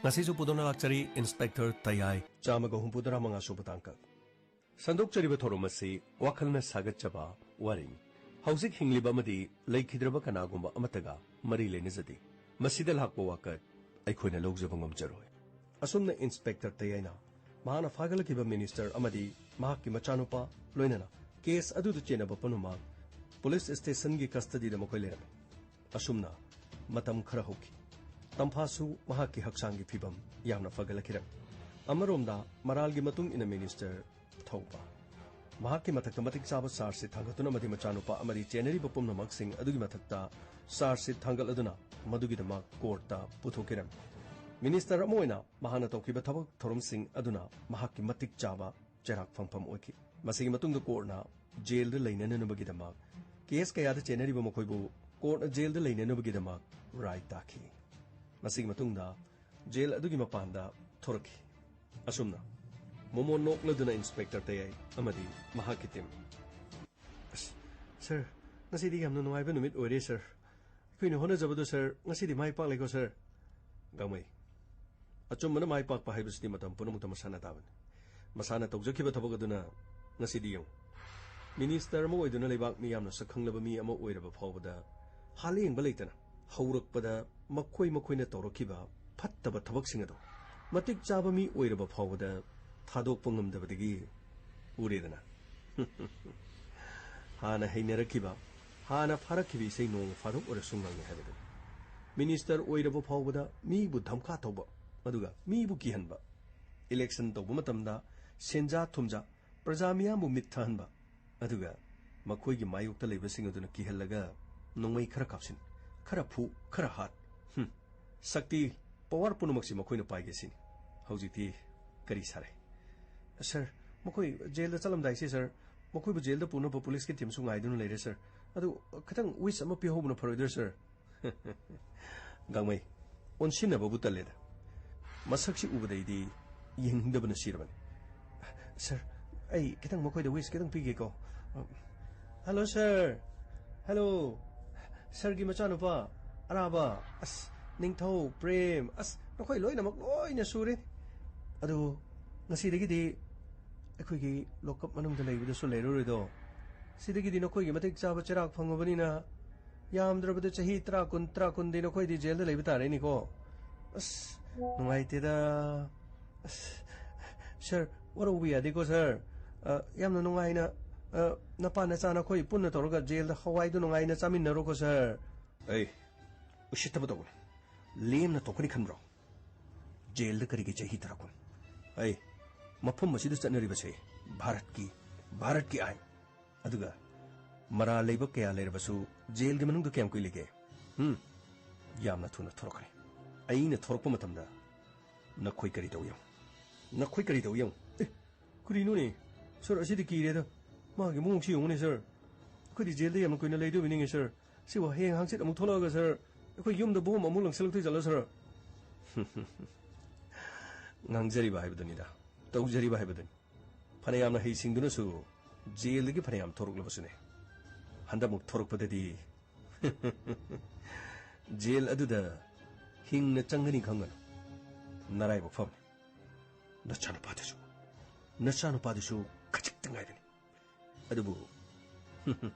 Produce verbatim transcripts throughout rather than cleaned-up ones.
ꯉꯁꯤꯁꯨ ꯄꯨꯗꯨꯅ ꯂꯥꯛꯆꯔꯤ ꯏꯟꯁꯄꯦꯛꯇꯔ ꯇꯌꯥꯏ꯫ ꯆꯥꯝꯃꯒ ꯍꯨꯝꯐꯨꯇꯔꯥ ꯃꯉꯥ ꯁꯨꯕ ꯇꯥꯡꯀꯛ꯫ ꯁꯟꯗꯣꯛꯆꯔꯤꯕ ꯊꯧꯔꯝ ꯑꯁꯤ ꯋꯥꯈꯜꯅ ꯁꯥꯒꯠꯆꯕ ꯋꯥꯔꯤꯅꯤ꯫ ꯍꯧꯖꯤꯛ ꯍꯤꯡꯂꯤꯕ ꯑꯃꯗꯤ ꯂꯩꯈꯤꯗ꯭ꯔꯕ ꯀꯅꯥꯒꯨꯝꯕ ꯑꯃꯠꯇꯒ ꯃꯔꯤ ꯂꯩꯅꯖꯗꯦ꯫ ꯃꯁꯤꯗ ꯂꯥꯛꯄ ꯋꯥꯀꯠ ꯑꯩꯈꯣꯏꯅ ꯂꯧꯖꯕ ꯉꯝꯖꯔꯣꯏ꯫ ꯑꯁꯨꯝꯅ ꯏꯟꯁꯄꯦꯛꯇꯔ ꯇꯌꯥꯏꯅ ꯃꯍꯥꯛꯅ ꯐꯥꯒꯠꯂꯛꯈꯤꯕ ꯃꯤꯅꯤꯁꯇꯔ ꯑꯃꯗꯤ ꯃꯍꯥꯛꯀꯤ ꯃꯆꯥꯅꯨꯄꯥ, ꯂꯣꯏꯅꯅ ꯀꯦꯁ ꯑꯗꯨꯗ ꯆꯦꯟꯅꯕ ꯄꯨꯝꯅꯃꯛ ꯄꯨꯂꯤꯁ ꯁ꯭ꯇꯦꯁꯟꯒꯤ ꯀꯁꯇꯗꯤꯗ ꯃꯈꯣꯏ ꯂꯩꯔꯝꯃꯤ꯫ ꯑꯁꯨꯝꯅ ꯃꯇꯝ ꯈꯔ ꯍꯧꯈꯤ꯫ ꯇꯝꯐꯥꯁꯨ ꯃꯍꯥꯛꯀꯤ ꯍꯛꯆꯥꯡꯒꯤ ꯐꯤꯕꯝ ꯌꯥꯝꯅ ꯐꯒꯠꯂꯛꯈꯤꯔꯝꯃꯤ꯫ ꯑꯃꯔꯣꯝꯗ ꯃꯔꯥꯜꯒꯤ ꯃꯇꯨꯡ ꯏꯟꯅ ꯃꯤꯅꯤꯁꯇꯔ ꯊꯧꯕ ꯃꯍꯥꯛꯀꯤ ꯃꯊꯛꯇ ꯃꯇꯤꯛ ꯆꯥꯕ ꯆꯥꯔꯖꯁꯤꯠ ꯊꯥꯡꯒꯠꯇꯨꯅ ꯑꯃꯗꯤ ꯃꯆꯥꯅꯨꯄꯥ ꯑꯃꯗꯤ ꯆꯦꯟꯅꯔꯤꯕ ꯄꯨꯝꯅꯃꯛꯁꯤꯡ ꯑꯗꯨꯒꯤ ꯃꯊꯛꯇ ꯆꯥꯔꯖꯁꯤꯠ ꯊꯥꯡꯒꯠꯂꯗꯨꯅ ꯃꯗꯨꯒꯤꯗꯃꯛ ꯀꯣꯔꯠꯇ ꯄꯨꯊꯣꯛꯈꯤꯔꯝꯃꯤ꯫ ꯃꯤꯅꯤꯁꯇꯔ ꯑꯃ ꯑꯣꯏꯅ ꯃꯍꯥꯛꯅ ꯇꯧꯈꯤꯕ ꯊꯕꯛ ꯊꯧꯔꯝꯁꯤꯡ ꯑꯗꯨꯅ ꯃꯍꯥꯛꯀꯤ ꯃꯇꯤꯛ ꯆꯥꯕ ꯆꯩꯔꯥꯛ ꯐꯪꯐꯝ ꯑꯣꯏꯈꯤ꯫ ꯃꯁꯤꯒꯤ ꯃꯇꯨꯡꯗ ꯀꯣꯔꯠꯅ ꯖꯦꯜꯗ ꯂꯩꯅꯅꯕꯒꯤꯗꯃꯛ ꯀꯦꯁ ꯀꯌꯥꯗ ꯆꯦꯟꯅꯔꯤꯕ ꯃꯈꯣꯏꯕꯨ ꯀꯣꯔꯠꯅ ꯖꯦꯜꯗ ꯂꯩꯅꯅꯕꯒꯤꯗꯃꯛ ꯔꯥꯏ ꯇꯥꯈꯤ꯫ ꯃꯁꯤꯒꯤ ꯃꯇꯨꯡꯗ ꯖꯦꯜ ꯑꯗꯨꯒꯤ ꯃꯄꯥꯟꯗ ꯊꯣꯔꯛꯈꯤ꯫ ꯑꯁꯨꯝꯅ ꯃꯣꯃꯣꯟ ꯅꯣꯛꯂꯗꯨꯅ ꯏꯟꯁꯄꯦꯛꯇꯔ ꯇꯌꯥꯏ ꯑꯃꯗꯤ ꯃꯍꯥꯛꯀꯤ ꯇꯤꯝ꯫ ꯑꯁ, ꯁꯥꯔ, ꯉꯁꯤꯗꯤ ꯌꯥꯝꯅ ꯅꯨꯡꯉꯥꯏꯕ ꯅꯨꯃꯤꯠ ꯑꯣꯏꯔꯦ, ꯁꯥꯔ꯫ ꯑꯩꯈꯣꯏꯅ ꯍꯣꯠꯅꯖꯕꯗꯣ, ꯁꯥꯔ, ꯉꯁꯤꯗꯤ ꯃꯥꯏ ꯄꯥꯛꯂꯦꯀꯣ, ꯁꯥꯔ꯫ ꯒꯥꯡꯃꯩ, ꯑꯆꯨꯝꯕꯅ ꯃꯥꯏ ꯄꯥꯛꯄ ꯍꯥꯏꯕꯁꯤꯗꯤ ꯃꯇꯝ ꯄꯨꯝꯅꯃꯛꯇ ꯃꯁꯥꯅ ꯇꯥꯕꯅꯤ꯫ ꯃꯁꯥꯅ ꯇꯧꯖꯈꯤꯕ ꯊꯕꯛ ꯑꯗꯨꯅ ꯉꯁꯤꯗꯤ ꯌꯦꯡꯉꯨ꯫ ꯃꯤꯅꯤꯁꯇꯔ ꯑꯃ ꯑꯣꯏꯗꯨꯅ ꯂꯩꯕꯥꯛ ꯃꯤꯌꯥꯝꯅ ꯁꯛꯈꯪꯂꯕ ꯃꯤ ꯑꯃ ꯑꯣꯏꯔꯕ ꯐꯥꯎꯕꯗ ꯍꯥꯂꯦꯡꯕ ꯂꯩꯇꯅ ꯍꯧꯔꯛꯄꯗ ꯃꯈꯣꯏ ꯃꯈꯣꯏꯅ ꯇꯧꯔꯛꯈꯤꯕ ꯐꯠꯇꯕ ꯊꯕꯛꯁꯤꯡ ꯑꯗꯨ ꯃꯇꯤꯛ ꯆꯥꯕ ꯃꯤ ꯑꯣꯏꯔꯕ ꯐꯥꯎꯕꯗ ꯊꯥꯗꯣꯛꯄ ꯉꯝꯗꯕꯗꯒꯤ ꯎꯔꯦꯗꯅ꯫ ꯍꯥꯟꯅ ꯍꯩꯅꯔꯛꯈꯤꯕ, ꯍꯥꯟꯅ ꯐꯥꯔꯛꯈꯤꯕ ꯏꯁꯩ ꯅꯣꯡꯃ ꯐꯥꯗꯣꯛ ꯑꯣꯏꯔꯁꯨ ꯉꯪꯉꯦ ꯍꯥꯏꯕꯗꯨꯅꯤ꯫ ꯃꯤꯅꯤꯁꯇꯔ ꯑꯣꯏꯔꯕ ꯐꯥꯎꯕꯗ ꯃꯤꯕꯨ ꯙꯝꯀꯥ ꯇꯧꯕ, ꯑꯗꯨꯒ ꯃꯤꯕꯨ ꯀꯤꯍꯟꯕ, ꯏꯂꯦꯛꯁꯟ ꯇꯧꯕ ꯃꯇꯝꯗ ꯁꯦꯟꯖꯥ ꯊꯨꯝꯖꯥ ꯄ꯭ꯔꯖꯥ ꯃꯤꯌꯥꯝꯕꯨ ꯃꯤꯠ ꯊꯥꯍꯟꯕ, ꯑꯗꯨꯒ ꯃꯈꯣꯏꯒꯤ ꯃꯥꯌꯣꯛꯇ ꯂꯩꯕꯁꯤꯡ ꯑꯗꯨꯅ ꯀꯤꯍꯜꯂꯒ ꯅꯣꯡꯃꯩ ꯈꯔ ꯀꯥꯞꯁꯤꯟ, ꯈꯔ ꯐꯨ, ꯈꯔ ꯍꯥꯠ꯫ ꯍꯨꯝ꯫ ꯁꯛꯇꯤ, ꯄꯋꯥꯔ ꯄꯨꯝꯅꯃꯛꯁꯤ ꯃꯈꯣꯏꯅ ꯄꯥꯏꯒꯦ ꯁꯤꯅꯤ꯫ ꯍꯧꯖꯤꯛꯇꯤ ꯀꯔꯤ ꯁꯥꯔꯦ? ꯁꯥꯔ, ꯃꯈꯣꯏ ꯖꯦꯜꯗ ꯆꯠꯂꯝꯗꯥꯏꯁꯤ, ꯁꯥꯔ, ꯃꯈꯣꯏꯕꯨ ꯖꯦꯜꯗ ꯄꯨꯅꯕ ꯄꯨꯂꯤꯁꯀꯤ ꯇꯤꯝꯁꯨ ꯉꯥꯏꯗꯨꯅ ꯂꯩꯔꯦ, ꯁꯥꯔ꯫ ꯑꯗꯨ ꯈꯤꯇꯪ ꯋꯤꯁ ꯑꯃ ꯄꯤꯍꯧꯕꯅ ꯐꯔꯣꯏꯗ꯭ꯔꯥ, ꯁꯥꯔ? ꯒꯥꯡꯃꯩ, ꯑꯣꯟꯁꯤꯟꯅꯕꯕꯨ ꯇꯜꯂꯦꯗ꯫ ꯃꯁꯛꯁꯤ ꯎꯕꯗꯩꯗꯤ ꯌꯦꯡꯅꯤꯡꯗꯕꯅ ꯁꯤꯔꯕꯅꯤ꯫ ꯁꯥꯔ, ꯑꯩ ꯈꯤꯇꯪ ꯃꯈꯣꯏꯗ ꯋꯤꯁ ꯈꯤꯇꯪ ꯄꯤꯒꯦꯀꯣ꯫ ꯍꯜꯂꯣ, ꯁꯥꯔ꯫ ꯍꯜꯂꯣ꯫ ꯁꯥꯔꯒꯤ ꯃꯆꯥꯅꯨꯄꯥ, ꯑꯔꯥꯕ꯫ ꯑꯁ, ꯅꯤꯡꯊꯧ, ꯄ꯭ꯔꯦꯝ꯫ ꯑꯁ, ꯑꯩꯈꯣꯏ ꯂꯣꯏꯅꯃꯛ ꯂꯣꯏꯅ ꯁꯨꯔꯦ꯫ ꯑꯗꯨ ꯉꯁꯤꯗꯒꯤꯗꯤ ꯑꯩꯈꯣꯏꯒꯤ ꯂꯣꯀꯞ ꯃꯅꯨꯡꯗ ꯂꯩꯕꯗꯁꯨ ꯂꯩꯔꯔꯣꯏꯗꯣ꯫ ꯁꯤꯗꯒꯤꯗꯤ ꯅꯈꯣꯏꯒꯤ ꯃꯇꯤꯛ ꯆꯥꯕ ꯆꯩꯔꯥꯛ ꯐꯪꯉꯕꯅꯤꯅ ꯌꯥꯝꯗ꯭ꯔꯕꯗ ꯆꯍꯤ ꯇꯔꯥ, ꯀꯨꯟ, ꯇꯔꯥ, ꯀꯨꯟꯗꯤ ꯅꯈꯣꯏꯗꯤ ꯖꯦꯜꯗ ꯂꯩꯕ ꯇꯥꯔꯦꯅꯦꯀꯣ꯫ ꯑꯁ, ꯅꯨꯡꯉꯥꯏꯇꯦꯗ꯫ ꯑꯁ, ꯁꯥꯔ, ꯋꯥꯔꯧꯕ ꯌꯥꯗꯦꯀꯣ, ꯁꯥꯔ꯫ ꯑ, ꯌꯥꯝꯅ ꯅꯨꯡꯉꯥꯏꯅ, ꯑ, ꯅꯄꯥ ꯅꯆꯥ ꯅꯈꯣꯏ ꯄꯨꯟꯅ ꯇꯧꯔꯒ ꯖꯦꯜꯗ ꯍꯋꯥꯏꯗꯨ ꯅꯨꯡꯉꯥꯏꯅ ꯆꯥꯃꯤꯟꯅꯔꯣꯀꯣ, ꯁꯥꯔ꯫ ꯑꯩ ꯎꯁꯤꯠꯇꯕ ꯇꯧꯒꯅꯨ꯫ ꯂꯦꯝꯅ ꯇꯣꯛꯀꯅꯤ ꯈꯟꯕ꯭ꯔꯣ? ꯖꯦꯜꯗ ꯀꯔꯤꯒꯤ ꯆꯍꯤ ꯇꯔꯥ ꯀꯨꯟ? ꯑꯩ, ꯃꯐꯝ ꯑꯁꯤꯗ ꯆꯠꯅꯔꯤꯕꯁꯦ ꯚꯥꯔꯠꯀꯤ, ꯚꯥꯔꯠꯀꯤ ꯑꯥꯏꯟ꯫ ꯑꯗꯨꯒ ꯃꯔꯥꯜ ꯂꯩꯕ ꯀꯌꯥ ꯂꯩꯔꯕꯁꯨ ꯖꯦꯜꯒꯤ ꯃꯅꯨꯡꯗ ꯀꯌꯥꯝ ꯀꯨꯏ ꯂꯩꯒꯦ? ꯍꯨꯝ? ꯌꯥꯝꯅ ꯊꯨꯅ ꯊꯣꯔꯛꯀꯅꯤ꯫ ꯑꯩꯅ ꯊꯣꯔꯛꯄ ꯃꯇꯝꯗ ꯅꯈꯣꯏ ꯀꯔꯤ ꯇꯧ ꯌꯦꯡꯉꯨ꯫ ꯅꯈꯣꯏ ꯀꯔꯤ ꯇꯧ ꯌꯦꯡꯉꯨ꯫ ꯑꯦ, ꯀꯔꯤꯅꯣꯅꯦ? ꯁꯥꯔ, ꯑꯁꯤꯗꯤ ꯀꯤꯔꯦꯗ꯫ ꯃꯥꯒꯤ ꯃꯑꯣꯡꯁꯤ ꯌꯦꯡꯉꯨꯅꯦ, ꯁꯥꯔ꯫ ꯑꯩꯈꯣꯏꯗꯤ ꯖꯦꯜꯗ ꯌꯥꯝꯅ ꯀꯨꯏꯅ ꯂꯩꯗꯣꯏꯕꯅꯤꯅꯦ, ꯁꯥꯔ꯫ ꯁꯤꯕꯨ ꯍꯌꯦꯡ ꯍꯪꯆꯤꯠ ꯑꯃꯨꯛ ꯊꯣꯛꯂꯛꯑꯒ, ꯁꯥꯔ, ꯑꯩꯈꯣꯏ ꯌꯨꯝꯗ ꯕꯣꯝ ꯑꯃꯨꯛ ꯂꯪꯁꯤꯜꯂꯛꯇꯣꯏ ꯖꯥꯠꯂꯣ, ꯁꯥꯔ? ꯉꯥꯡꯖꯔꯤꯕ ꯍꯥꯏꯕꯗꯨꯅꯤꯗ, ꯇꯧꯖꯔꯤꯕ ꯍꯥꯏꯕꯗꯨꯅꯤ꯫ ꯐꯅꯌꯥꯝꯅ ꯍꯩꯁꯤꯡꯗꯨꯅꯁꯨ ꯖꯦꯜꯗꯒꯤ ꯐꯅꯌꯥꯝ ꯊꯣꯔꯛꯂꯕꯁꯨꯅꯦ, ꯍꯟꯗꯛꯃꯨꯛ ꯊꯣꯔꯛꯄꯗꯗꯤ ꯖꯦꯜ ꯑꯗꯨꯗ ꯍꯤꯡꯅ ꯆꯪꯒꯅꯤ ꯈꯪꯒꯅꯨ꯫ ꯅꯔꯥꯏꯕꯛ ꯐꯕꯅꯤ꯫ ꯅꯆꯥꯅꯨꯄꯥꯗꯨꯁꯨ, ꯅꯆꯥꯅꯨꯄꯥꯗꯨꯁꯨ ꯈꯖꯤꯛꯇ ꯉꯥꯏꯔꯅꯤ꯫ ꯑꯗꯨꯕꯨ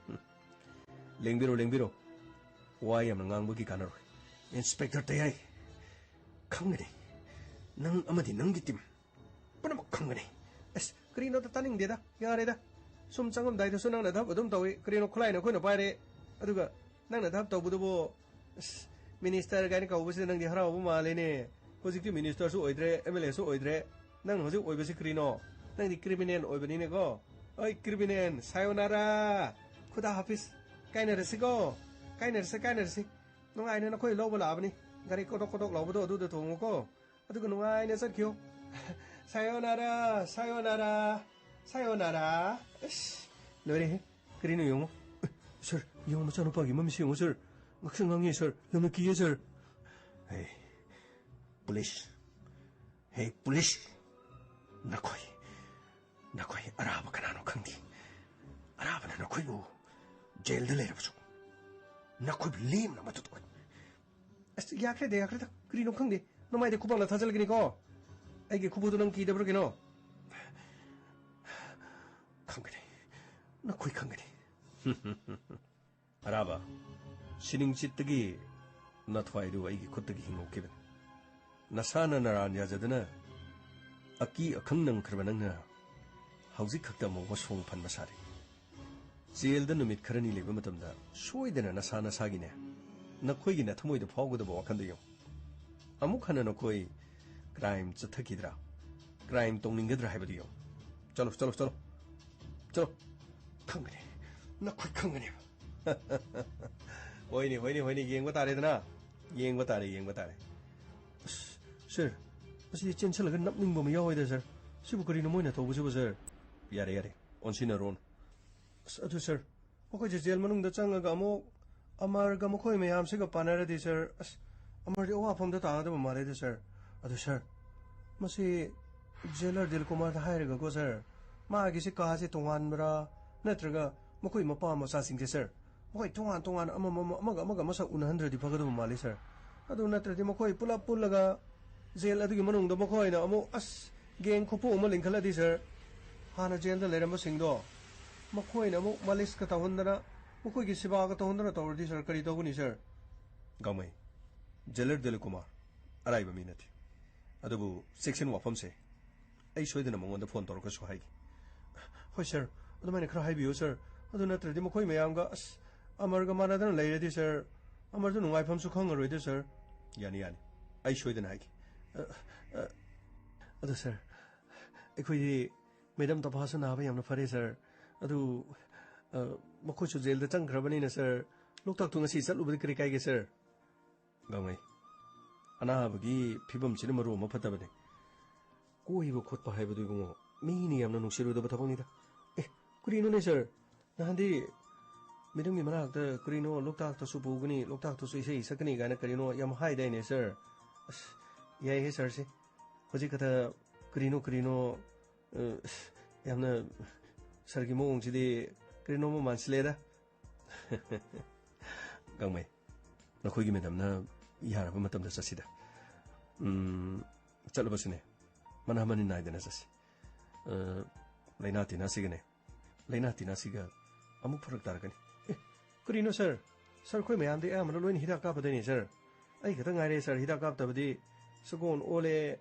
ꯂꯦꯡꯕꯤꯔꯣ, ꯂꯦꯡꯕꯤꯔꯣ꯫ ꯋꯥ ꯌꯥꯝꯅ ꯉꯥꯡꯕꯒꯤ ꯀꯥꯟꯅꯔꯣꯏ꯫ ꯏꯟꯁꯄꯦꯛꯇꯔ ꯇꯌꯥꯏ, ꯈꯪꯒꯅꯤ꯫ ꯅꯪ ꯑꯃꯗꯤ ꯅꯪꯒꯤ ꯇꯤꯝ ꯄꯨꯝꯅꯃꯛ ꯈꯪꯒꯅꯤ꯫ ꯑꯁ, ꯀꯔꯤꯅꯣꯗ, ꯇꯥꯅꯤꯡꯗꯦꯗ, ꯌꯥꯔꯦꯗ꯫ ꯁꯨꯝ ꯆꯪꯉꯝꯗꯥꯏꯗꯁꯨ ꯅꯪꯅ ꯙꯞ ꯑꯗꯨꯝ ꯇꯧꯏ꯫ ꯀꯔꯤꯅꯣ, ꯈꯨꯠꯂꯥꯏꯅ ꯑꯩꯈꯣꯏꯅ ꯄꯥꯏꯔꯦ, ꯑꯗꯨꯒ ꯅꯪꯅ ꯙꯞ ꯇꯧꯕꯗꯨꯕꯨ, ꯑꯁ, ꯃꯤꯅꯤꯁꯇꯔ ꯀꯥꯏꯅ ꯀꯧꯕꯁꯤꯗ ꯅꯪꯗꯤ ꯍꯔꯥꯎꯕ ꯃꯥꯜꯂꯦꯅꯦ꯫ ꯍꯧꯖꯤꯛꯇꯤ ꯃꯤꯅꯤꯁꯇꯔꯁꯨ ꯑꯣꯏꯗ꯭ꯔꯦ, ꯑꯦꯝ ꯑꯦꯜ ꯑꯦꯁꯨ ꯑꯣꯏꯗ꯭ꯔꯦ꯫ ꯅꯪꯅ ꯍꯧꯖꯤꯛ ꯑꯣꯏꯕꯁꯤ ꯀꯔꯤꯅꯣ? ꯅꯪꯗꯤ ꯀ꯭ꯔꯤꯃꯤꯅꯦꯜ ꯑꯣꯏꯕꯅꯤꯅꯦꯀꯣ꯫ ꯑꯩ ꯀ꯭ꯔꯤꯃꯤꯅꯦꯜ, ꯁꯥꯌꯣꯅꯥꯔꯥ, ꯈꯨꯗꯥ ꯍꯥꯐꯤꯁ, ꯀꯥꯏꯅꯔꯁꯤꯀꯣ, ꯀꯥꯏꯅꯔꯁꯤ, ꯀꯥꯏꯅꯔꯁꯤ꯫ ꯅꯨꯡꯉꯥꯏꯅ ꯅꯈꯣꯏ ꯂꯧꯕ ꯂꯥꯛꯑꯕꯅꯤ꯫ ꯒꯥꯔꯤ ꯀꯣꯗꯣꯛ ꯀꯣꯗꯣꯛ ꯂꯥꯎꯕꯗꯣ ꯑꯗꯨꯗ ꯇꯣꯡꯉꯨꯀꯣ꯫ ꯑꯗꯨꯒ ꯅꯨꯡꯉꯥꯏꯅ ꯆꯠꯈꯤꯌꯣ꯫ ꯁꯥꯌꯣꯅꯥꯔꯥ, ꯁꯥꯌꯣꯅꯥꯔꯥ, ꯁꯥꯌꯣꯅꯥꯔꯥ꯫ ꯑꯁ, ꯂꯣꯏꯔꯦꯍꯦ꯫ ꯀꯔꯤꯅꯣ ꯌꯦꯡꯉꯣ꯫ ꯑꯦ, ꯁꯥꯔ, ꯌꯦꯡꯉꯣ, ꯃꯆꯥꯅꯨꯄꯥꯒꯤ ꯃꯃꯤꯠꯁꯦ ꯌꯦꯡꯉꯣ, ꯁꯥꯔ꯫ ꯉꯛꯁꯪ ꯉꯥꯡꯉꯦ, ꯁꯥꯔ꯫ ꯌꯥꯝꯅ ꯀꯤꯌꯦ, ꯁꯥꯔ꯫ ꯍꯦ, ꯄꯨꯂꯤꯁ꯫ ꯍꯦ, ꯄꯨꯂꯤꯁ꯫ ꯅꯈꯣꯏ, ꯅꯈꯣꯏ ꯑꯔꯥꯕ ꯀꯅꯥꯅꯣ ꯈꯪꯗꯦ꯫ ꯑꯔꯥꯕꯅ ꯅꯈꯣꯏꯕꯨ ꯖꯦꯜꯗ ꯂꯩꯔꯕꯁꯨ ꯅꯈꯣꯏꯕꯨ ꯂꯦꯝꯅ ꯃꯗꯨ ꯇꯧꯒꯅꯤ꯫ ꯑꯁ, ꯌꯥꯈ꯭ꯔꯦꯗ, ꯌꯥꯈ꯭ꯔꯦꯗ꯫ ꯀꯔꯤꯅꯣ ꯈꯪꯗꯦ꯫ ꯅꯃꯥꯏꯗꯤ ꯈꯨꯄꯥꯛꯅ ꯊꯥꯖꯤꯜꯂꯒꯅꯤꯀꯣ꯫ ꯑꯩꯒꯤ ꯈꯨꯕꯨꯗꯨ ꯅꯪ ꯀꯤꯗꯕ꯭ꯔꯥ ꯀꯩꯅꯣ? ꯈꯪꯒꯅꯤ, ꯅꯈꯣꯏ ꯈꯪꯒꯅꯤ꯫ ꯑꯔꯥꯕ, ꯁꯤꯅꯤꯡꯆꯤꯠꯇꯒꯤ ꯅꯊ꯭ꯋꯥꯏꯗꯨ ꯑꯩꯒꯤ ꯈꯨꯠꯇꯒꯤ ꯍꯤꯡꯍꯧꯈꯤꯕꯅꯤ꯫ ꯅꯁꯥꯅ ꯅꯔꯥꯟ ꯌꯥꯖꯗꯨꯅ ꯑꯀꯤ ꯑꯈꯪ ꯅꯪꯈ꯭ꯔꯕ ꯅꯪꯅ ꯍꯧꯖꯤꯛ ꯈꯛꯇ ꯑꯃꯨꯛ ꯃꯁꯣꯡ ꯐꯟꯕ ꯁꯥꯔꯤ꯫ ꯖꯦꯜꯗ ꯅꯨꯃꯤꯠ ꯈꯔꯅꯤ ꯂꯩꯕ ꯃꯇꯝꯗ ꯁꯣꯏꯗꯅ ꯅꯁꯥ ꯅꯁꯥꯒꯤꯅꯦ, ꯅꯈꯣꯏꯒꯤ ꯅꯊꯃꯣꯏꯗ ꯐꯥꯎꯒꯗꯕ ꯋꯥꯈꯜꯗꯨ ꯌꯦꯡꯉꯨ꯫ ꯑꯃꯨꯛ ꯍꯟꯅ ꯅꯈꯣꯏ ꯀ꯭ꯔꯥꯏꯝ ꯆꯠꯊꯈꯤꯗ꯭ꯔꯥ, ꯀ꯭ꯔꯥꯏꯝ ꯇꯧꯅꯤꯡꯒꯗ꯭ꯔꯥ ꯍꯥꯏꯕꯗꯨ ꯌꯦꯡꯉꯨ꯫ ꯆꯠꯂꯣ, ꯆꯠꯂꯣ, ꯆꯠꯂꯣ, ꯆꯠꯂꯣ꯫ ꯈꯪꯒꯅꯤ, ꯅꯈꯣꯏ ꯈꯪꯒꯅꯦꯕ꯫ ꯍꯣꯏꯅꯦ, ꯍꯣꯏꯅꯦ, ꯍꯣꯏꯅꯦ, ꯌꯦꯡꯕ ꯇꯥꯔꯦꯗꯅ꯫ ꯌꯦꯡꯕ ꯇꯥꯔꯦ, ꯌꯦꯡꯕ ꯇꯥꯔꯦ꯫ ꯑꯁ, ꯁꯥꯔ, ꯃꯁꯤꯗꯤ ꯆꯦꯟꯁꯤꯜꯂꯒ ꯅꯞꯅꯤꯡꯕ ꯑꯃ ꯌꯥꯎꯋꯦꯗ, ꯁꯥꯔ꯫ ꯁꯤꯕꯨ ꯀꯔꯤꯅꯣ ꯃꯣꯏꯅ ꯇꯧꯕꯁꯤꯕꯨ, ꯁꯥꯔ? ꯌꯥꯔꯦ, ꯌꯥꯔꯦ, ꯑꯣꯟꯁꯤꯟꯅꯔꯣꯅꯨ꯫ ꯑꯁ, ꯑꯗꯨ, ꯁꯥꯔ, ꯃꯈꯣꯏꯁꯦ ꯖꯦꯜ ꯃꯅꯨꯡꯗ ꯆꯪꯉꯒ ꯑꯃꯨꯛ ꯑꯃꯔꯒ ꯃꯈꯣꯏ ꯃꯌꯥꯝꯁꯤꯒ ꯄꯥꯟꯅꯔꯗꯤ, ꯁꯥꯔ, ꯑꯁ, ꯑꯃꯔꯗꯤ ꯑꯋꯥꯐꯝꯗ ꯇꯥꯒꯗꯕ ꯃꯥꯜꯂꯦꯗ, ꯁꯥꯔ꯫ ꯑꯗꯨ, ꯁꯥꯔ, ꯃꯁꯤ ꯖꯦꯂꯔ ꯗꯤꯜꯀꯨꯃꯥꯔꯗ ꯍꯥꯏꯔꯒꯀꯣ, ꯁꯥꯔ, ꯃꯥꯒꯤꯁꯤ ꯀꯥꯁꯦ ꯇꯣꯉꯥꯟꯕ꯭ꯔꯥ, ꯅꯠꯇ꯭ꯔꯒ ꯃꯈꯣꯏ ꯃꯄꯥ ꯃꯆꯥꯁꯤꯡꯁꯦ, ꯁꯥꯔ, ꯃꯈꯣꯏ ꯇꯣꯉꯥꯟ ꯇꯣꯉꯥꯟ ꯑꯃꯃꯝ ꯑꯃꯒ ꯑꯃꯒ ꯃꯁꯛ ꯎꯅꯍꯟꯗ꯭ꯔꯗꯤ ꯐꯒꯗꯕ ꯃꯥꯜꯂꯤ, ꯁꯥꯔ꯫ ꯑꯗꯨ ꯅꯠꯇ꯭ꯔꯗꯤ ꯃꯈꯣꯏ ꯄꯨꯂꯞ ꯄꯨꯜꯂꯒ ꯖꯦꯜ ꯑꯗꯨꯒꯤ ꯃꯅꯨꯡꯗ ꯃꯈꯣꯏꯅ ꯑꯃꯨꯛ, ꯑꯁ, ꯒꯦꯡ ꯈꯨꯄꯨ ꯑꯃ ꯂꯤꯡꯈꯠꯂꯗꯤ, ꯁꯥꯔ, ꯍꯥꯟꯅ ꯖꯦꯜꯗ ꯂꯩꯔꯝꯕꯁꯤꯡꯗꯣ ꯃꯈꯣꯏꯅ ꯑꯃꯨꯛ ꯃꯥꯂꯤꯁꯀ ꯇꯧꯍꯟꯗꯅ, ꯃꯈꯣꯏꯒꯤ ꯁꯦꯕꯥꯒ ꯇꯧꯍꯟꯗꯅ ꯇꯧꯔꯗꯤ, ꯁꯥꯔ, ꯀꯔꯤ ꯇꯧꯒꯅꯤ, ꯁꯥꯔ? ꯒꯥꯡꯃꯩ, ꯖꯦꯂꯔ ꯗꯤꯜꯀꯨꯃꯥꯔ ꯑꯔꯥꯏꯕ ꯃꯤ ꯅꯠꯇꯦ꯫ ꯑꯗꯨꯕꯨ ꯆꯦꯛꯁꯤꯟ ꯋꯥꯐꯝꯁꯦ ꯑꯩ ꯁꯣꯏꯗꯅ ꯃꯉꯣꯟꯗ ꯐꯣꯟ ꯇꯧꯔꯒꯁꯨ ꯍꯥꯏꯒꯦ꯫ ꯍꯣꯏ, ꯁꯥꯔ, ꯑꯗꯨꯃꯥꯏꯅ ꯈꯔ ꯍꯥꯏꯕꯤꯌꯨ, ꯁꯥꯔ꯫ ꯑꯗꯨ ꯅꯠꯇ꯭ꯔꯗꯤ ꯃꯈꯣꯏ ꯃꯌꯥꯝꯒ, ꯑꯁ, ꯑꯃꯔꯒ ꯃꯥꯟꯅꯗꯅ ꯂꯩꯔꯗꯤ, ꯁꯥꯔ, ꯑꯃꯔꯁꯨ ꯅꯨꯡꯉꯥꯏꯐꯝꯁꯨ ꯈꯪꯉꯔꯣꯏꯗ, ꯁꯥꯔ꯫ ꯌꯥꯅꯤ, ꯌꯥꯅꯤ, ꯑꯩ ꯁꯣꯏꯗꯅ ꯍꯥꯏꯒꯦ꯫ ꯑ, ꯑ, ꯑꯗꯣ, ꯁꯥꯔ, ꯑꯩꯈꯣꯏꯗꯤ ꯃꯦꯗꯝ ꯇꯄꯥꯁꯨ ꯅꯥꯕ ꯌꯥꯝꯅ ꯐꯔꯦ, ꯁꯥꯔ꯫ ꯑꯗꯨ, ꯑ, ꯃꯈꯣꯏꯁꯨ ꯖꯦꯜꯗ ꯆꯪꯈ꯭ꯔꯕꯅꯤꯅ, ꯁꯥꯔ, ꯂꯣꯛꯇꯥꯛꯇꯨ ꯉꯁꯤ ꯆꯠꯂꯨꯕꯗꯤ ꯀꯔꯤ ꯀꯥꯏꯒꯦ, ꯁꯥꯔ? ꯒꯥꯡꯃꯩ, ꯑꯅꯥꯕꯒꯤ ꯐꯤꯕꯝꯁꯤꯅ ꯃꯔꯨ ꯑꯃ ꯐꯠꯇꯕꯅꯦ꯫ ꯀꯣꯏꯕ ꯈꯣꯠꯄ ꯍꯥꯏꯕꯗꯨ, ꯏꯕꯨꯡꯉꯣ, ꯃꯤꯅ ꯌꯥꯝꯅ ꯅꯨꯡꯁꯤꯔꯣꯏꯗꯕ ꯊꯕꯛꯅꯤꯗ꯫ ꯑꯦ, ꯀꯔꯤꯅꯣꯅꯦ, ꯁꯥꯔ? ꯅꯍꯥꯟꯗꯤ ꯃꯦꯗꯝꯒꯤ ꯃꯅꯥꯛꯇ ꯀꯔꯤꯅꯣ ꯂꯣꯛꯇꯥꯛꯇꯁꯨ ꯄꯨꯒꯅꯤ, ꯂꯣꯛꯇꯥꯛꯇꯁꯨ ꯏꯁꯩ ꯁꯛꯀꯅꯤ ꯀꯥꯏꯅ ꯀꯔꯤꯅꯣ ꯌꯥꯝ ꯍꯥꯏꯗꯥꯏꯅꯦ, ꯁꯥꯔ? ꯑꯁ, ꯌꯥꯏꯍꯦ, ꯁꯥꯔꯁꯦ꯫ ꯍꯧꯖꯤꯛ ꯈꯛꯇ ꯀꯔꯤꯅꯣ, ꯀꯔꯤꯅꯣ, ꯑ, ꯑꯁ, ꯌꯥꯝꯅ ꯁꯥꯔꯒꯤ ꯃꯑꯣꯡꯁꯤꯗꯤ ꯀꯔꯤꯅꯣꯃ ꯃꯥꯟꯁꯤꯜꯂꯦꯗ꯫ ꯒꯥꯡꯃꯩ, ꯅꯈꯣꯏꯒꯤ ꯃꯦꯗꯝꯅ ꯌꯥꯔꯕ ꯃꯇꯝꯗ ꯆꯠꯁꯤꯗ꯫ ꯎꯝ, ꯆꯠꯂꯕꯁꯨꯅꯦ, ꯃꯅꯥ ꯃꯅꯤꯟ ꯅꯥꯏꯗꯅ ꯆꯠꯁꯤ꯫ ꯑ, ꯂꯥꯏꯅꯥ ꯇꯤꯟꯅꯥꯁꯤꯒꯅꯦ, ꯂꯥꯏꯅꯥ ꯇꯤꯟꯅꯥꯁꯤꯒ ꯑꯃꯨꯛ ꯐꯔꯛ ꯇꯥꯔꯛꯀꯅꯤ꯫ ꯑꯦ, ꯀꯔꯤꯅꯣ ꯁꯥꯔ? ꯁꯥꯔ, ꯑꯩꯈꯣꯏ ꯃꯌꯥꯝꯗꯤ ꯑꯌꯥꯝꯕꯅ ꯂꯣꯏꯅ ꯍꯤꯗꯥꯛ ꯀꯥꯞꯄꯗꯩꯅꯦ ꯁꯥꯔ꯫ ꯑꯩ ꯈꯛꯇ ꯉꯥꯏꯔꯦ ꯁꯥꯔ ꯍꯤꯗꯥꯛ ꯀꯥꯞꯇꯕꯗꯤ꯫ ꯁꯒꯣꯜ ꯑꯣꯜꯂꯦ,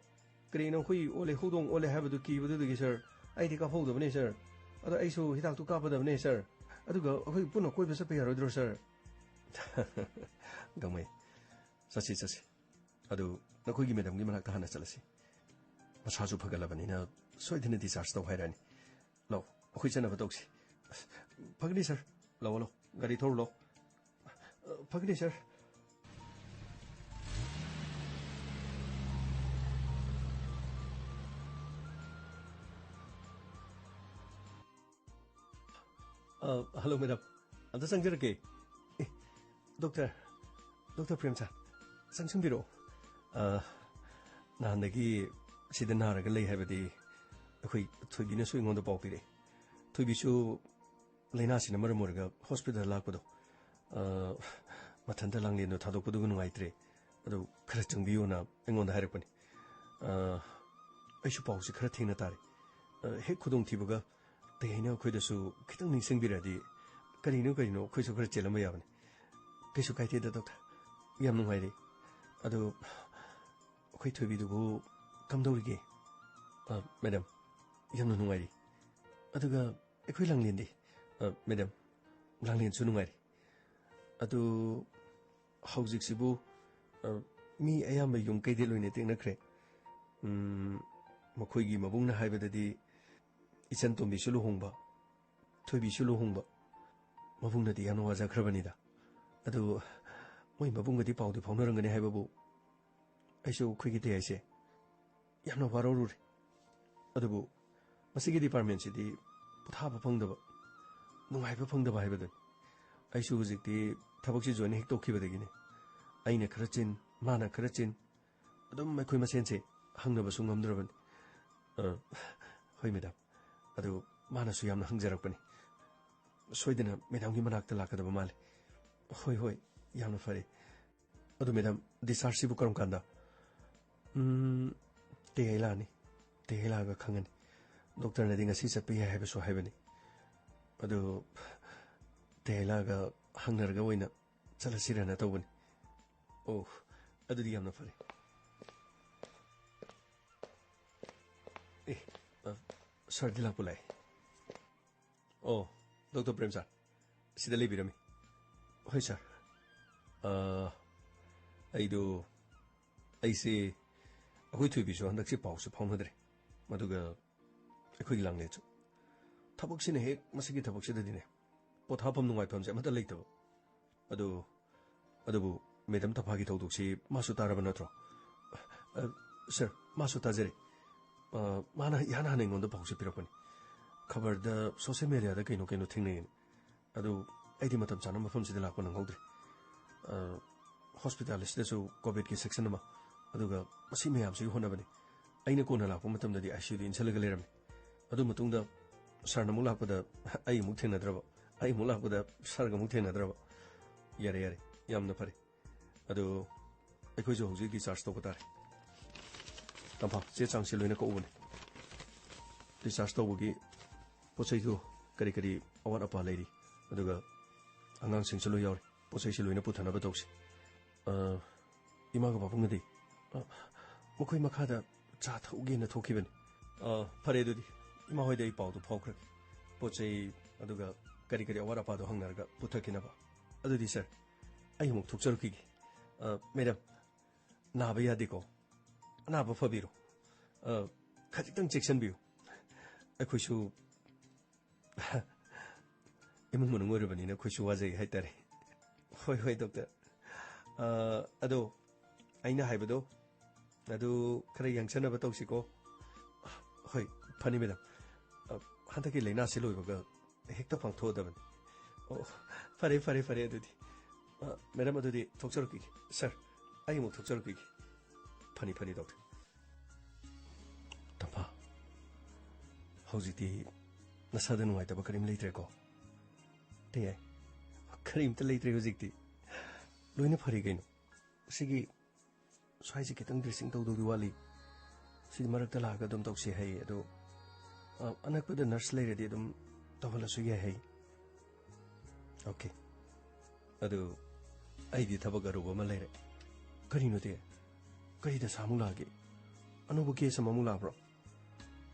ꯀꯔꯤꯅꯣ, ꯍꯨꯏ ꯑꯣꯜꯂꯦ, ꯍꯧꯗꯣꯡ ꯑꯣꯜꯂꯦ ꯍꯥꯏꯕꯗꯨ ꯀꯤꯕꯗꯨꯗꯒꯤ ꯁꯥꯔ, ꯑꯩꯗꯤ ꯀꯥꯞꯍꯧꯗꯕꯅꯦ ꯁꯥꯔ꯫ ꯑꯗꯣ ꯑꯩꯁꯨ ꯍꯤꯗꯥꯛꯇꯨ ꯀꯥꯞꯄꯗꯕꯅꯦ ꯁꯥꯔ꯫ ꯑꯗꯨꯒ ꯑꯩꯈꯣꯏ ꯄꯨꯟꯅ ꯀꯣꯏꯕ ꯆꯠꯄ ꯌꯥꯔꯣꯏꯗ꯭ꯔꯣ ꯁꯥꯔ? ꯒꯥꯡꯃꯩ, ꯆꯠꯁꯤ, ꯆꯠꯁꯤ꯫ ꯑꯗꯨ ꯅꯈꯣꯏꯒꯤ ꯃꯦꯗꯥꯝꯒꯤ ꯃꯅꯥꯛꯇ ꯍꯥꯟꯅ ꯆꯠꯂꯁꯤ꯫ ꯃꯁꯥꯁꯨ ꯐꯒꯠꯂꯕꯅꯤꯅ ꯁꯣꯏꯗꯅ discharge ꯇꯧ ꯍꯥꯏꯔꯛꯑꯅꯤ꯫ ꯂꯥꯛꯑꯣ, ꯑꯩꯈꯣꯏ ꯆꯠꯅꯕ ꯇꯧꯁꯤ꯫ ꯐꯒꯅꯤ ꯁꯥꯔ꯫ ꯂꯥꯛꯑꯣ, ꯂꯥꯛꯑꯣ, ꯒꯥꯔꯤ ꯊꯧꯔꯨ ꯂꯥꯛꯑꯣ꯫ ꯐꯒꯅꯤ ꯁꯥꯔ꯫ ꯑ, ꯍꯜꯂꯣ ꯃꯦꯗꯥꯝ, ꯑꯝꯇ ꯆꯪꯖꯔꯛꯀꯦ꯫ ꯑꯦ, ꯗꯣꯛꯇꯔ, ꯗꯣꯛꯇꯔ ꯄ꯭ꯔꯦꯝꯆꯥꯟ, ꯆꯪꯁꯤꯟꯕꯤꯔꯛꯑꯣ꯫ ꯑ, ꯅꯍꯥꯟꯗꯒꯤ ꯁꯤꯗ ꯅꯥꯔꯒ ꯂꯩ ꯍꯥꯏꯕꯗꯤ ꯑꯩꯈꯣꯏ ꯊꯣꯏꯕꯤꯅꯁꯨ ꯑꯩꯉꯣꯟꯗ ꯄꯥꯎ ꯄꯤꯔꯛꯑꯦ꯫ ꯊꯣꯏꯕꯤꯁꯨ ꯂꯥꯏꯅꯥꯁꯤꯅ ꯃꯔꯝ ꯑꯣꯏꯔꯒ ꯍꯣꯁꯄꯤꯇꯥꯜ ꯂꯥꯛꯄꯗꯣ, ꯑ, ꯃꯊꯟꯇ ꯂꯥꯡꯂꯦꯟꯗꯣ ꯊꯥꯗꯣꯛꯄꯗꯨꯒ ꯅꯨꯡꯉꯥꯏꯇ꯭ꯔꯦ, ꯑꯗꯨ ꯈꯔ ꯆꯪꯕꯤꯌꯣꯅ ꯑꯩꯉꯣꯟꯗ ꯍꯥꯏꯔꯛꯄꯅꯤ꯫ ꯑ, ꯑꯩꯁꯨ ꯄꯥꯎꯁꯤ ꯈꯔ ꯊꯦꯡꯅ ꯇꯥꯔꯦ꯫ ꯑ, ꯍꯦꯛ ꯈꯨꯗꯣꯡꯊꯤꯕꯒ ꯇꯦ ꯍꯥꯏꯅ ꯑꯩꯈꯣꯏꯗꯁꯨ ꯈꯤꯇꯪ ꯅꯤꯡꯁꯤꯡꯕꯤꯔꯛꯑꯗꯤ, ꯀꯔꯤꯅꯣ ꯀꯔꯤꯅꯣ ꯑꯩꯈꯣꯏꯁꯨ ꯈꯔ ꯆꯦꯜꯂꯝꯕ ꯌꯥꯕꯅꯤ꯫ ꯀꯩꯁꯨ ꯀꯥꯏꯗꯦꯗ ꯗꯣꯛꯇꯔ, ꯌꯥꯝ ꯅꯨꯡꯉꯥꯏꯔꯦ꯫ ꯑꯗꯣ ꯑꯩꯈꯣꯏ ꯊꯣꯏꯕꯤꯗꯨꯕꯨ ꯀꯝꯗꯧꯔꯤꯒꯦ? ꯑ, ꯃꯦꯗꯥꯝ, ꯌꯥꯝꯅ ꯅꯨꯡꯉꯥꯏꯔꯤ꯫ ꯑꯗꯨꯒ ꯑꯩꯈꯣꯏ ꯂꯥꯡꯂꯦꯟꯗꯤ? ꯑ, ꯃꯦꯗꯥꯝ, ꯂꯥꯡꯂꯦꯟꯁꯨ ꯅꯨꯡꯉꯥꯏꯔꯤ꯫ ꯑꯗꯨ ꯍꯧꯖꯤꯛꯁꯤꯕꯨ, ꯑ, ꯃꯤ ꯑꯌꯥꯝꯕ ꯌꯨꯝ ꯀꯩꯗꯤ ꯂꯣꯏꯅ ꯇꯦꯛꯅꯈ꯭ꯔꯦ꯫ ꯎꯝ, ꯃꯈꯣꯏꯒꯤ ꯃꯕꯨꯡꯅ ꯍꯥꯏꯕꯗꯗꯤ ꯏꯆꯟ ꯇꯣꯝꯕꯤꯁꯨ ꯂꯨꯍꯣꯡꯕ, ꯊꯣꯏꯕꯤꯁꯨ ꯂꯨꯍꯣꯡꯕ꯫ ꯃꯕꯨꯡꯅꯗꯤ ꯌꯥꯝꯅ ꯋꯥꯖꯈ꯭ꯔꯕꯅꯤꯗ꯫ ꯑꯗꯨ ꯃꯣꯏ ꯃꯕꯨꯡꯒꯗꯤ ꯄꯥꯎꯗꯤ ꯐꯥꯎꯅꯔꯝꯒꯅꯤ ꯍꯥꯏꯕꯕꯨ ꯑꯩꯁꯨ ꯑꯩꯈꯣꯏꯒꯤ ꯇꯦ ꯍꯥꯏꯁꯦ ꯌꯥꯝꯅ ꯋꯥꯔꯧꯔꯨꯔꯦ꯫ ꯑꯗꯨꯕꯨ ꯃꯁꯤꯒꯤ ꯗꯤꯄꯥꯔꯠꯃꯦꯟꯁꯤꯗꯤ ꯄꯣꯊꯥꯕ ꯐꯪꯗꯕ, ꯅꯨꯡꯉꯥꯏꯕ ꯐꯪꯗꯕ ꯍꯥꯏꯕꯗꯨꯅꯤ꯫ ꯑꯩꯁꯨ ꯍꯧꯖꯤꯛꯇꯤ ꯊꯕꯛꯁꯤ ꯖꯣꯏꯟ ꯍꯦꯛ ꯇꯧꯈꯤꯕꯗꯒꯤꯅꯦ, ꯑꯩꯅ ꯈꯔ ꯆꯤꯟ, ꯃꯥꯅ ꯈꯔ ꯆꯤꯟ, ꯑꯗꯨꯝ ꯑꯩꯈꯣꯏ ꯃꯁꯦꯟꯁꯦ ꯍꯪꯅꯕꯁꯨ ꯉꯝꯗ꯭ꯔꯕꯅꯤ꯫ ꯑ, ꯍꯣꯏ ꯃꯦꯗꯥꯝ, ꯑꯗꯨ ꯃꯥꯅꯁꯨ ꯌꯥꯝꯅ ꯍꯪꯖꯔꯛꯄꯅꯤ꯫ ꯁꯣꯏꯗꯅ ꯃꯦꯗꯥꯝꯒꯤ ꯃꯅꯥꯛꯇ ꯂꯥꯛꯀꯗꯕ ꯃꯥꯜꯂꯤ꯫ ꯍꯣꯏ, ꯍꯣꯏ, ꯌꯥꯝꯅ ꯐꯔꯦ꯫ ꯑꯗꯨ ꯃꯦꯗꯥꯝ, ꯗꯤꯁꯆꯥꯔꯖꯁꯤꯕꯨ ꯀꯔꯝ ꯀꯥꯟꯗ? ꯎꯝ, ꯇꯦꯍꯩꯂꯥꯅꯤ꯫ ꯇꯦꯍꯩꯂꯥꯒ ꯈꯪꯉꯅꯤ꯫ ꯗꯣꯛꯇꯔꯅꯗꯤ ꯉꯁꯤ ꯆꯠꯄ ꯌꯥꯏ ꯍꯥꯏꯕꯁꯨ ꯍꯥꯏꯕꯅꯤ꯫ ꯑꯗꯨ ꯇꯦꯍꯩꯂꯥꯒ ꯍꯪꯅꯔꯒ ꯑꯣꯏꯅ ꯆꯠꯂꯁꯤꯔꯅ ꯇꯧꯕꯅꯤ꯫ ꯑꯣ, ꯑꯗꯨꯗꯤ ꯌꯥꯝꯅ ꯐꯔꯦ꯫ ꯑꯦ, ꯑ, ꯁꯥꯔꯗꯤ ꯂꯥꯛꯄ ꯂꯥꯛꯑꯦ꯫ ꯑꯣ, ꯗꯣꯛꯇꯔ ꯄ꯭ꯔꯦꯝꯆꯥꯟ, ꯁꯤꯗ ꯂꯩꯕꯤꯔꯝꯃꯤ꯫ ꯍꯣꯏ, ꯁꯥꯔ꯫ ꯑ, ꯑꯩꯗꯣ, ꯑꯩꯁꯦ, ꯑꯩꯈꯣꯏ ꯊꯣꯏꯕꯤꯁꯨ ꯍꯟꯗꯛꯁꯦ ꯄꯥꯎꯁꯦ ꯐꯥꯎꯅꯗ꯭ꯔꯦ꯫ ꯑꯗꯨꯒ ꯑꯩꯈꯣꯏꯒꯤ ꯂꯥꯡꯂꯦꯟꯁꯨ꯫ ꯊꯕꯛꯁꯤꯅ ꯍꯦꯛ ꯃꯁꯤꯒꯤ ꯊꯕꯛꯁꯤꯗꯗꯤꯅꯦ, ꯄꯣꯊꯥꯐꯝ ꯅꯨꯡꯉꯥꯏꯐꯝꯁꯦ ꯑꯃꯠꯇ ꯂꯩꯇꯕ꯫ ꯑꯗꯨ, ꯑꯗꯨꯕꯨ ꯃꯦꯗꯝ ꯇꯝꯐꯥꯒꯤ ꯊꯧꯗꯣꯛꯁꯤ ꯃꯥꯁꯨ ꯇꯥꯔꯕ ꯅꯠꯇ꯭ꯔꯣ? ꯑ, ꯁꯥꯔ, ꯃꯥꯁꯨ ꯇꯥꯖꯔꯦ꯫ ꯑ, ꯃꯥꯅ ꯏꯍꯥꯟ ꯍꯥꯟꯅ ꯑꯩꯉꯣꯟꯗ ꯄꯥꯎꯁꯦ ꯄꯤꯔꯛꯄꯅꯤ꯫ ꯈꯕꯔꯗ, ꯁꯣꯁꯦꯜ ꯃꯦꯗꯤꯌꯥꯗ ꯀꯩꯅꯣ ꯀꯩꯅꯣ ꯊꯦꯡꯅꯩꯌꯦꯅ꯫ ꯑꯗꯨ ꯑꯩꯗꯤ ꯃꯇꯝ ꯆꯥꯅ ꯃꯐꯝꯁꯤꯗ ꯂꯥꯛꯄ ꯅꯪꯍꯧꯗ꯭ꯔꯦ꯫ ꯑ, ꯍꯣꯁꯄꯤꯇꯥꯜ ꯑꯁꯤꯗꯁꯨ ꯀꯣꯚꯤꯗꯀꯤ ꯁꯦꯛꯁꯟ ꯑꯃ, ꯑꯗꯨꯒ ꯃꯁꯤ ꯃꯌꯥꯝꯁꯤꯒꯤ ꯍꯣꯠꯅꯕꯅꯤ꯫ ꯑꯩꯅ ꯀꯣꯟꯅ ꯂꯥꯛꯄ ꯃꯇꯝꯗꯗꯤ ꯑꯥꯏ ꯁꯤ ꯌꯨꯗ ꯏꯟꯁꯤꯜꯂꯒ ꯂꯩꯔꯝꯃꯤ꯫ ꯑꯗꯨ ꯃꯇꯨꯡꯗ ꯁꯥꯔꯅ ꯑꯃꯨꯛ ꯂꯥꯛꯄꯗ ꯑꯩ ꯑꯃꯨꯛ ꯊꯦꯡꯅꯗ꯭ꯔꯕ, ꯑꯩ ꯑꯃꯨꯛ ꯂꯥꯛꯄꯗ ꯁꯥꯔꯒ ꯑꯃꯨꯛ ꯊꯦꯡꯅꯗ꯭ꯔꯕ꯫ ꯌꯥꯔꯦ, ꯌꯥꯔꯦ, ꯌꯥꯝꯅ ꯐꯔꯦ꯫ ꯑꯗꯨ ꯑꯩꯈꯣꯏꯁꯨ ꯍꯧꯖꯤꯛ ꯗꯤꯆꯥꯔꯖ ꯇꯧꯕ ꯇꯥꯔꯦ꯫ ꯇꯝꯐꯥ, ꯆꯦ ꯆꯥꯡꯁꯦ ꯂꯣꯏꯅ ꯀꯛꯎꯕꯅꯦ꯫ ꯗꯤꯆꯥꯔꯖ ꯇꯧꯕꯒꯤ ꯄꯣꯠ ꯆꯩꯗꯨ ꯀꯔꯤ ꯀꯔꯤ ꯑꯋꯥꯠ ꯑꯄꯥ ꯂꯩꯔꯤ, ꯑꯗꯨꯒ ꯑꯉꯥꯡꯁꯤꯡꯁꯨ ꯂꯣꯏ ꯌꯥꯎꯔꯤ, ꯄꯣꯠ ꯆꯩꯁꯤ ꯂꯣꯏꯅ ꯄꯨꯊꯅꯕ ꯇꯧꯁꯤ꯫ ꯑ, ꯏꯃꯥꯒ ꯄꯥꯕꯨꯡꯒꯗꯤ? ꯑ, ꯃꯈꯣꯏ ꯃꯈꯥꯗ ꯆꯥ ꯊꯛꯎꯒꯦꯅ ꯊꯣꯛꯈꯤꯕꯅꯤ꯫ ꯑ, ꯐꯔꯦ ꯑꯗꯨꯗꯤ, ꯏꯃꯥ ꯍꯣꯏꯗ ꯑꯩ ꯄꯥꯎꯗꯨ ꯐꯥꯎꯈ꯭ꯔꯒꯦ꯫ ꯄꯣꯠ ꯆꯩ ꯑꯗꯨꯒ ꯀꯔꯤ ꯀꯔꯤ ꯑꯋꯥꯠ ꯑꯄꯥꯗꯣ ꯍꯪꯅꯔꯒ ꯄꯨꯊꯛꯈꯤꯅꯕ꯫ ꯑꯗꯨꯗꯤ ꯁꯥꯔ, ꯑꯩ ꯑꯃꯨꯛ ꯊꯣꯛꯆꯔꯛꯈꯤꯒꯦ꯫ ꯑ, ꯃꯦꯗꯥꯝ, ꯅꯥꯕ ꯌꯥꯗꯦꯀꯣ? ꯑꯅꯥꯕ ꯐꯕꯤꯔꯣ꯫ ꯑ, ꯈꯖꯤꯛꯇꯪ ꯆꯦꯛꯁꯤꯟꯕꯤꯌꯨ꯫ ꯑꯩꯈꯣꯏꯁꯨ ꯏꯃꯨꯡ ꯃꯅꯨꯡ ꯑꯣꯏꯔꯕꯅꯤꯅ ꯑꯩꯈꯣꯏꯁꯨ ꯋꯥꯖꯩ ꯍꯥꯏꯇꯥꯔꯦ꯫ ꯍꯣꯏ, ꯍꯣꯏ, ꯗꯣꯛꯇꯔ꯫ ꯑ, ꯑꯗꯣ ꯑꯩꯅ ꯍꯥꯏꯕꯗꯣ, ꯑꯗꯨ ꯈꯔ ꯌꯦꯡꯁꯟꯅꯕ ꯇꯧꯁꯤꯀꯣ꯫ ꯍꯣꯏ, ꯐꯅꯤ, ꯃꯦꯗꯥꯝ꯫ ꯑ, ꯍꯟꯗꯛꯀꯤ ꯂꯥꯏꯅꯥꯁꯤ ꯂꯣꯏꯕꯒ ꯍꯦꯛꯇ ꯄꯥꯡꯊꯣꯛꯑꯗꯕꯅꯤ꯫ ꯑꯣ, ꯐꯔꯦ, ꯐꯔꯦ, ꯐꯔꯦ ꯑꯗꯨꯗꯤ꯫ ꯑ, ꯃꯦꯗꯥꯝ, ꯑꯗꯨꯗꯤ ꯊꯣꯛꯆꯔꯛꯈꯤꯒꯦ꯫ ꯁꯥꯔ, ꯑꯩ ꯑꯃꯨꯛ ꯊꯣꯛꯆꯔꯛꯈꯤꯒꯦ꯫ ꯐꯅꯤ, ꯐꯅꯤ, ꯗꯣꯛꯇꯔ꯫ ꯇꯝꯐꯥ, ꯍꯧꯖꯤꯛꯇꯤ ꯅꯁꯥꯗ ꯅꯨꯡꯉꯥꯏꯇꯕ ꯀꯔꯤꯝ ꯂꯩꯇ꯭ꯔꯦꯀꯣ? ꯇꯦ, ꯀꯔꯤꯝꯇ ꯂꯩꯇ꯭ꯔꯦ ꯍꯧꯖꯤꯛꯇꯤ꯫ ꯂꯣꯏꯅ ꯐꯔꯦ ꯀꯩꯅꯣ꯫ ꯁꯤꯒꯤ ꯁ꯭ꯋꯥꯏꯁꯦ ꯈꯤꯇꯪ dressing ꯇꯧꯗꯧꯗꯤ ꯋꯥꯠꯂꯤ, ꯁꯤꯗꯤ ꯃꯔꯛꯇ ꯂꯥꯛꯑꯒ ꯑꯗꯨꯝ ꯇꯧꯁꯦ ꯍꯥꯏꯌꯦ꯫ ꯑꯗꯣ ꯑ, ꯑꯅꯛꯄꯗ nurse ꯂꯩꯔꯗꯤ ꯑꯗꯨꯝ ꯇꯧꯍꯜꯂꯁꯨ ꯌꯥꯏ ꯍꯥꯏꯌꯦ꯫ Okay꯫ ꯑꯗꯨ ꯑꯩꯗꯤ ꯊꯕꯛ ꯑꯔꯨꯕ ꯑꯃ ꯂꯩꯔꯦ꯫ ꯀꯔꯤꯅꯣꯗꯤ? ꯀꯔꯤ ꯗꯁꯥ ꯑꯃꯨꯛ ꯂꯥꯛꯑꯒꯦ? ꯑꯅꯧꯕ case ꯑꯃ ꯑꯃꯨꯛ ꯂꯥꯛꯄ꯭ꯔꯣ?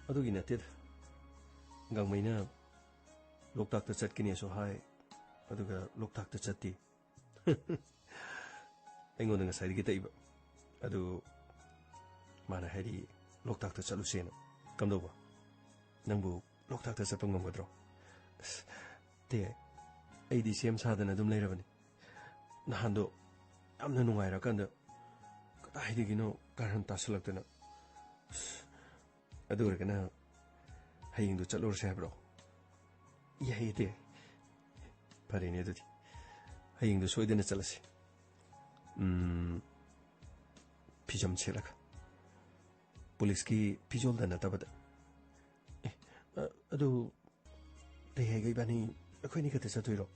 ꯑꯗꯨꯒꯤ ꯅꯠꯇꯦꯗ꯫ ꯒꯥꯡꯃꯩꯅ ꯂꯣꯛꯇꯥꯛꯇ ꯆꯠꯀꯅꯤꯁꯨ ꯍꯥꯏ, ꯑꯗꯨꯒ ꯂꯣꯛꯇꯥꯛꯇ ꯆꯠꯇꯦ꯫ ꯑꯩꯉꯣꯟꯗ ꯉꯁꯥꯏꯗꯒꯤ ꯇꯛꯏꯕ꯫ ꯑꯗꯨ ꯃꯥꯅ ꯍꯥꯏꯔꯤ, "ꯂꯣꯛꯇꯥꯛꯇ ꯆꯠꯂꯨꯁꯦꯅ"꯫ ꯀꯝꯗꯧꯕ? ꯅꯪꯕꯨ ꯂꯣꯛꯇꯥꯛꯇ ꯆꯠꯄ ꯉꯝꯒꯗ꯭ꯔꯣ? ꯑꯁ, ꯇꯦ, ꯑꯩꯗꯤ ꯁꯦꯝ ꯁꯥꯗꯅ ꯑꯗꯨꯝ ꯂꯩꯔꯕꯅꯤ꯫ ꯅꯍꯥꯟꯗꯣ ꯌꯥꯝꯅ ꯅꯨꯡꯉꯥꯏꯔꯀꯥꯟꯗ ꯀꯗꯥꯏꯗꯒꯤꯅꯣ ꯀꯥꯔꯟ ꯇꯥꯁꯜꯂꯛꯇꯅ꯫ ꯑꯁ, ꯑꯗꯨ ꯑꯣꯏꯔꯒꯅ ꯍꯌꯦꯡꯗꯣ ꯆꯠꯂꯨꯔꯁꯦ ꯍꯥꯏꯕ꯭ꯔꯣ? ꯌꯥꯏꯌꯦ ꯇꯦ꯫ ꯐꯔꯦꯅꯦ ꯑꯗꯨꯗꯤ꯫ ꯍꯌꯦꯡꯗꯣ ꯁꯣꯏꯗꯅ ꯆꯠꯂꯁꯤ꯫ ꯎꯝ, ꯐꯤꯖꯝ ꯁꯦꯠꯂꯒ꯫ ꯄꯨꯂꯤꯁꯀꯤ ꯐꯤꯖꯣꯜꯗ ꯅꯠꯇꯕꯗ꯫ ꯑꯦ, ꯑ, ꯑꯗꯨ ꯇꯦ ꯍꯥꯏꯒ ꯏꯕꯥꯅꯤ ꯑꯩꯈꯣꯏꯅꯤ ꯈꯛꯇ ꯆꯠꯇꯣꯏꯔꯣ?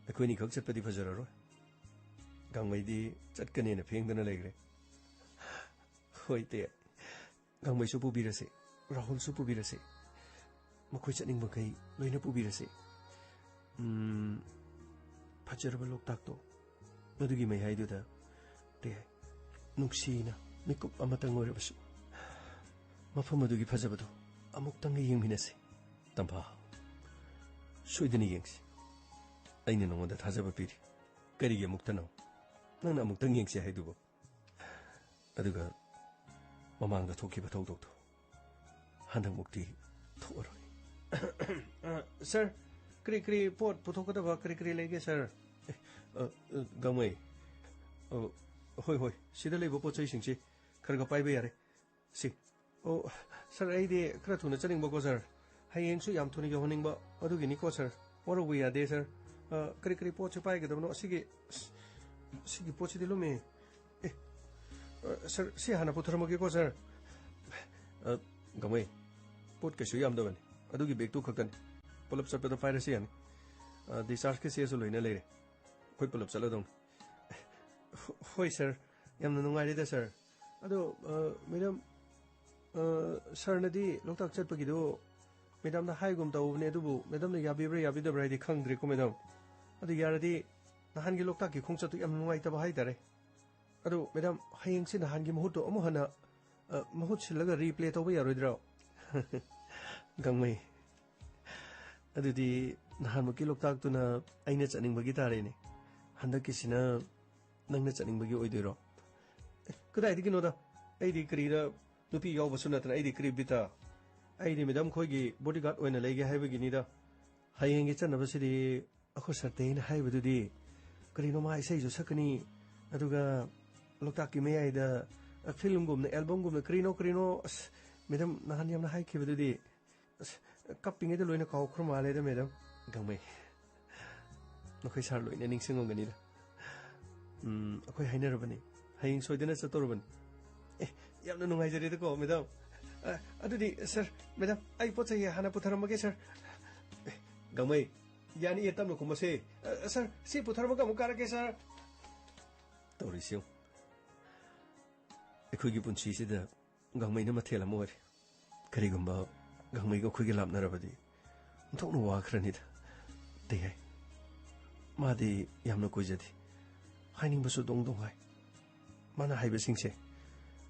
ꯑꯩꯈꯣꯏꯅꯤ ꯈꯛ ꯆꯠꯄꯗꯤ ꯐꯖꯔꯔꯣꯏ꯫ ꯒꯥꯡꯃꯩꯗꯤ ꯆꯠꯀꯅꯦꯅ ꯐꯦꯡꯗꯅ ꯂꯩꯈ꯭ꯔꯦ꯫ ꯍꯣꯏ ꯇꯦ꯫ ꯒꯥꯡꯃꯩꯁꯨ ꯄꯨꯕꯤꯔꯁꯦ, ꯔꯥꯍꯨꯜꯁꯨ ꯄꯨꯕꯤꯔꯁꯦ꯫ ꯃꯈꯣꯏ ꯆꯠꯅꯤꯡꯕꯈꯩ ꯂꯣꯏꯅ ꯄꯨꯕꯤꯔꯁꯦ꯫ ꯎꯝ, ꯐꯖꯔꯕ ꯂꯣꯛꯇꯥꯛꯇꯣ, ꯃꯗꯨꯒꯤ ꯃꯌꯥꯏꯗꯨꯗ ꯀꯔꯤ ꯍꯥꯏ, ꯅꯨꯡꯁꯤꯅ ꯃꯤꯀꯨꯞ ꯑꯃꯇꯪ ꯑꯣꯏꯔꯕꯁꯨ ꯃꯐꯝ ꯑꯗꯨꯒꯤ ꯐꯖꯕꯗꯣ ꯑꯃꯨꯛꯇꯪꯒ ꯌꯦꯡꯃꯤꯟꯅꯁꯦ꯫ ꯇꯝꯐꯥ, ꯁꯣꯏꯗꯅ ꯌꯦꯡꯁꯤ꯫ ꯑꯩꯅ ꯅꯉꯣꯟꯗ ꯊꯥꯖꯕ ꯄꯤꯔꯤ꯫ ꯀꯔꯤꯒꯤ ꯑꯃꯨꯛꯇꯅꯣ? ꯅꯪꯅ ꯑꯃꯨꯛꯇꯪ ꯌꯦꯡꯁꯤ ꯍꯥꯏꯗꯨꯕꯨ? ꯑꯗꯨꯒ ꯃꯃꯥꯡꯗ ꯊꯣꯛꯈꯤꯕ ꯊꯧꯗꯣꯛꯇꯣ ꯍꯟꯗꯛꯃꯨꯛꯇꯤ ꯊꯣꯛꯑꯔꯣꯏ꯫ ꯑ, ꯁꯥꯔ, ꯀꯔꯤ ꯀꯔꯤ ꯄꯣꯠ ꯄꯨꯊꯣꯛꯀꯗꯕ ꯀꯔꯤ ꯀꯔꯤ ꯂꯩꯒꯦ, ꯁꯥꯔ? ꯑꯦ, ꯑ, ꯑ, ꯒꯥꯡꯃꯩ꯫ ꯑ, ꯍꯣꯏ, ꯍꯣꯏ, ꯁꯤꯗ ꯂꯩꯕ ꯄꯣꯠ ꯆꯩꯁꯤꯡꯁꯤ ꯈꯔ ꯈꯔ ꯄꯥꯏꯕ ꯌꯥꯔꯦ꯫ ꯁꯤ꯫ ꯑꯣ, ꯁꯥꯔ, ꯑꯩꯗꯤ ꯈꯔ ꯊꯨꯅ ꯆꯠꯅꯤꯡꯕꯀꯣ, ꯁꯥꯔ꯫ ꯍꯌꯦꯡꯁꯨ ꯌꯥꯝ ꯊꯨꯅ ꯌꯧꯍꯟꯅꯤꯡꯕ, ꯑꯗꯨꯒꯤꯅꯤꯀꯣ, ꯁꯥꯔ꯫ ꯋꯥꯔꯧꯕ ꯌꯥꯗꯦ, ꯁꯥꯔ꯫ ꯑ, ꯀꯔꯤ ꯀꯔꯤ ꯄꯣꯠꯁꯦ ꯄꯥꯏꯒꯗꯕꯅꯣ? ꯑꯁꯤꯒꯤ, ꯑꯁ, ꯁꯤꯒꯤ ꯄꯣꯠꯁꯤꯗꯤ ꯂꯨꯝꯃꯦ꯫ ꯑꯦ, ꯑ, ꯁꯥꯔ, ꯁꯤ ꯍꯥꯟꯅ ꯄꯨꯊꯔꯝꯃꯒꯦꯀꯣ, ꯁꯥꯔ꯫ ꯑ, ꯒꯥꯡꯃꯩ, ꯄꯣꯠ ꯀꯩꯁꯨ ꯌꯥꯝꯗꯕꯅꯤ꯫ ꯑꯗꯨꯒꯤ ꯕꯦꯒꯇꯨ ꯈꯛꯇꯅꯤ꯫ ꯄꯨꯂꯞ ꯆꯠꯄꯗ ꯄꯥꯏꯔꯁꯨ ꯌꯥꯅꯤ꯫ ꯑ, dischargeꯀꯤ ꯆꯦꯁꯨ ꯂꯣꯏꯅ ꯂꯩꯔꯦ꯫ ꯑꯩꯈꯣꯏ ꯄꯨꯂꯞ ꯆꯠꯂꯗꯧꯅꯤ꯫ ꯍꯣ-, ꯍꯣꯏ, ꯁꯥꯔ꯫ ꯌꯥꯝꯅ ꯅꯨꯡꯉꯥꯏꯔꯦꯗ, ꯁꯥꯔ꯫ ꯑꯗꯣ, ꯑ, ꯃꯦꯗꯥꯝ, ꯑ, ꯁꯥꯔꯅꯗꯤ ꯂꯣꯛꯇꯥꯛ ꯆꯠꯄꯒꯤꯗꯣ ꯃꯦꯗꯥꯝꯗ ꯍꯥꯏꯒꯨꯝ ꯇꯧꯕꯅꯦ, ꯑꯗꯨꯕꯨ ꯃꯦꯗꯥꯝꯅ ꯌꯥꯕꯤꯕ꯭ꯔꯥ ꯌꯥꯕꯤꯗꯕ꯭ꯔꯥ ꯍꯥꯏꯗꯤ ꯈꯪꯗ꯭ꯔꯦꯀꯣ, ꯃꯦꯗꯥꯝ꯫ ꯑꯗꯨ ꯌꯥꯔꯗꯤ ꯅꯍꯥꯟꯒꯤ ꯂꯣꯛꯇꯥꯛꯀꯤ ꯈꯣꯡꯆꯠꯇꯨ ꯌꯥꯝ ꯅꯨꯡꯉꯥꯏꯇꯕ ꯍꯥꯏꯇꯥꯔꯦ꯫ ꯑꯗꯨ, ꯃꯦꯗꯥꯝ, ꯍꯌꯦꯡꯁꯦ ꯅꯍꯥꯟꯒꯤ ꯃꯍꯨꯠꯇꯣ ꯑꯃꯨꯛ ꯍꯟꯅ, ꯑ, ꯃꯍꯨꯠ ꯁꯤꯜꯂꯒ ꯔꯤꯄ꯭ꯂꯦ ꯇꯧꯕ ꯌꯥꯔꯣꯏꯗ꯭ꯔꯣ? ꯒꯥꯡꯃꯩ, ꯑꯗꯨꯗꯤ ꯅꯍꯥꯟꯃꯨꯛꯀꯤ ꯂꯣꯛꯇꯥꯛꯇꯨꯅ ꯑꯩꯅ ꯆꯠꯅꯤꯡꯕꯒꯤ ꯇꯥꯔꯦꯅꯦ꯫ ꯍꯟꯗꯛꯀꯤꯁꯤꯅ ꯅꯪꯅ ꯆꯠꯅꯤꯡꯕꯒꯤ ꯑꯣꯏꯗꯣꯏꯔꯣ? ꯑꯦ, ꯀꯗꯥꯏꯗꯒꯤꯅꯣꯗ? ꯑꯩꯗꯤ ꯀꯔꯤꯗ ꯅꯨꯄꯤ ꯌꯥꯎꯕꯁꯨ ꯅꯠꯇꯅ ꯑꯩꯗꯤ ꯀꯔꯤ ꯕꯤꯠꯇ? ꯑꯩꯗꯤ ꯃꯦꯗꯥꯝ ꯈꯣꯏꯒꯤ ꯕꯣꯗꯤꯒꯥꯔꯗ ꯑꯣꯏꯅ ꯂꯩꯒꯦ ꯍꯥꯏꯕꯒꯤꯅꯤꯗ꯫ ꯍꯌꯦꯡꯒꯤ ꯆꯠꯅꯕꯁꯤꯗꯤ ꯑꯩꯈꯣꯏ ꯁꯥꯔ ꯇꯦꯅ ꯍꯥꯏꯕꯗꯨꯗꯤ ꯀꯔꯤꯅꯣ ꯃꯥ ꯏꯁꯩꯁꯨ ꯁꯛꯀꯅꯤ, ꯑꯗꯨꯒ ꯂꯣꯛꯇꯥꯛꯀꯤ ꯃꯌꯥꯏꯗ ꯐꯤꯂꯝꯒꯨꯝꯅ, ꯑꯦꯜꯕꯝꯒꯨꯝꯅ ꯀꯔꯤꯅꯣ ꯀꯔꯤꯅꯣ, ꯑꯁ, ꯃꯦꯗꯥꯝ ꯅꯍꯥꯟ ꯌꯥꯝꯅ ꯍꯥꯏꯈꯤꯕꯗꯨꯗꯤ, ꯑꯁ, ꯀꯞꯄꯤꯉꯩꯗ ꯂꯣꯏꯅ ꯀꯥꯎꯈ꯭ꯔ ꯃꯥꯜꯂꯦꯗ, ꯃꯦꯗꯥꯝ꯫ ꯒꯥꯡꯃꯩ, ꯅꯈꯣꯏ ꯁꯥꯔ ꯂꯣꯏꯅ ꯅꯤꯡꯁꯤꯡꯉꯝꯒꯅꯤꯗ꯫ ꯎꯝ, ꯑꯩꯈꯣꯏ ꯍꯥꯏꯅꯔꯕꯅꯤ, ꯍꯌꯦꯡ ꯁꯣꯏꯗꯅ ꯆꯠꯇꯧꯔꯕꯅꯤ꯫ ꯑꯦ, ꯌꯥꯝꯅ ꯅꯨꯡꯉꯥꯏꯖꯔꯦꯗꯀꯣ, ꯃꯦꯗꯥꯝ꯫ ꯑ, ꯑꯗꯨꯗꯤ, ꯁꯥꯔ, ꯃꯦꯗꯥꯝ, ꯑꯩ ꯄꯣꯠ ꯆꯩ ꯍꯥꯟꯅ ꯄꯨꯊꯔꯝꯃꯒꯦ, ꯁꯥꯔ꯫ ꯑꯦ, ꯒꯥꯡꯃꯩ, ꯌꯥꯅꯤꯌꯦ, ꯇꯞꯅ ꯈꯨꯝꯃꯁꯦ꯫ ꯑ, ꯁꯥꯔ, ꯁꯤ ꯄꯨꯊꯔꯝꯃꯒ ꯑꯃꯨꯛ ꯀꯥꯔꯛꯀꯦ, ꯁꯥꯔ꯫ ꯇꯧꯔꯤꯁꯤ ꯌꯦꯡꯉꯨ꯫ ꯑꯩꯈꯣꯏꯒꯤ ꯄꯨꯟꯁꯤꯁꯤꯗ ꯒꯥꯡꯃꯩꯅ ꯃꯊꯦꯜ ꯑꯃ ꯑꯣꯏꯔꯦ꯫ ꯀꯔꯤꯒꯨꯝꯕ ꯒꯥꯡꯃꯩꯒ ꯑꯩꯈꯣꯏꯒ ꯂꯥꯞꯅꯔꯕꯗꯤ ꯑꯣꯟꯊꯣꯛꯅ ꯋꯥꯈ꯭ꯔꯅꯤꯗ꯫ ꯇꯦꯍꯥꯏ꯫ ꯃꯥꯗꯤ ꯌꯥꯝꯅ ꯀꯣꯏꯖꯗꯦ꯫ ꯍꯥꯏꯅꯤꯡꯕꯁꯨ ꯗꯣꯡ ꯗꯣꯡ ꯍꯥꯏ꯫ ꯃꯥꯅ ꯍꯥꯏꯕꯁꯤꯡꯁꯦ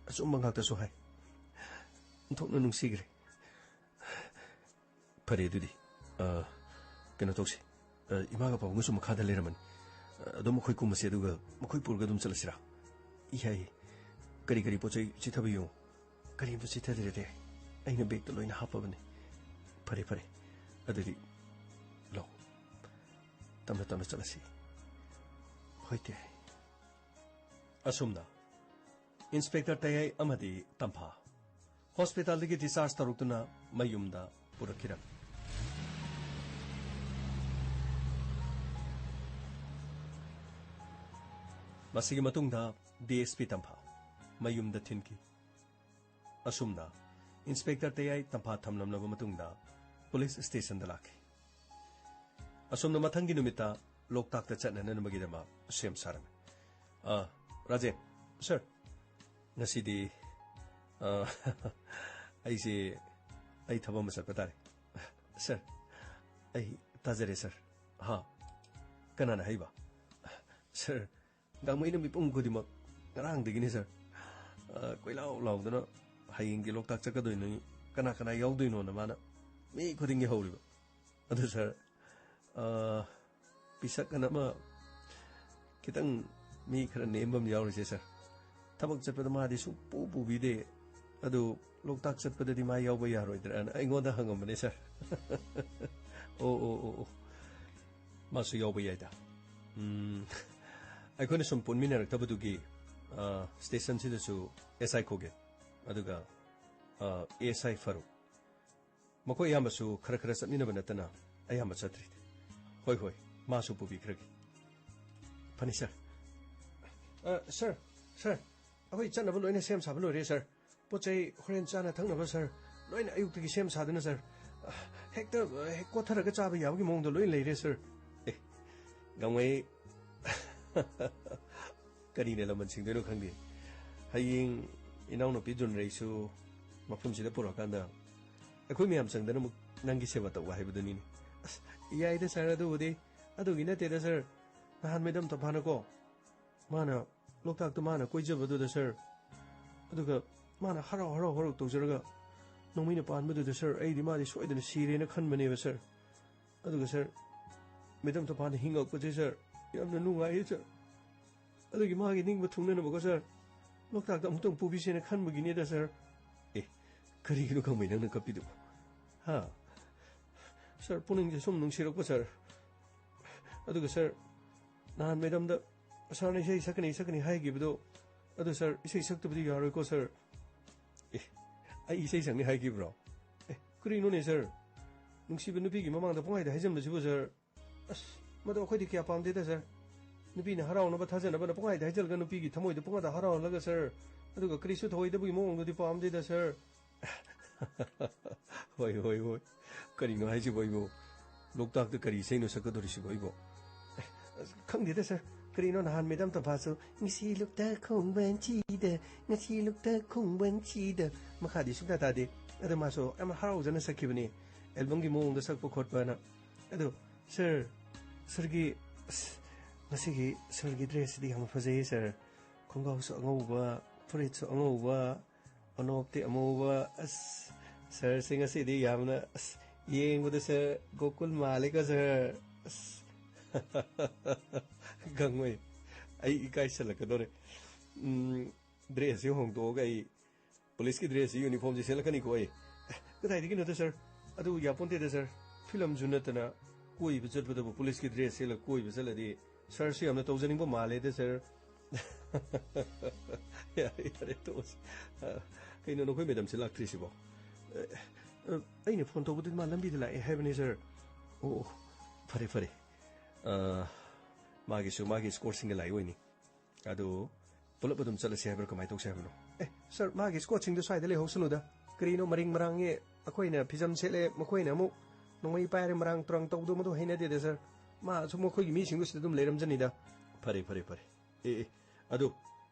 ꯑꯆꯨꯝꯕ ꯉꯥꯛꯇꯁꯨ ꯍꯥꯏ꯫ ꯑꯣꯟꯊꯣꯛꯅ ꯅꯨꯡꯁꯤꯈ꯭ꯔꯦ꯫ ꯐꯔꯦ ꯑꯗꯨꯗꯤ, ꯑ, ꯀꯩꯅꯣ ꯇꯧꯁꯤ꯫ ꯑ, ꯏꯃꯥꯒ ꯄꯥꯕꯨꯡꯒꯁꯨ ꯃꯈꯥꯗ ꯂꯩꯔꯝꯃꯅꯤ꯫ ꯑ, ꯑꯗꯨꯝ ꯑꯩꯈꯣꯏ ꯀꯨꯝꯃꯁꯤ ꯑꯗꯨꯒ ꯃꯈꯣꯏ ꯄꯨꯔꯒ ꯑꯗꯨꯝ ꯆꯠꯂꯁꯤꯔꯥ? ꯌꯥꯏꯌꯦ꯫ ꯀꯔꯤ ꯀꯔꯤ ꯄꯣꯠ ꯆꯩ ꯆꯤꯊꯕ ꯌꯦꯡꯉꯨ꯫ ꯀꯔꯤꯝꯇ ꯆꯤꯊꯗ꯭ꯔꯦ ꯇꯦ꯫ ꯑꯩꯅ ꯕꯦꯒꯇ ꯂꯣꯏꯅ ꯍꯥꯞꯄꯕꯅꯤ꯫ ꯐꯔꯦ, ꯐꯔꯦ꯫ ꯑꯗꯨꯗꯤ ꯂꯧ꯫ ꯇꯞꯅ ꯇꯞꯅ ꯆꯠꯂꯁꯤ꯫ ꯍꯣꯏ ꯇꯦ꯫ ꯑꯁꯨꯝꯅ ꯏꯟꯁꯄꯦꯛꯇꯔ ꯇꯌꯥꯏ ꯑꯃꯗꯤ ꯇꯝꯐꯥ ꯍꯣꯁꯄꯤꯇꯥꯜꯗꯒꯤ ꯗꯤꯁꯆꯥꯔꯖ ꯇꯧꯔꯛꯇꯨꯅ ꯃꯌꯨꯝꯗ ꯄꯨꯔꯛꯈꯤꯔꯝꯃꯤ꯫ ꯃꯁꯤꯒꯤ ꯃꯇꯨꯡꯗ ꯗꯤ ꯑꯦꯁ ꯄꯤ ꯇꯝꯐꯥ ꯃꯌꯨꯝꯗ ꯊꯤꯟꯈꯤ꯫ ꯑꯁꯨꯝꯅ ꯏꯟꯁꯄꯦꯛꯇꯔ ꯇꯌꯥꯏ ꯇꯝꯐꯥ ꯊꯝꯂꯝꯂꯕ ꯃꯇꯨꯡꯗ ꯄꯨꯂꯤꯁ ꯁ꯭ꯇꯦꯁꯟꯗ ꯂꯥꯛꯈꯤ꯫ ꯑꯁꯨꯝꯅ ꯃꯊꯪꯒꯤ ꯅꯨꯃꯤꯠꯇ ꯂꯣꯛꯇꯥꯛꯇ ꯆꯠꯅꯅꯕꯒꯤꯗꯃꯛ ꯁꯦꯝ ꯁꯥꯔꯝꯃꯤ꯫ ꯑ, ꯔꯥꯖꯦꯟ, ꯁꯥꯔ, ꯉꯁꯤꯗꯤ, ꯑ, ꯑꯩꯁꯦ, ꯑꯩ ꯊꯕꯛ ꯑꯃ ꯆꯠꯄ ꯇꯥꯔꯦ꯫ ꯁꯥꯔ, ꯑꯩ ꯇꯥꯖꯔꯦ, ꯁꯥꯔ꯫ ꯍꯥ? ꯀꯅꯥꯅ ꯍꯥꯏꯕ? ꯁꯥꯔ, ꯒꯥꯡꯃꯩꯅ ꯃꯤꯄꯨꯝ ꯈꯨꯗꯤꯡꯃꯛ ꯉꯔꯥꯡꯗꯒꯤꯅꯤ, ꯁꯥꯔ꯫ ꯑ, ꯀꯣꯏꯂꯥꯎ ꯂꯥꯎꯗꯅ ꯍꯌꯦꯡꯒꯤ ꯂꯣꯛꯇꯥꯛ ꯆꯠꯀꯗꯣꯏꯅꯤ, ꯀꯅꯥ ꯀꯅꯥ ꯌꯥꯎꯗꯣꯏꯅꯣꯅ ꯃꯥꯅ ꯃꯤ ꯈꯨꯗꯤꯡꯒꯤ ꯍꯧꯔꯤꯕ꯫ ꯑꯗꯨ, ꯁꯥꯔ, ꯑ, ꯄꯤꯁꯛ ꯑꯅ ꯑꯃ ꯈꯤꯇꯪ ꯃꯤ ꯈꯔ ꯅꯦꯝꯕ ꯑꯃ ꯌꯥꯎꯔꯤꯁꯦ, ꯁꯥꯔ꯫ ꯊꯕꯛ ꯆꯠꯄꯗ ꯃꯥꯗꯤ ꯁꯨꯡꯄꯨ ꯄꯨꯕꯤꯗꯦ꯫ ꯑꯗꯨ ꯂꯣꯛꯇꯥꯛ ꯆꯠꯄꯗꯗꯤ ꯃꯥ ꯌꯥꯎꯕ ꯌꯥꯔꯣꯏꯗ꯭ꯔꯥꯅ ꯑꯩꯉꯣꯟꯗ ꯍꯪꯉꯝꯕꯅꯦ, ꯁꯥꯔ꯫ ꯑꯣ, ꯑꯣ, ꯑꯣ, ꯑꯣ꯫ ꯃꯥꯁꯨ ꯌꯥꯎꯕ ꯌꯥꯏꯗ꯫ ꯎꯝ, ꯑꯩꯈꯣꯏꯅ ꯁꯨꯝ ꯄꯨꯟꯃꯤꯟꯅꯔꯛꯇꯕꯗꯨꯒꯤ, ꯑ, ꯁ꯭ꯇꯦꯁꯟꯁꯤꯗꯁꯨ ꯑꯦꯁ ꯑꯥꯏ ꯈꯣꯒꯦ, ꯑꯗꯨꯒ, ꯑ, ꯑꯦꯁ ꯑꯥꯏ ꯐꯥꯔꯨꯛ꯫ ꯃꯈꯣꯏ ꯑꯌꯥꯝꯕꯁꯨ ꯈꯔ ꯈꯔ ꯆꯠꯃꯤꯟꯅꯕ ꯅꯠꯇꯅ ꯑꯌꯥꯝꯕ ꯆꯠꯇ꯭ꯔꯤꯗ꯫ ꯍꯣꯏ, ꯍꯣꯏ, ꯃꯥꯁꯨ ꯄꯨꯕꯤꯈ꯭ꯔꯒꯦ꯫ ꯐꯅꯤ, ꯁꯥꯔ꯫ ꯑ, ꯁꯥꯔ, ꯁꯥꯔ, ꯑꯩꯈꯣꯏ ꯆꯠꯅꯕ ꯂꯣꯏꯅ ꯁꯦꯝ ꯁꯥꯕ ꯂꯣꯏꯔꯦ, ꯁꯥꯔ꯫ ꯄꯣꯠ ꯆꯩ ꯍꯣꯔꯦꯟ ꯆꯥꯅ ꯊꯛꯅꯕ, ꯁꯥꯔ, ꯂꯣꯏꯅ ꯑꯌꯨꯛꯇꯒꯤ ꯁꯦꯝ ꯁꯥꯗꯨꯅ, ꯁꯥꯔ꯫ ꯍꯦꯛꯇ, ꯑ, ꯍꯦꯛ ꯀꯣꯠꯊꯔꯒ ꯆꯥꯕ ꯌꯥꯕꯒꯤ ꯃꯑꯣꯡꯗ ꯂꯣꯏ ꯂꯩꯔꯦ, ꯁꯥꯔ꯫ ꯑꯦ, ꯒꯥꯡꯃꯩ꯫ ꯀꯔꯤꯅ ꯂꯃꯟ ꯁꯤꯡꯗꯣꯏꯅꯣ ꯈꯪꯗꯦ꯫ ꯍꯌꯦꯡ ꯏꯅꯥꯎꯅꯨꯄꯤ ꯖꯨꯟꯔꯩꯁꯨ ꯃꯐꯝꯁꯤꯗ ꯄꯨꯔꯛꯑꯀꯥꯟꯗ ꯑꯩꯈꯣꯏ ꯃꯌꯥꯝ ꯆꯪꯗꯅ ꯑꯃꯨꯛ ꯅꯪꯒꯤ ꯁꯦꯕꯥ ꯇꯧꯕ ꯍꯥꯏꯕꯗꯨꯅꯤꯅꯦ꯫ ꯑꯁ, ꯌꯥꯏꯗ, ꯁꯥꯔ, ꯑꯗꯨꯕꯨꯗꯤ꯫ ꯑꯗꯨꯒꯤ ꯅꯠꯇꯦꯗ, ꯁꯥꯔ꯫ ꯅꯍꯥꯟ ꯃꯦꯗꯥꯝ ꯇꯣꯐꯥꯅꯀꯣ, ꯃꯥꯅ ꯂꯣꯛꯇꯥꯛꯇ ꯃꯥꯅ ꯀꯣꯏꯖꯕꯗꯨꯗ, ꯁꯥꯔ, ꯑꯗꯨꯒ ꯃꯥꯅ ꯍꯔꯥꯎ ꯍꯔꯥꯎ ꯍꯔꯥꯎ ꯇꯧꯖꯔꯒ ꯅꯣꯡꯃꯩꯅ ꯄꯥꯟꯕꯗꯨꯗ, ꯁꯥꯔ, ꯑꯩꯗꯤ ꯃꯥꯗꯤ ꯁꯣꯏꯗꯅ ꯁꯤꯔꯦꯅ ꯈꯟꯕꯅꯦꯕ, ꯁꯥꯔ꯫ ꯑꯗꯨꯒ, ꯁꯥꯔ, ꯃꯦꯗꯥꯝ ꯇꯣꯐꯥꯅ ꯍꯤꯡꯉꯛꯄꯁꯦ, ꯁꯥꯔ, ꯌꯥꯝꯅ ꯅꯨꯡꯉꯥꯏꯌꯦ, ꯁꯥꯔ꯫ ꯑꯗꯨꯒꯤ ꯃꯥꯒꯤ ꯅꯤꯡꯕ ꯊꯨꯡꯅꯅꯕꯀꯣ, ꯁꯥꯔ, ꯂꯣꯛꯇꯥꯛꯇ ꯑꯃꯨꯛꯇꯪ ꯄꯨꯕꯤꯁꯦꯅ ꯈꯟꯕꯒꯤꯅꯦꯗ, ꯁꯥꯔ꯫ ꯑꯦ, ꯀꯔꯤꯒꯤꯅꯣ ꯈꯪꯕꯩ ꯅꯪꯅ ꯀꯞꯄꯤꯗꯨꯕꯣ? ꯍꯥ? ꯁꯥꯔ, ꯄꯨꯛꯅꯤꯡꯁꯦ ꯁꯨꯝ ꯅꯨꯡꯁꯤꯔꯛꯄ, ꯁꯥꯔ꯫ ꯑꯗꯨꯒ, ꯁꯥꯔ, ꯅꯍꯥꯟ ꯃꯦꯗꯥꯝꯗ ꯁꯥꯔꯅ ꯏꯁꯩ ꯁꯛꯀꯅꯤ, ꯁꯛꯀꯅꯤ ꯍꯥꯏꯈꯤꯕꯗꯣ, ꯑꯗꯨ, ꯁꯥꯔ, ꯏꯁꯩ ꯁꯛꯇꯕꯗꯤ ꯌꯥꯔꯣꯏꯀꯣ, ꯁꯥꯔ꯫ ꯑꯦ, ꯑꯩ ꯏꯁꯩ ꯁꯛꯅꯤ ꯍꯥꯏꯈꯤꯕ꯭ꯔꯣ? ꯑꯦ, ꯀꯔꯤꯅꯣꯅꯦ, ꯁꯥꯔ? ꯅꯨꯡꯁꯤꯕ ꯅꯨꯄꯤꯒꯤ ꯃꯃꯥꯡꯗ ꯄꯨꯡꯍꯥꯏꯗ ꯍꯥꯏꯖꯟꯕꯁꯤꯕꯨ, ꯁꯥꯔ? ꯑꯁ, ꯃꯗꯨ ꯑꯩꯈꯣꯏꯗꯤ ꯀꯌꯥ ꯄꯥꯝꯗꯦꯗ, ꯁꯥꯔ꯫ ꯅꯨꯄꯤꯅ ꯍꯔꯥꯎꯅꯕ ꯊꯥꯖꯅꯕꯅ ꯄꯨꯡꯍꯥꯏꯗ ꯍꯥꯏꯖꯜꯂꯒ ꯅꯨꯄꯤꯒꯤ ꯊꯃꯣꯏꯗ ꯄꯨꯡꯍꯥꯗ ꯍꯔꯥꯎꯍꯜꯂꯒ, ꯁꯥꯔ, ꯑꯗꯨꯒ ꯀꯔꯤꯁꯨ ꯊꯧꯑꯣꯏꯗꯕꯒꯤ ꯃꯑꯣꯡꯗꯨꯗꯤ ꯄꯥꯝꯗꯦꯗ, ꯁꯥꯔ꯫ ꯍꯣꯏ, ꯍꯣꯏ, ꯍꯣꯏ꯫ ꯀꯔꯤꯅꯣ ꯍꯥꯏꯁꯤꯕꯣ ꯑꯩꯕꯣ? ꯂꯣꯛꯇꯥꯛꯇ ꯀꯔꯤ ꯏꯁꯩꯅꯣ ꯁꯛꯀꯗꯧꯔꯤꯁꯤꯕꯣ ꯑꯩꯕꯣ? ꯑꯁ, ꯈꯪꯗꯦꯗ, ꯁꯥꯔ꯫ ꯀꯔꯤꯅꯣ, ꯅꯍꯥꯟ ꯃꯦꯗꯥꯝ ꯇꯝꯐꯥꯁꯨ "ꯉꯁꯤ ꯂꯨꯞꯇ ꯈꯣꯡꯕꯟꯁꯤꯗ, ꯉꯁꯤ ꯂꯨꯞꯇ ꯈꯣꯡꯕꯟꯁꯤꯗ", ꯃꯈꯥꯗꯤ ꯁꯨꯡꯇꯥ ꯇꯥꯗꯦ꯫ ꯑꯗꯣ ꯃꯥꯁꯨ ꯌꯥꯝ ꯍꯔꯥꯎꯖꯅ ꯁꯛꯈꯤꯕꯅꯤ꯫ ꯑꯦꯜꯕꯝꯒꯤ ꯃꯑꯣꯡꯗ ꯁꯛꯄ ꯈꯣꯠꯄꯅ꯫ ꯑꯗꯣ ꯁꯥꯔ, ꯁꯥꯔꯒꯤ, ꯑꯁ, ꯉꯁꯤꯒꯤ ꯁꯥꯔꯒꯤ ꯗ꯭ꯔꯦꯁꯁꯤꯗꯤ ꯌꯥꯝꯅ ꯐꯖꯩꯌꯦ ꯁꯥꯔ꯫ ꯈꯣꯡꯒ꯭ꯔꯥꯎꯁꯨ ꯑꯉꯧꯕ, ꯐꯨꯔꯤꯠꯁꯨ ꯑꯉꯧꯕ, ꯑꯅꯣꯞꯇꯤ ꯑꯃꯨꯕ꯫ ꯑꯁ, ꯁꯥꯔꯁꯦ ꯉꯁꯤꯗꯤ ꯌꯥꯝꯅ, ꯑꯁ, ꯌꯦꯡꯕꯗ ꯁꯥꯔ ꯒꯣꯀꯨꯜ ꯃꯥꯜꯂꯦꯀꯣ ꯁꯥꯔ꯫ ꯑꯁ, ꯒꯥꯡꯃꯩ, ꯑꯩ ꯏꯀꯥꯏꯁꯜꯂꯛꯀꯗꯧꯔꯦ꯫ ꯎꯝ, ꯗ꯭ꯔꯦꯁꯁꯤ ꯍꯣꯡꯗꯣꯛꯑꯒ ꯑꯩ ꯄꯨꯂꯤꯁꯀꯤ ꯗ꯭ꯔꯦꯁꯁꯤ, ꯌꯨꯅꯤꯐꯣꯔꯝꯁꯤ ꯁꯦꯠꯂꯛꯀꯅꯤꯀꯣ ꯑꯩ꯫ ꯑꯦ, ꯀꯗꯥꯏꯗꯒꯤꯅꯣꯗ ꯁꯥꯔ? ꯑꯗꯨ ꯌꯥꯄꯣꯟꯇꯦꯗ ꯁꯥꯔ꯫ ꯐꯤꯂꯝꯁꯨ ꯅꯠꯇꯅ ꯀꯣꯏꯕ ꯆꯠꯄꯗꯕꯨ ꯄꯨꯂꯤꯁꯀꯤ ꯗ꯭ꯔꯦꯁ ꯁꯦꯠꯂꯒ ꯀꯣꯏꯕ ꯆꯠꯂꯗꯤ ꯁꯥꯔꯁꯨ ꯌꯥꯝꯅ ꯇꯧꯖꯅꯤꯡꯕ ꯃꯥꯜꯂꯦꯗ ꯁꯥꯔ꯫ ꯌꯥꯔꯦ, ꯌꯥꯔꯦ, ꯇꯣꯛꯑꯁꯤ꯫ ꯑ, ꯀꯩꯅꯣ, ꯅꯈꯣꯏ ꯃꯦꯗꯥꯝꯁꯦ ꯂꯥꯛꯇ꯭ꯔꯤꯁꯤꯕꯣ? ꯑ, ꯑ, ꯑꯩꯅ ꯐꯣꯟ ꯇꯧꯕꯗꯨꯗꯤ ꯃꯥ ꯂꯝꯕꯤꯗ ꯂꯥꯛꯑꯦ ꯍꯥꯏꯕꯅꯤ ꯁꯥꯔ꯫ ꯑꯣ, ꯑꯣ, ꯐꯔꯦ, ꯐꯔꯦ꯫ ꯑ, ꯃꯥꯒꯤꯁꯨ ꯃꯥꯒꯤ ꯏꯁꯀꯣꯔꯠꯁꯤꯡꯒ ꯂꯥꯛꯏ ꯑꯣꯏꯅꯤ꯫ ꯑꯗꯨ ꯄꯨꯂꯞ ꯑꯗꯨꯝ ꯆꯠꯂꯁꯤ ꯍꯥꯏꯕ꯭ꯔꯥ, ꯀꯃꯥꯏꯅ ꯇꯧꯁꯤ ꯍꯥꯏꯕꯅꯣ? ꯑꯦ, ꯁꯥꯔ, ꯃꯥꯒꯤ ꯏꯁꯀꯣꯔꯠꯁꯤꯡꯗꯣ ꯁ꯭ꯋꯥꯏꯗ ꯂꯩꯍꯧꯁꯅꯨꯗ꯫ ꯀꯔꯤꯅꯣ ꯃꯔꯤꯡ ꯃꯔꯥꯡꯉꯦ? ꯑꯩꯈꯣꯏꯅ ꯐꯤꯖꯝ ꯁꯦꯠꯂꯦ, ꯃꯈꯣꯏꯅ ꯑꯃꯨꯛ ꯅꯣꯡꯃꯩ ꯄꯥꯏꯔꯦ, ꯃꯔꯥꯡ ꯇꯨꯔꯥꯡ ꯇꯧꯗꯧ ꯃꯗꯨ ꯍꯩꯅꯗꯦꯗ ꯁꯥꯔ꯫ ꯃꯥ ꯑꯁꯨꯝ ꯃꯈꯣꯏꯒꯤ ꯃꯤꯁꯤꯡꯗꯨ ꯁꯤꯗ ꯑꯗꯨꯝ ꯂꯩꯔꯝꯖꯅꯤꯗ꯫ ꯐꯔꯦ, ꯐꯔꯦ, ꯐꯔꯦ꯫ ꯑꯦ, ꯑꯦ, ꯑꯗꯨ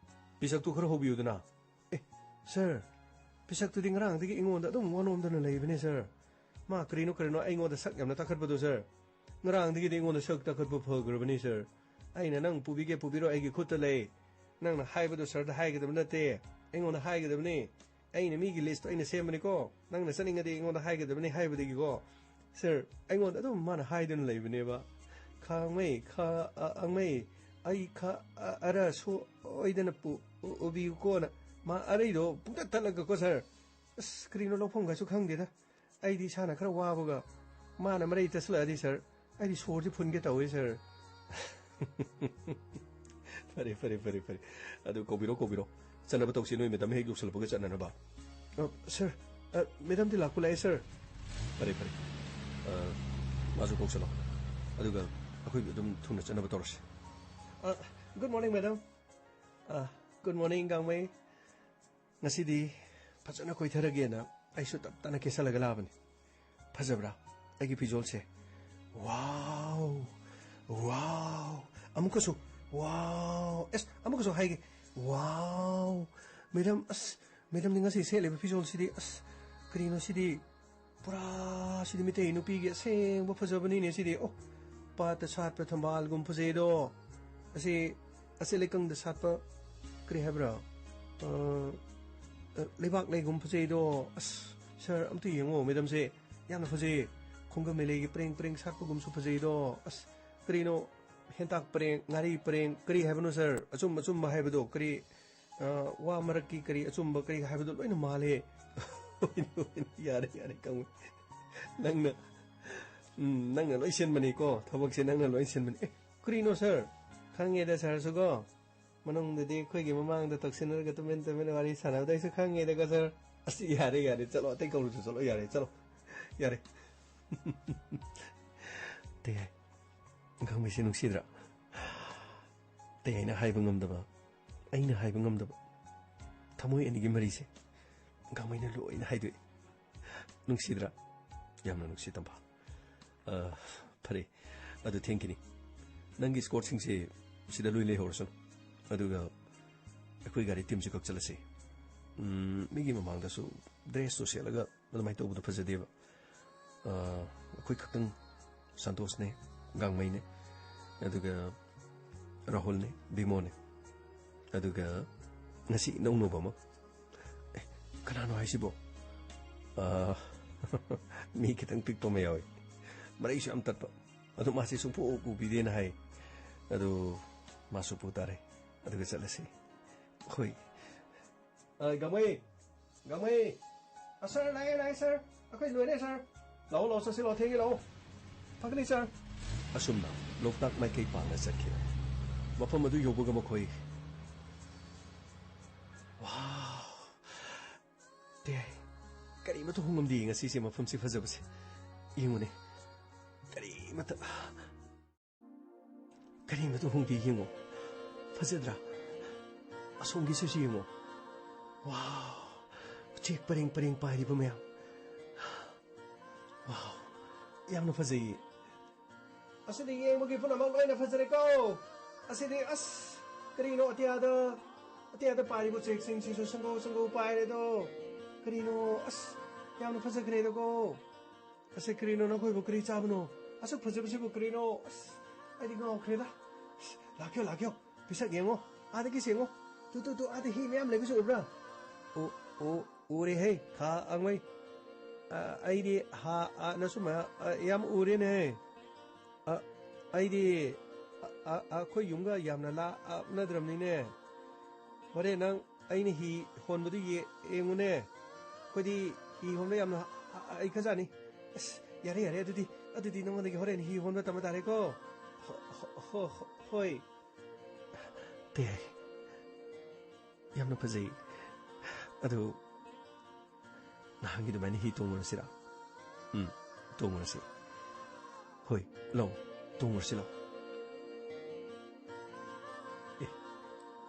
ꯄꯤꯁꯛꯇꯨ ꯈꯔ ꯍꯧꯕꯤꯌꯨꯗꯅ꯫ ꯑꯦ, ꯁꯥꯔ, ꯄꯤꯁꯛꯇꯨꯗꯤ ꯉꯔꯥꯡꯗꯒꯤ ꯑꯩꯉꯣꯟꯗ ꯑꯗꯨꯝ ꯋꯥꯅꯣꯝꯗꯅ ꯂꯩꯕꯅꯦ ꯁꯥꯔ꯫ ꯃꯥ ꯀꯔꯤꯅꯣ ꯀꯔꯤꯅꯣ ꯑꯩꯉꯣꯟꯗ ꯁꯛ ꯌꯥꯝꯅ ꯇꯥꯈꯠꯄꯗꯣ ꯁꯥꯔ꯫ ꯉꯔꯥꯡꯗꯒꯤꯗꯤ ꯑꯩꯉꯣꯟꯗ ꯁꯛ ꯇꯥꯈꯠꯄ ꯐꯈ꯭ꯔꯕꯅꯤ ꯁꯥꯔ꯫ ꯑꯩꯅ ꯅꯪ ꯄꯨꯕꯤꯒꯦ ꯄꯨꯕꯤꯔꯣ ꯑꯩꯒꯤ ꯈꯨꯠꯇ ꯂꯩ꯫ ꯅꯪꯅ ꯍꯥꯏꯕꯗꯣ ꯁꯥꯔꯗ ꯍꯥꯏꯒꯗꯕ ꯅꯠꯇꯦ, ꯑꯩꯉꯣꯟꯗ ꯍꯥꯏꯒꯗꯕꯅꯤ꯫ ꯑꯩꯅ ꯃꯤꯒꯤ ꯂꯤꯁꯇꯣ ꯑꯩꯅ ꯁꯦꯝꯕꯅꯤꯀꯣ꯫ ꯅꯪꯅ ꯆꯠꯅꯤꯡꯉꯗꯤ ꯑꯩꯉꯣꯟꯗ ꯍꯥꯏꯒꯗꯕꯅꯤ ꯍꯥꯏꯕꯗꯒꯤꯀꯣ꯫ ꯁꯥꯔ, ꯑꯩꯉꯣꯟꯗ ꯑꯗꯨꯝ ꯃꯥꯅ ꯍꯥꯏꯗꯨꯅ ꯂꯩꯕꯅꯦꯕ꯫ "ꯈꯥꯡꯃꯩ, ꯈꯥ, ꯑ, ꯑꯪꯃꯩ, ꯑꯩ ꯈꯥ, ꯑ, ꯑꯔ ꯁꯣꯏꯗꯅ ꯄꯨ-, ꯎ-, ꯎꯕꯤꯌꯨꯀꯣꯅ" ꯃꯥ ꯑꯔꯩꯗꯣ ꯄꯨꯡꯇꯠ ꯇꯠꯂꯒꯀꯣ ꯁꯥꯔ꯫ ꯑꯁ, ꯀꯔꯤꯅꯣ ꯂꯧꯐꯝꯒꯁꯨ ꯈꯪꯗꯦꯗ꯫ ꯑꯩꯗꯤ ꯏꯁꯥꯅ ꯈꯔ ꯋꯥꯕꯒ ꯃꯥꯅ ꯃꯔꯩ ꯇꯠꯁꯤꯜꯂꯛꯑꯗꯤ ꯁꯥꯔ, ꯑꯩꯗꯤ ꯁꯣꯔꯁꯦ ꯐꯨꯟꯒꯦ ꯇꯧꯋꯦ ꯁꯥꯔ꯫ ꯐꯔꯦ, ꯐꯔꯦ, ꯐꯔꯦ, ꯐꯔꯦ꯫ ꯑꯗꯨ ꯀꯧꯕꯤꯔꯣ, ꯀꯧꯕꯤꯔꯣ꯫ ꯆꯠꯅꯕ ꯇꯧꯁꯤ, ꯅꯣꯏ ꯃꯦꯗꯥꯝ ꯍꯦꯛ ꯌꯧꯁꯜꯂꯛꯄꯒ ꯆꯠꯅꯅꯕ꯫ ꯑ, ꯁꯥꯔ, ꯑ, ꯃꯦꯗꯥꯝꯗꯤ ꯂꯥꯛꯄ ꯂꯥꯛꯑꯦ ꯁꯥꯔ꯫ ꯐꯔꯦ, ꯐꯔꯦ꯫ ꯑ, ꯃꯥꯁꯨ ꯀꯧꯁꯜꯂꯣ꯫ ꯑꯗꯨꯒ ꯑꯩꯈꯣꯏ ꯑꯗꯨꯝ ꯊꯨꯅ ꯆꯠꯅꯕ ꯇꯧꯔꯁꯤ꯫ ꯑ, good morning ꯃꯦꯗꯥꯝ꯫ ꯑ, good morning ꯒꯥꯡꯃꯩ꯫ ꯉꯁꯤꯗꯤ ꯐꯖꯅ ꯀꯣꯏꯊꯔꯒꯦꯅ ꯑꯩꯁꯨ ꯇꯞ ꯇꯥꯅ ꯀꯦꯁꯜꯂꯒ ꯂꯥꯛꯑꯕꯅꯤ꯫ ꯐꯖꯕ꯭ꯔꯥ ꯑꯩꯒꯤ ꯐꯤꯖꯣꯜꯁꯦ? ꯋꯥꯎ! ꯋꯥꯎ! ꯑꯃꯨꯛꯀꯁꯨ Wow! ꯑꯁ, ꯑꯃꯨꯛꯀꯁꯨ ꯍꯥꯏꯒꯦ꯫ Wow! Madam, ꯑꯁ, madamꯅ ꯉꯁꯤ ꯁꯦꯠꯂꯤꯕ ꯐꯤꯖꯣꯜꯁꯤꯗꯤ, ꯑꯁ, ꯀꯔꯤꯅꯣ ꯁꯤꯗꯤ? ꯄꯨꯔꯥ ꯁꯤꯗꯤ ꯃꯤꯇꯩ ꯅꯨꯄꯤꯒꯤ ꯑꯁꯦꯡꯕ ꯐꯖꯕꯅꯤꯅꯦ ꯁꯤꯗꯤ꯫ ꯑꯣ, ꯄꯥꯠꯇ ꯁꯥꯠꯄ ꯊꯝꯕꯥꯜꯒꯨꯝ ꯐꯖꯩꯗꯣ꯫ ꯑꯁꯤ, ꯑꯁꯤ ꯂꯩꯀꯪꯗ ꯁꯥꯠꯄ ꯀꯔꯤ ꯍꯥꯏꯕ꯭ꯔꯥ? ꯑ, ꯑ, ꯂꯩꯕꯥꯛ ꯂꯩꯒꯨꯝ ꯐꯖꯩꯗꯣ꯫ ꯑꯁ, sir, ꯑꯝꯇ ꯌꯦꯡꯉꯣ, madamꯁꯦ ꯌꯥꯝꯅ ꯐꯖꯩ꯫ ꯈꯣꯡꯒꯝ ꯃꯦꯂꯩꯒꯤ ꯄꯔꯦꯡ ꯄꯔꯦꯡ ꯁꯥꯠꯄꯒꯨꯝꯁꯨ ꯐꯖꯩꯗꯣ꯫ ꯑꯁ, ꯀꯔꯤꯅꯣ, ꯍꯦꯟꯇꯥꯛ ꯄꯔꯦꯡ, ꯉꯥꯔꯤ ꯄꯔꯦꯡ, ꯀꯔꯤ ꯍꯥꯏꯕꯅꯣ sir? ꯑꯆꯨꯝ ꯑꯆꯨꯝꯕ ꯍꯥꯏꯕꯗꯣ ꯀꯔꯤ, ꯑ, ꯋꯥ ꯃꯔꯛꯀꯤ ꯀꯔꯤ ꯑꯆꯨꯝꯕ ꯀꯔꯤ ꯍꯥꯏꯕꯗꯣ ꯂꯣꯏꯅ ꯃꯥꯜꯂꯦ꯫ ꯌꯥꯔꯦ, ꯌꯥꯔꯦ, ꯀꯪꯉꯨ꯫ ꯅꯪꯅ, ꯎꯝ, ꯅꯪꯅ ꯂꯣꯏ ꯁꯤꯟꯕꯅꯤꯀꯣ, ꯊꯕꯛꯁꯦ ꯅꯪꯅ ꯂꯣꯏ ꯁꯤꯟꯕꯅꯤ꯫ ꯑꯦ, ꯀꯔꯤꯅꯣ sir? ꯈꯪꯉꯦꯗ sirꯁꯨꯀꯣ꯫ ꯃꯅꯨꯡꯗꯗꯤ ꯑꯩꯈꯣꯏꯒꯤ ꯃꯃꯥꯡꯗ ꯇꯧꯁꯤꯟꯅꯔꯒ ꯇꯨꯃꯤꯟ ꯇꯨꯃꯤꯟ ꯋꯥꯔꯤ ꯁꯥꯟꯅꯕꯗ ꯑꯩꯁꯨ ꯈꯪꯉꯦꯗꯀꯣ sir꯫ ꯑꯁ, ꯌꯥꯔꯦ, ꯌꯥꯔꯦ, ꯆꯠꯂꯣ, ꯑꯇꯩ ꯀꯧꯔꯨꯁꯨ ꯆꯠꯂꯣ, ꯌꯥꯔꯦ, ꯆꯠꯂꯣ, ꯌꯥꯔꯦ꯫ ꯇꯦ, ꯈꯪꯕꯩꯁꯦ ꯅꯨꯡꯁꯤꯗ꯭ꯔꯥ? ꯇꯦ, ꯑꯩꯅ ꯍꯥꯏꯕ ꯉꯝꯗꯕ, ꯑꯩꯅ ꯍꯥꯏꯕ ꯉꯝꯗꯕ ꯊꯃꯣꯏ ꯑꯅꯤꯒꯤ ꯃꯔꯤꯁꯦ ꯒꯥꯡꯃꯩꯅ ꯂꯣꯏꯅ ꯍꯥꯏꯗꯣꯛꯏ꯫ ꯅꯨꯡꯁꯤꯗ꯭ꯔꯥ? ꯌꯥꯝꯅ ꯅꯨꯡꯁꯤ, ꯇꯝꯐꯥ꯫ ꯑ, ꯐꯔꯦ, ꯑꯗꯨ ꯊꯦꯡꯈꯤꯅꯤ꯫ ꯅꯪꯒꯤ escortꯁꯤꯡꯁꯦ ꯁꯤꯗ ꯂꯣꯏ ꯂꯩꯍꯧꯔꯁꯅꯨ꯫ ꯑꯗꯨꯒ ꯑꯩꯈꯣꯏ ꯒꯥꯔꯤ teamꯁꯦ ꯀꯛ ꯆꯠꯂꯁꯤ꯫ ꯎꯝ, ꯃꯤꯒꯤ ꯃꯃꯥꯡꯗꯁꯨ dressꯇꯣ ꯁꯦꯠꯂꯒ ꯑꯗꯨꯃꯥꯏꯅ ꯇꯧꯕꯗꯣ ꯐꯖꯗꯦꯕ꯫ ꯑ, ꯑꯩꯈꯣꯏ ꯈꯛꯇꯪ, ꯁꯟꯇꯣꯁꯅꯦ, ꯒꯥꯡꯃꯩꯅꯦ, ꯑꯗꯨꯒ ꯔꯥꯍꯨꯜꯅꯦ, ꯕꯤꯃꯣꯅꯦ, ꯑꯗꯨꯒ ꯉꯁꯤ ꯏꯅꯧ ꯅꯧꯕ ꯑꯃ꯫ ꯑꯦ, ꯀꯅꯥꯅꯣ ꯍꯥꯏꯁꯤꯕꯣ? ꯑ, ꯃꯤ ꯈꯤꯇꯪ ꯄꯤꯛꯄ ꯑꯃ ꯌꯥꯎꯏ, ꯃꯔꯩꯁꯨ ꯌꯥꯝ ꯇꯠꯄ꯫ ꯑꯗꯨ ꯃꯥꯁꯦ ꯁꯨꯡꯄꯨ ꯎꯕꯤꯗꯦꯅ ꯍꯥꯏ꯫ ꯑꯗꯨ ꯃꯥꯁꯨ ꯄꯨ ꯇꯥꯔꯦ, ꯑꯗꯨꯒ ꯆꯠꯂꯁꯤ꯫ ꯍꯣꯏ꯫ ꯑ, ꯒꯥꯡꯃꯩ! ꯒꯥꯡꯃꯩ! ꯑ, sir, ꯂꯥꯛꯑꯦ, ꯂꯥꯛꯑꯦ, sir꯫ ꯑꯩꯈꯣꯏ ꯂꯣꯏꯔꯦ, sir꯫ ꯂꯥꯛꯑꯣ, ꯂꯥꯛꯑꯣ, ꯆꯠꯁꯤ ꯂꯥꯛꯑꯣ, ꯊꯦꯡꯉꯦ, ꯂꯥꯛꯑꯣ꯫ ꯐꯒꯅꯤ, sir꯫ ꯑꯁꯨꯝꯅ ꯂꯣꯛꯇꯥꯛ ꯃꯥꯏꯀꯩ ꯄꯥꯡꯅ ꯆꯠꯈꯤꯕ꯫ ꯃꯐꯝ ꯑꯗꯨ ꯌꯧꯕꯒ ꯃꯈꯣꯏ, wow! ꯇꯦ, ꯀꯔꯤꯃꯠꯇ ꯍꯣꯡꯉꯝꯗꯦ ꯉꯁꯤꯁꯦ, ꯃꯐꯝꯁꯤ ꯐꯖꯕꯁꯦ꯫ ꯌꯦꯡꯉꯨꯅꯦ, ꯀꯔꯤꯃꯠꯇ, ꯀꯔꯤꯃꯠꯇ ꯍꯣꯡꯗꯦ, ꯌꯦꯡꯉꯣ꯫ ꯐꯖꯗ꯭ꯔꯥ? ꯑꯁꯣꯝꯒꯤꯁꯤꯁꯨ ꯌꯦꯡꯉꯣ꯫ Wow! ꯎꯆꯦꯛ ꯄꯔꯦꯡ ꯄꯔꯦꯡ ꯄꯥꯏꯔꯤꯕ ꯃꯌꯥꯝ꯫ Wow! ꯌꯥꯝꯅ ꯐꯖꯩꯌꯦ꯫ ꯑꯁꯤꯗ ꯌꯦꯡꯕꯒꯤ ꯄꯨꯝꯅꯃꯛ ꯂꯣꯏꯅ ꯐꯖꯔꯦꯀꯣ꯫ ꯑꯁꯤꯗꯤ ꯑꯁ, ꯀꯔꯤꯅꯣ ꯑꯇꯤꯌꯥꯗ, ꯑꯇꯤꯌꯥꯗ ꯄꯥꯏꯔꯤꯕ ꯎꯆꯦꯛꯁꯤꯡꯁꯤꯁꯨ ꯁꯪꯒꯧ ꯁꯪꯒꯧ ꯄꯥꯏꯔꯦꯗꯣ? ꯀꯔꯤꯅꯣ? ꯑꯁ, ꯌꯥꯝꯅ ꯐꯖꯈ꯭ꯔꯦꯗꯀꯣ꯫ ꯑꯁ, ꯀꯔꯤꯅꯣ ꯅꯈꯣꯏꯕꯨ? ꯀꯔꯤ ꯆꯥꯕꯅꯣ? ꯑꯁꯨꯛ ꯐꯖꯕꯁꯤꯕꯨ ꯀꯔꯤꯅꯣ? ꯑꯁ, ꯑꯩꯗꯤ ꯉꯥꯎꯈ꯭ꯔꯦꯗ꯫ ꯑꯁ, ꯂꯥꯛꯀꯦ, ꯂꯥꯛꯀꯦ꯫ ꯄꯤꯁꯛ ꯌꯦꯡꯉꯣ꯫ ꯑꯥꯗꯒꯤ ꯌꯦꯡꯉꯣ꯫ ꯇꯨ, ꯇꯨ, ꯇꯨ, ꯑꯥꯗ ꯍꯤ ꯃꯌꯥꯝ ꯂꯩꯕꯁꯨ ꯎꯕ꯭ꯔꯥ? ꯑꯣ, ꯑꯣ, ꯎꯔꯦꯍꯦ, ꯈꯥ ꯑꯉꯣꯏ꯫ ꯑ, ꯑꯩꯗꯤ ꯍꯥ, ꯑ, ꯅꯁꯨ ꯃꯌꯥ-, ꯑ, ꯌꯥꯝ ꯎꯔꯦꯅꯦ꯫ ꯑ, ꯑꯩꯗꯤ, ꯑ, ꯑ, ꯑꯩꯈꯣꯏ ꯌꯨꯝꯒ ꯌꯥꯝꯅ ꯂꯥꯞꯅꯗ꯭ꯔꯕꯅꯤꯅꯦ꯫ ꯍꯣꯔꯦꯟ ꯅꯪ ꯑꯩꯅ ꯍꯤ ꯍꯣꯟꯕꯗꯨ ꯌꯦ-, ꯌꯦꯡꯉꯨꯅꯦ꯫ ꯑꯩꯈꯣꯏꯗꯤ ꯍꯤ ꯍꯣꯟꯕ ꯌꯥꯝꯅ ꯍ-, ꯍ-, ꯍꯩꯈ꯭ꯔꯖꯥꯠꯅꯤ꯫ ꯑꯁ, ꯌꯥꯔꯦ, ꯌꯥꯔꯦ, ꯑꯗꯨꯗꯤ, ꯑꯗꯨꯗꯤ ꯅꯉꯣꯟꯗꯒꯤ ꯍꯣꯔꯦꯟ ꯍꯤ ꯍꯣꯟꯕ ꯇꯝꯕ ꯇꯥꯔꯦꯀꯣ꯫ ꯍꯣ-, ꯍꯣ-, ꯍꯣ-, ꯍꯣ-, ꯍꯣꯏ꯫ ꯇꯦ, ꯌꯥꯝꯅ ꯐꯖꯩ꯫ ꯑꯗꯨ, ꯅꯍꯥꯟꯒꯤ ꯑꯗꯨꯃꯥꯏꯅ ꯍꯤ ꯇꯣꯡꯉꯨꯔꯁꯤꯔꯥ? ꯎꯝ, ꯇꯣꯡꯉꯨꯔꯁꯤ꯫ ꯍꯣꯏ, ꯂꯥꯛꯑꯣ, ꯇꯣꯡꯉꯨꯔꯁꯤ, ꯂꯥꯛꯑꯣ꯫ ꯑꯦ,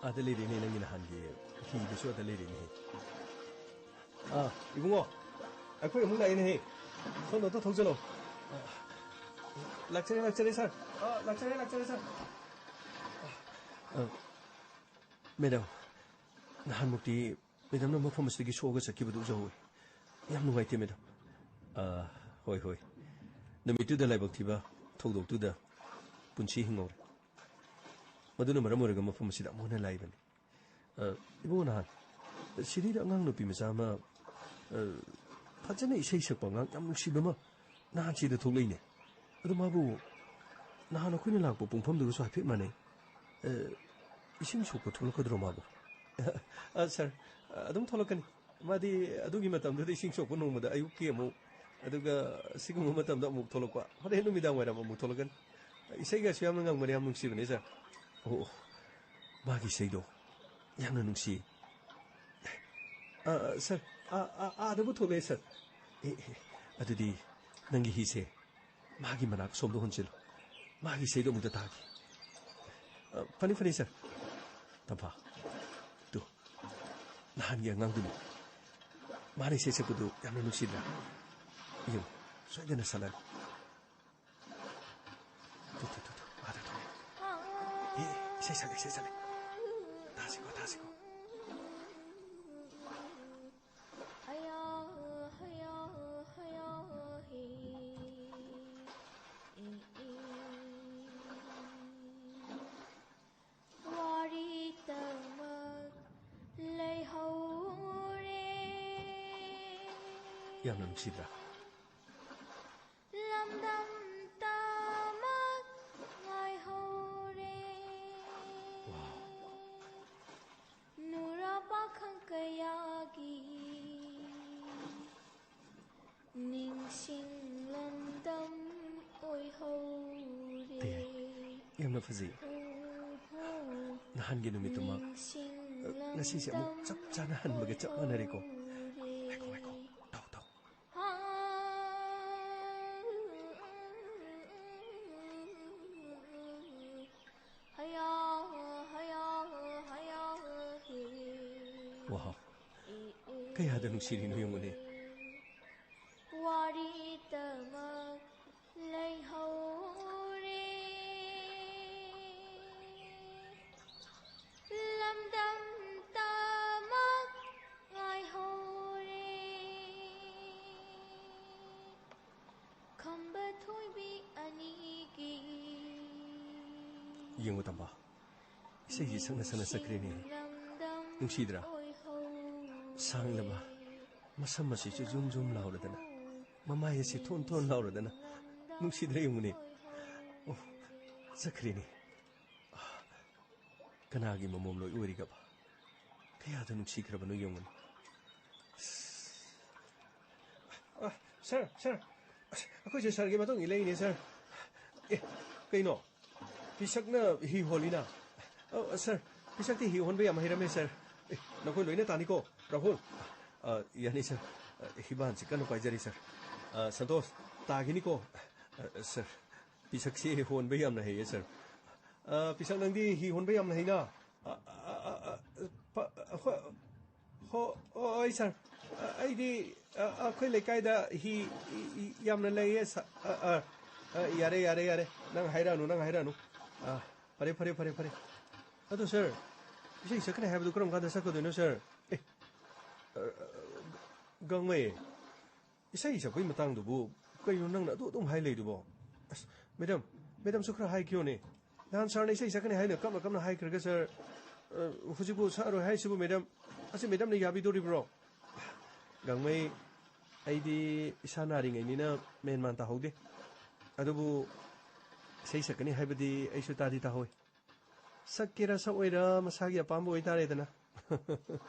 ꯑꯥꯗ ꯂꯩꯔꯦꯅꯦ, ꯅꯪꯒꯤ ꯅꯍꯥꯟꯒꯤ ꯍꯤꯗꯨꯁꯨ ꯑꯥꯗ ꯂꯩꯔꯦꯅꯦ꯫ ꯑꯥ, ꯏꯕꯨꯡꯉꯣ, ꯑꯩꯈꯣꯏ ꯑꯃꯨꯛ ꯂꯥꯛꯑꯦꯅꯦꯍꯦ꯫ ꯁꯣꯝꯗ ꯑꯝꯇ ꯊꯧꯖꯜꯂꯣ꯫ ꯑꯥ, ꯂꯥꯛꯆꯔꯦ, ꯂꯥꯛꯆꯔꯦ, ꯁꯥꯔ꯫ ꯑꯥ, ꯂꯥꯛꯆꯔꯦ, ꯂꯥꯛꯆꯔꯦ, ꯁꯥꯔ꯫ ꯑꯥ, ꯃꯦꯗꯥꯝ, ꯅꯍꯥꯟꯃꯨꯛꯇꯤ ꯃꯦꯗꯥꯝꯅ ꯃꯐꯝ ꯑꯁꯤꯗꯒꯤ ꯁꯣꯛꯑꯒ ꯆꯠꯈꯤꯕꯗꯨ ꯎꯖꯍꯧꯋꯤ꯫ ꯌꯥꯝ ꯅꯨꯡꯉꯥꯏꯇꯦ, ꯃꯦꯗꯥꯝ꯫ ꯑꯥ, ꯍꯣꯏ, ꯍꯣꯏ꯫ ꯅꯨꯃꯤꯠꯇꯨꯗ ꯂꯥꯏꯕꯛ ꯊꯤꯕ ꯊꯧꯗꯣꯛꯇꯨꯗ ꯄꯨꯟꯁꯤ ꯍꯤꯡꯍꯧꯔꯦ꯫ ꯃꯗꯨꯅ ꯃꯔꯝ ꯑꯣꯏꯔꯒ ꯃꯐꯝ ꯑꯁꯤꯗ ꯑꯃꯨꯛ ꯍꯟꯅ ꯂꯥꯛꯏꯕꯅꯤ꯫ ꯑ, ꯏꯕꯨꯡꯉꯣ, ꯅꯍꯥꯟ ꯁꯤꯗꯩꯗ ꯑꯉꯥꯡ ꯅꯨꯄꯤ ꯃꯆꯥ ꯑꯃ, ꯑ, ꯐꯖꯅ ꯏꯁꯩ ꯁꯛꯄ ꯑꯉꯥꯡ ꯌꯥꯝ ꯅꯨꯡꯁꯤꯕ ꯑꯃ ꯅꯍꯥꯟ ꯁꯤꯗ ꯊꯣꯛꯂꯛꯏꯅꯦ꯫ ꯑꯗꯨ ꯃꯥꯕꯨ ꯅꯍꯥꯟ ꯑꯩꯈꯣꯏꯅ ꯂꯥꯛꯄ ꯄꯨꯡꯐꯝꯗꯨꯒꯁꯨ ꯍꯥꯏꯐꯦꯠ ꯃꯥꯟꯅꯩ꯫ ꯑ, ꯏꯁꯤꯡ ꯁꯣꯛꯄ ꯊꯣꯛꯂꯛꯀꯗ꯭ꯔꯣ ꯃꯥꯕꯨ? ꯑ, ꯁꯥꯔ, ꯑꯗꯨꯝ ꯊꯣꯛꯂꯛꯀꯅꯤ꯫ ꯃꯥꯗꯤ ꯑꯗꯨꯒꯤ ꯃꯇꯝꯗꯨꯗ ꯏꯁꯤꯡ ꯁꯣꯛꯄ ꯅꯣꯡꯃꯗ ꯑꯌꯨꯛꯀꯤ ꯑꯃꯨꯛ, ꯑꯗꯨꯒ ꯁꯤꯒꯨꯝꯕ ꯃꯇꯝꯗ ꯑꯃꯨꯛ ꯊꯣꯛꯂꯛꯄ, ꯍꯣꯔꯦꯟ ꯅꯨꯃꯤꯗꯥꯡ ꯋꯥꯏꯔꯝ ꯑꯃꯨꯛ ꯊꯣꯛꯂꯛꯀꯅꯤ꯫ ꯏꯁꯩꯒꯁꯨ ꯌꯥꯝꯅ ꯉꯪꯕꯅꯦ, ꯌꯥꯝ ꯅꯨꯡꯁꯤꯕꯅꯦ, ꯁꯥꯔ꯫ ꯑꯣ, ꯑꯣ, ꯃꯥꯒꯤ ꯏꯁꯩꯗꯣ ꯌꯥꯝꯅ ꯅꯨꯡꯁꯤ꯫ ꯑ, ꯁꯥꯔ, ꯑ, ꯑ, ꯑꯥꯗꯕꯨ ꯊꯣꯛꯂꯛꯑꯦ, ꯁꯥꯔ꯫ ꯑꯦ, ꯑꯦ, ꯑꯗꯨꯗꯤ ꯅꯪꯒꯤ ꯍꯤꯁꯦ ꯃꯥꯒꯤ ꯃꯅꯥꯛ ꯁꯣꯝꯗ ꯍꯣꯟꯁꯤꯜꯂꯨ꯫ ꯃꯥꯒꯤ ꯏꯁꯩꯗꯣ ꯑꯃꯨꯛꯇ ꯇꯥꯒꯦ꯫ ꯑ, ꯐꯅꯤ, ꯐꯅꯤ, ꯁꯥꯔ꯫ ꯇꯝꯐꯥ, ꯇꯨ, ꯅꯍꯥꯟꯒꯤ ꯑꯉꯥꯡꯗꯨꯅꯤ꯫ ꯃꯥꯅ ꯏꯁꯩ ꯁꯛꯄꯗꯨ ꯌꯥꯝꯅ ꯅꯨꯡꯁꯤꯗ꯭ꯔꯥ? ꯌꯦꯡꯉꯨ, ꯁꯣꯏꯗꯅ ꯁꯥꯟꯅꯔꯦ꯫ ꯇꯨ, ꯇꯨ, ꯇꯨ, ꯇꯨ, ꯑꯥꯗ ꯊꯣꯛꯂꯛꯑꯦ꯫ ꯑꯦ, ꯑꯦ, ꯏꯁꯩ ꯁꯛꯂꯦ, ꯏꯁꯩ ꯁꯛꯂꯦ꯫ ꯇꯥꯁꯤꯀꯣ, ꯇꯥꯁꯤꯀꯣ꯫ ꯑꯌꯥ, ꯑꯌꯥ, ꯑꯌꯥ, ꯍꯤ꯫ E, E. ꯋꯥꯔꯤ ꯇꯃꯛ ꯂꯩꯍꯧꯔꯦ꯫ ꯌꯥꯝꯅ ꯅꯨꯡꯁꯤꯗ꯭ꯔꯥ? ꯂꯝꯗꯝ ꯇꯃꯛ ꯉꯥꯏꯍꯧꯔꯦ꯫ ꯋꯥꯎ꯫ ꯅꯨꯔꯥ ꯄꯥꯈꯪ ꯀꯌꯥꯒꯤ ꯅꯤꯡꯁꯤꯡ ꯂꯝꯗꯝ ꯑꯣꯏꯍꯧꯔꯦ꯫ ꯌꯥꯝꯅ ꯐꯖꯩ꯫ ꯅꯍꯥꯟꯒꯤ ꯅꯨꯃꯤꯠꯇꯨꯃ, ꯅꯤꯡꯁꯤꯡ ꯉꯁꯤꯁꯦ ꯑꯃꯨꯛ ꯆꯞ ꯆꯥꯅ ꯍꯟꯕꯒ ꯆꯞ ꯃꯥꯟꯅꯔꯦꯀꯣ꯫ ꯂꯝꯗꯝ ꯉꯥꯏꯈꯣ, ꯉꯥꯏꯈꯣ꯫ ꯇꯧ, ꯇꯧ꯫ ꯍꯌꯥ, ꯍꯌꯥ, ꯍꯌꯥ, ꯍꯤ꯫ ꯋꯥꯍ, ꯀꯌꯥꯗ ꯅꯨꯡꯁꯤꯔꯤꯅꯣ ꯌꯦꯡꯉꯨꯅꯦ꯫ ꯋꯥꯔꯤ ꯇꯃꯛ ꯂꯩꯍꯧꯔꯦ꯫ ꯂꯝꯗꯝ ꯇꯃꯛ ꯉꯥꯏꯍꯧꯔꯦ꯫ ꯈꯝꯕ ꯊꯣꯏꯕꯤ ꯑꯅꯤꯒꯤ꯫ ꯌꯦꯡꯉꯨ ꯇꯝꯕ, ꯏꯁꯩꯁꯤ ꯁꯛꯅ ꯁꯛꯅ ꯆꯠꯈ꯭ꯔꯦꯅꯦ꯫ ꯅꯨꯡꯁꯤꯗ꯭ꯔꯥ? ꯁꯥꯡꯂꯕ ꯃꯁꯝ ꯑꯁꯤꯁꯨ ꯖꯨꯝ ꯖꯨꯝ ꯂꯥꯎꯔꯗꯅ, ꯃꯃꯥꯏ ꯑꯁꯤ ꯊꯣꯟ ꯊꯣꯟ ꯂꯥꯎꯔꯗꯅ꯫ ꯅꯨꯡꯁꯤꯗ꯭ꯔꯥ ꯌꯦꯡꯉꯨꯅꯦ꯫ ꯑꯣ, ꯆꯠꯈ꯭ꯔꯦꯅꯦ꯫ ꯀꯅꯥꯒꯤ ꯃꯃꯣꯝ ꯂꯣꯏ ꯑꯣꯏꯔꯤꯒꯕ? ꯀꯌꯥꯗ ꯅꯨꯡꯁꯤꯈ꯭ꯔꯕꯅꯣ ꯌꯦꯡꯉꯨꯅꯦ꯫ ꯑ, ꯁꯥꯔ, ꯁꯥꯔ, ꯑꯁ, ꯑꯩꯈꯣꯏꯁꯦ ꯁꯥꯔꯒꯤ ꯃꯇꯨꯡ ꯏꯜꯂꯛꯏꯅꯦ, ꯁꯥꯔ꯫ ꯑꯦ, ꯀꯩꯅꯣ? ꯄꯤꯁꯛꯅ ꯍꯤ ꯍꯣꯜꯂꯤꯅ? ꯑ, ꯁꯥꯔ, ꯄꯤꯁꯛꯇꯤ ꯍꯤ ꯍꯣꯟꯕ ꯌꯥꯝ ꯍꯩꯔꯝꯃꯦ, ꯁꯥꯔ꯫ ꯑꯦ, ꯅꯈꯣꯏ ꯂꯣꯏꯅ ꯇꯥꯅꯤꯀꯣ, ꯔꯥꯍꯨꯜ? ꯑ, ꯌꯥꯅꯤ, ꯁꯥꯔ꯫ ꯑ, ꯍꯤꯕꯥꯟꯁꯤ ꯀꯟꯅ ꯄꯥꯏꯖꯔꯤ, ꯁꯥꯔ꯫ ꯑ, ꯁꯟꯇꯣꯁ, ꯇꯥꯈꯤꯅꯤꯀꯣ? ꯑ, ꯁꯥꯔ, ꯄꯤꯁꯛꯁꯤ ꯍꯣꯟꯕ ꯌꯥꯝꯅ ꯍꯩꯌꯦ, ꯁꯥꯔ꯫ ꯑ, ꯄꯤꯁꯛ, ꯅꯪꯗꯤ ꯍꯤ ꯍꯣꯟꯕ ꯌꯥꯝꯅ ꯍꯩꯅ? ꯑ, ꯑ, ꯑ, ꯑ, ꯄ-, ꯍꯣ-, ꯍꯣ-, ꯍꯣꯏ, ꯁꯥꯔ꯫ ꯑ, ꯑꯩꯗꯤ, ꯑ, ꯑꯩꯈꯣꯏ ꯂꯩꯀꯥꯏꯗ ꯍꯤ, ꯏ, ꯏ, ꯌꯥꯝꯅ ꯂꯩꯌꯦ, ꯁꯥꯔ꯫ ꯑ, ꯑ, ꯑ, ꯌꯥꯔꯦ, ꯌꯥꯔꯦ, ꯌꯥꯔꯦ꯫ ꯅꯪ ꯍꯥꯏꯔꯛꯑꯅꯨ, ꯅꯪ ꯍꯥꯏꯔꯛꯑꯅꯨ꯫ ꯑ, ꯐꯔꯦ, ꯐꯔꯦ, ꯐꯔꯦ, ꯐꯔꯦ꯫ ꯑꯗꯣ ꯁꯥꯔ, ꯏꯁꯩ ꯁꯛꯀꯅꯤ ꯍꯥꯏꯕꯗꯨ ꯀꯔꯝ ꯀꯥꯟꯗ ꯁꯛꯀꯗꯣꯏꯅꯣ ꯁꯥꯔ? ꯑꯦ, ꯑ, ꯒꯥꯡꯃꯩ, ꯏꯁꯩ ꯁꯛꯄꯒꯤ ꯃꯇꯥꯡꯗꯨꯕꯨ ꯀꯩꯅꯣ ꯅꯪꯅ ꯑꯗꯨ ꯑꯗꯨꯝ ꯍꯥꯏ ꯂꯩꯗꯨꯕꯣ? ꯑꯁ, ꯃꯦꯗꯥꯝ, ꯃꯦꯗꯥꯝꯁꯨ ꯈꯔ ꯍꯥꯏꯈꯤꯌꯣꯅꯦ꯫ ꯅꯍꯥꯟ ꯁꯥꯔꯅ ꯏꯁꯩ ꯁꯛꯀꯅꯤ ꯍꯥꯏꯅ ꯀꯞꯅ ꯀꯞꯅ ꯍꯥꯏꯈ꯭ꯔꯒ ꯁꯥꯔ, ꯑ, ꯍꯧꯖꯤꯛꯄꯨ ꯁꯛꯑꯔꯣꯏ ꯍꯥꯏꯁꯤꯕꯨ ꯃꯦꯗꯥꯝ? ꯑꯁꯤ ꯃꯦꯗꯥꯝꯅ ꯌꯥꯕꯤꯗꯣꯔꯤꯕ꯭ꯔꯣ? ꯒꯥꯡꯃꯩ, ꯑꯩꯗꯤ ꯏꯁꯥ ꯅꯥꯔꯤꯉꯩꯅꯤꯅ ꯃꯦꯟ ꯃꯥꯟ ꯇꯥꯍꯧꯗꯦ꯫ ꯑꯗꯨꯕꯨ ꯏꯁꯩ ꯁꯛꯀꯅꯤ ꯍꯥꯏꯕꯗꯤ ꯑꯩꯁꯨ ꯇꯥꯗꯤ ꯇꯥꯍꯧꯏ꯫ ꯁꯛꯀꯦꯔꯥ ꯁꯛꯑꯣꯏꯔꯥ ꯃꯁꯥꯒꯤ ꯑꯄꯥꯝꯕ ꯑꯣꯏꯇꯥꯔꯦꯗꯅ꯫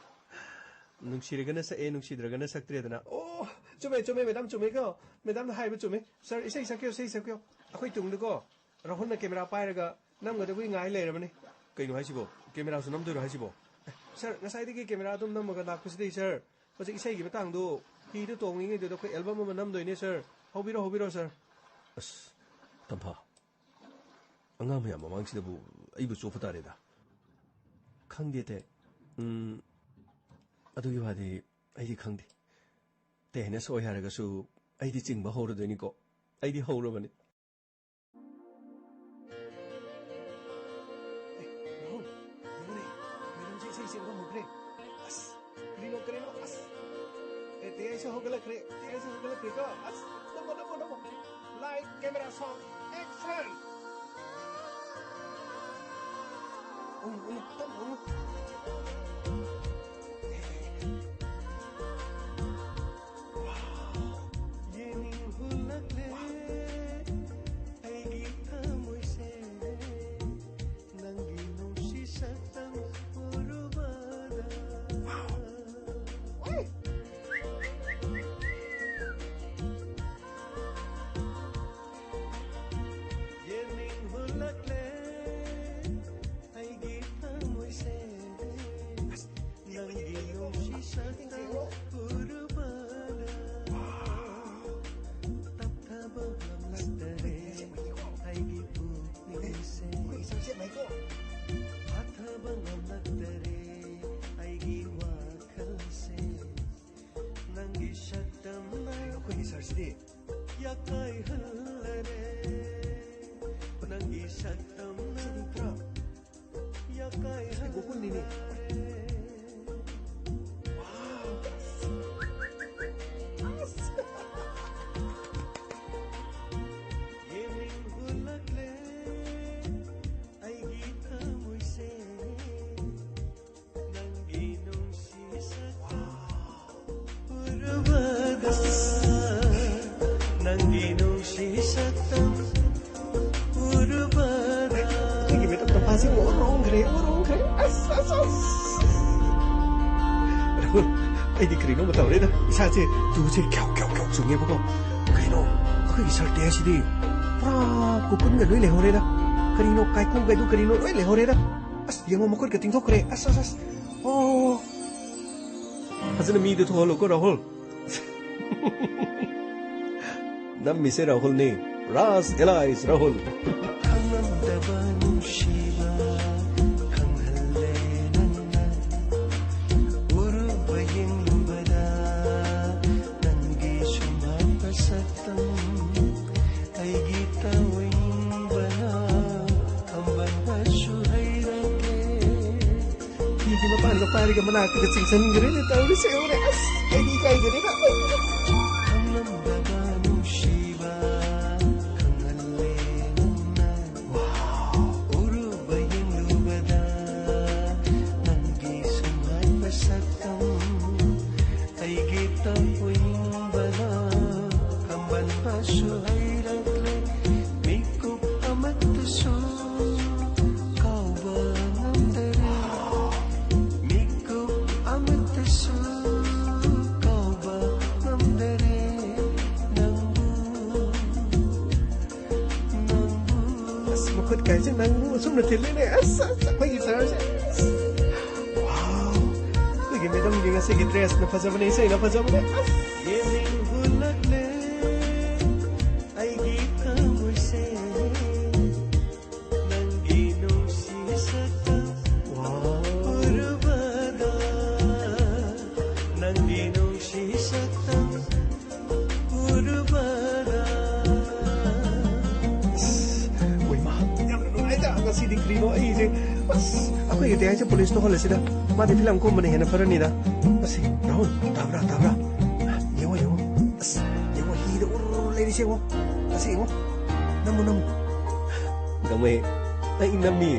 ꯅꯨꯡꯁꯤꯔꯒꯅ ꯁꯛꯑꯦ, ꯅꯨꯡꯁꯤꯗ꯭ꯔꯒꯅ ꯁꯛꯇ꯭ꯔꯦꯗꯅ꯫ ꯑꯣ, ꯆꯨꯝꯃꯦ, ꯆꯨꯝꯃꯦ, ꯃꯦꯗꯥꯝ, ꯆꯨꯝꯃꯦꯀꯣ꯫ ꯃꯦꯗꯥꯝꯅ ꯍꯥꯏꯕ ꯆꯨꯝꯃꯦ꯫ ꯁꯥꯔ, ꯏꯁꯩ ꯁꯛꯄꯤꯌꯣ, ꯏꯁꯩ ꯁꯛꯄꯤꯌꯣ꯫ ꯑꯩꯈꯣꯏ ꯇꯨꯡꯗꯀꯣ, ꯔꯥꯍꯨꯜꯅ ꯀꯦꯃꯦꯔꯥ ꯄꯥꯏꯔꯒ ꯅꯝꯒꯗꯕꯒꯤ ꯉꯥꯏ ꯂꯩꯔꯕꯅꯤ꯫ ꯀꯩꯅꯣ ꯍꯥꯏꯁꯤꯕꯣ? ꯀꯦꯃꯦꯔꯥꯁꯨ ꯅꯝꯗꯣꯏꯔꯣ ꯍꯥꯏꯁꯤꯕꯣ? ꯑꯦ, ꯁꯥꯔ, ꯉꯁꯥꯏꯗꯒꯤ ꯀꯦꯃꯦꯔꯥ ꯑꯗꯨꯝ ꯅꯝꯃꯒ ꯂꯥꯛꯄꯁꯤꯗꯤ, ꯁꯥꯔ, ꯍꯧꯖꯤꯛ ꯏꯁꯩꯒꯤ ꯃꯇꯥꯡꯗꯣ ꯍꯤꯗ ꯇꯣꯡꯂꯤꯉꯩꯗꯨꯗ ꯑꯩꯈꯣꯏ ꯑꯦꯜꯕꯝ ꯑꯃ ꯅꯝꯗꯣꯏꯅꯦ, ꯁꯥꯔ꯫ ꯍꯧꯕꯤꯔꯣ, ꯍꯧꯕꯤꯔꯣ, ꯁꯥꯔ꯫ ꯑꯁ, ꯇꯝꯐꯥ, ꯑꯉꯥꯡ ꯃꯌꯥꯝ ꯃꯃꯥꯡꯁꯤꯗꯕꯨ ꯑꯩꯕꯨ ꯆꯣꯞꯄ ꯇꯥꯔꯦꯗ꯫ ꯈꯪꯗꯦ, ꯇꯦ꯫ ꯎꯝ, ꯑꯗꯨꯒꯤ ꯋꯥꯗꯤ ꯑꯩꯗꯤ ꯈꯪꯗꯦ꯫ ꯇꯦꯅ ꯁꯣꯏ ꯍꯥꯏꯔꯒꯁꯨ ꯑꯩꯗꯤ ꯆꯤꯡꯕ ꯍꯧꯔꯗꯣꯏꯅꯤꯀꯣ꯫ ꯑꯩꯗꯤ ꯍꯧꯔꯕꯅꯤ꯫ ꯑꯦ, ꯔꯥꯍꯨꯜ, ꯌꯦꯡꯉꯨꯅꯦ, ꯃꯦꯗꯥꯝꯁꯦ ꯏꯁꯩ ꯁꯛꯄ ꯍꯧꯈ꯭ꯔꯦ꯫ ꯑꯁ, ꯀꯔꯤꯅꯣ, ꯀꯔꯤꯅꯣ, ꯑꯁ꯫ ꯑꯦ, ꯇꯦ, ꯑꯩꯁꯨ ꯍꯧꯒꯠꯂꯛꯈ꯭ꯔꯦ, ꯇꯦ, ꯑꯩꯁꯨ ꯍꯧꯒꯠꯂꯛꯈ꯭ꯔꯦꯀꯣ꯫ ꯑꯁ, ꯅꯝꯃꯣ, ꯅꯝꯃꯣ, ꯅꯝꯃꯣ꯫ Light, camera, sound, action! ꯎꯝ, ꯎꯝ, ꯇꯞꯅ ꯎꯝ꯫ ꯌꯦꯡꯅꯤꯡ ꯍꯨꯜꯂꯛꯂꯦ ꯑꯩꯒꯤ ꯊꯃꯣꯏꯁꯦ, ꯅꯪꯒꯤ ꯅꯨꯡꯁꯤ ꯁꯛꯇꯝ ꯎꯔꯨꯕꯗ꯫ ꯌꯦꯡꯅꯤꯡ ꯍꯨꯜꯂꯛꯂꯦ ꯑꯩꯒꯤ ꯊꯃꯣꯏꯁꯦ, ꯅꯪꯒꯤ ꯅꯨꯡꯁꯤ ꯁꯛꯇꯝ ꯎꯔꯨꯕꯗ꯫ ꯇꯞꯊꯕ ꯉꯝꯂꯛꯇꯔꯦ ꯑꯩꯒꯤ ꯄꯨꯛꯅꯤꯡꯁꯦ, ꯐꯥꯊꯕ ꯉꯝꯂꯛꯇꯔꯦ ꯑꯩꯒꯤ ꯋꯥꯈꯜꯁꯦ, ꯅꯪꯒꯤ ꯁꯛꯇꯝꯅ ꯑꯩꯈꯣꯏꯒꯤ ꯁꯥꯔꯁꯤꯗꯤ ꯌꯥꯀꯥꯏꯍꯜꯂꯔꯦ, ꯅꯪꯒꯤ ꯁꯛꯇꯝꯅ ꯁꯤꯗꯤ ꯄꯨꯔꯥ ꯁꯤꯗꯤ ꯒꯣꯀꯨꯜꯅꯤꯅꯦ꯫ ꯋꯥꯎ꯫ ꯑꯁ꯫ ꯌꯦꯡꯅꯤꯡ ꯍꯨꯜꯂꯛꯂꯦ ꯑꯩꯒꯤ ꯊꯃꯣꯏꯁꯦ꯫ ꯅꯪꯒꯤ ꯅꯨꯡꯁꯤ ꯁꯛꯇꯝ ꯎꯔꯨꯕꯗ, ꯅꯪꯒꯤ ꯅꯨꯡꯁꯤ ꯁꯛꯇꯝ ꯎꯔꯨꯕꯗ꯫ ꯑꯩꯒꯤ ꯃꯤꯠꯇ ꯇꯝꯐꯥꯁꯤ ꯉꯧꯔꯣꯛ ꯉꯧꯈ꯭ꯔꯦ, ꯉꯧꯔꯣꯛ ꯉꯧꯈ꯭ꯔꯦ꯫ ꯑꯁ, ꯑꯁ, ꯑꯁ꯫ ꯔꯥꯍꯨꯜ, ꯑꯩꯗꯤ ꯀꯔꯤꯅꯣꯃ ꯇꯧꯔꯦꯗ꯫ ꯏꯁꯥꯁꯦ ꯇꯨꯁꯦ ꯈ꯭ꯌꯥꯎ, ꯈ꯭ꯌꯥꯎ, ꯈ꯭ꯌꯥꯎ ꯆꯨꯡꯉꯦꯕꯀꯣ꯫ ꯀꯩꯅꯣ? ꯑꯩꯈꯣꯏꯒꯤ ꯁꯔꯇꯦ ꯑꯁꯤꯗꯤ ꯄꯨꯔꯥ ꯀꯨꯀꯨꯟꯒ ꯂꯣꯏ ꯂꯩꯍꯧꯔꯦꯗ꯫ ꯀꯔꯤꯅꯣ? ꯀꯥꯏꯀꯨꯒꯩꯗꯣ ꯀꯔꯤꯅꯣ ꯂꯣꯏ ꯂꯩꯍꯧꯔꯦꯗ꯫ ꯑꯁ, ꯌꯦꯡꯉꯣ, ꯃꯈꯨꯠꯀ ꯇꯤꯡꯊꯣꯛꯈ꯭ꯔꯦ꯫ ꯑꯁ, ꯑꯁ, ꯑꯁ꯫ ꯑꯣ꯫ ꯐꯖꯅ ꯃꯤꯗ ꯊꯣꯛꯍꯜꯂꯣꯀꯣ, ꯔꯥꯍꯨꯜ꯫ ꯅꯝꯃꯤꯁꯦ ꯔꯥꯍꯨꯜꯅꯤ꯫ ꯔꯥꯖ ꯑꯦꯂꯥꯏꯁ ꯔꯥꯍꯨꯜ꯫ ꯈꯪꯂꯝꯗꯕ ꯅꯨꯡꯁꯤꯕ ꯈꯪꯍꯜꯂꯦ ꯅꯪꯅ꯫ ꯎꯔꯨꯕ ꯌꯦꯡꯂꯨꯕꯗ ꯅꯪꯒꯤ ꯁꯨꯝꯍꯠꯄ ꯁꯛꯇꯝ꯫ ꯑꯩꯒꯤ ꯇꯧꯅꯤꯡꯕꯅ ꯈꯝꯕꯟꯕꯁꯨ ꯍꯩꯔꯛꯂꯦ꯫ ꯐꯤꯒꯤ ꯃꯄꯥꯟꯒ ꯄꯥꯏꯔꯒ ꯃꯅꯥꯛꯇꯒ ꯆꯤꯡꯁꯤꯟꯈ꯭ꯔꯦꯅꯦ ꯇꯧꯔꯤꯁꯦ꯫ ꯌꯦꯡꯉꯨꯅꯦ, ꯑꯁ, ꯑꯩꯗꯤ ꯏꯀꯥꯏꯖꯔꯦꯗ꯫ ꯈꯪꯂꯝꯗꯕ ꯅꯨꯡꯁꯤꯕ ꯈꯪꯍꯜꯂꯦ ꯅꯪꯅ꯫ ꯎꯔꯨꯕ ꯌꯦꯡꯂꯨꯕꯗ ꯅꯪꯒꯤ ꯁꯨꯝꯍꯠꯄ ꯁꯛꯇꯝ꯫ ꯑꯩꯒꯤ ꯇꯧꯅꯤꯡꯕꯅ ꯈꯝꯕꯟꯕꯁꯨ ꯍꯩꯔꯛꯂꯦ꯫ ꯃꯤꯀꯨꯞ ꯑꯃꯠꯇꯁꯨ ꯀꯥꯎꯕ ꯉꯝꯗꯔꯦ꯫ ꯃꯤꯀꯨꯞ ꯑꯃꯠꯇꯁꯨ ꯀꯥꯎꯕ ꯉꯝꯗꯔꯦ ꯅꯪꯕꯨ, ꯅꯪꯕꯨ꯫ ꯑꯁ, ꯃꯈꯨꯠ ꯀꯥꯏꯁꯦ ꯅꯪꯕꯨ ꯑꯁꯨꯝꯅ ꯊꯤꯜꯂꯤꯅꯦ꯫ ꯑꯁ, ꯑꯁ, ꯑꯩꯈꯣꯏꯒꯤ ꯁꯍꯔꯁꯦ꯫ ꯑꯁ꯫ ꯋꯥꯎ꯫ ꯑꯩꯈꯣꯏꯒꯤ ꯃꯦꯗꯝꯒꯤ ꯉꯁꯤꯒꯤ ꯗ꯭ꯔꯦꯁꯅ ꯐꯖꯕꯅꯦ, ꯏꯁꯩꯅ ꯐꯖꯕꯅꯦ꯫ ꯑꯁ꯫ ꯌꯦꯡꯅꯤꯡ ꯍꯨꯜꯂꯛꯂꯦ ꯑꯩꯒꯤ ꯊꯃꯣꯏꯁꯦ꯫ ꯅꯪꯒꯤ ꯅꯨꯡꯁꯤ ꯁꯛꯇꯝ ꯎꯔꯨꯕꯗ, ꯅꯪꯒꯤ ꯅꯨꯡꯁꯤ ꯁꯛꯇꯝ ꯎꯔꯨꯕꯗ꯫ ꯑꯁ, ꯍꯣꯏ, ꯃꯍꯥꯛ ꯌꯥꯝꯅ ꯅꯨꯡꯉꯥꯏꯗ꯫ ꯉꯁꯤꯗꯤ ꯀꯔꯤꯅꯣ ꯑꯩꯁꯦ ꯑꯁ, ꯑꯩꯈꯣꯏꯒꯤ ꯇꯌꯥꯏꯁꯦ ꯄꯨꯂꯤꯁꯇ ꯍꯣꯜꯂꯁꯤꯗ꯫ ꯃꯥꯗꯤ ꯐꯤꯂꯝ ꯀꯨꯝꯕꯅ ꯍꯦꯟꯅ ꯐꯔꯅꯤꯗ꯫ ꯑꯁꯤ, ꯔꯥꯍꯨꯜ, ꯇꯥꯕ꯭ꯔꯥ, ꯇꯥꯕ꯭ꯔꯥ? ꯌꯦꯡꯉꯣ, ꯌꯦꯡꯉꯣ꯫ ꯑꯁ, ꯌꯦꯡꯉꯣ, ꯍꯤꯗ ꯎꯔꯨ ꯎꯔꯨ ꯂꯩꯔꯤꯁꯦ ꯌꯦꯡꯉꯣ꯫ ꯑꯁꯤ ꯌꯦꯡꯉꯣ꯫ ꯅꯝꯃꯨ, ꯅꯝꯃꯨ꯫ ꯒꯥꯡꯃꯩ, ꯑꯩ ꯅꯝꯃꯤ꯫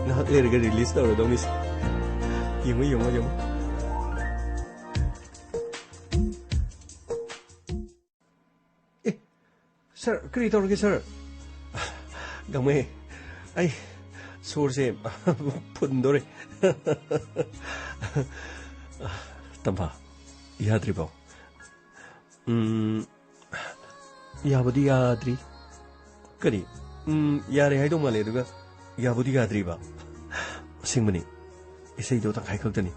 ꯉꯥꯏꯍꯥꯛ ꯂꯩꯔꯒ ꯔꯤꯂꯤꯁ ꯇꯧꯔꯗꯧꯅꯤꯁꯦ꯫ ꯌꯦꯡꯉꯣ, ꯌꯦꯡꯉꯣ, ꯌꯦꯡꯉꯣ꯫ ꯑꯦ, ꯁꯥꯔ, ꯀꯔꯤ ꯇꯧꯔꯒꯦ, ꯁꯥꯔ? ꯒꯥꯡꯃꯩ, ꯑꯩ ꯁꯣꯔꯁꯦ ꯐꯨꯟꯗꯣꯔꯦ꯫ ꯇꯝꯐꯥ, ꯌꯥꯗ꯭ꯔꯤꯕꯣ? ꯎꯝ, ꯌꯥꯕꯨꯗꯤ ꯌꯥꯗ꯭ꯔꯤ꯫ ꯀꯔꯤ? ꯎꯝ, ꯌꯥꯔꯦ ꯍꯥꯏꯗꯧ ꯃꯥꯜꯂꯦ, ꯑꯗꯨꯒ ꯌꯥꯕꯨꯗꯤ ꯌꯥꯗ꯭ꯔꯤꯕ? ꯑꯁꯦꯡꯕꯅꯤ, ꯏꯁꯩꯗꯣ ꯇꯪꯈꯥꯏ ꯈꯛꯇꯅꯤ꯫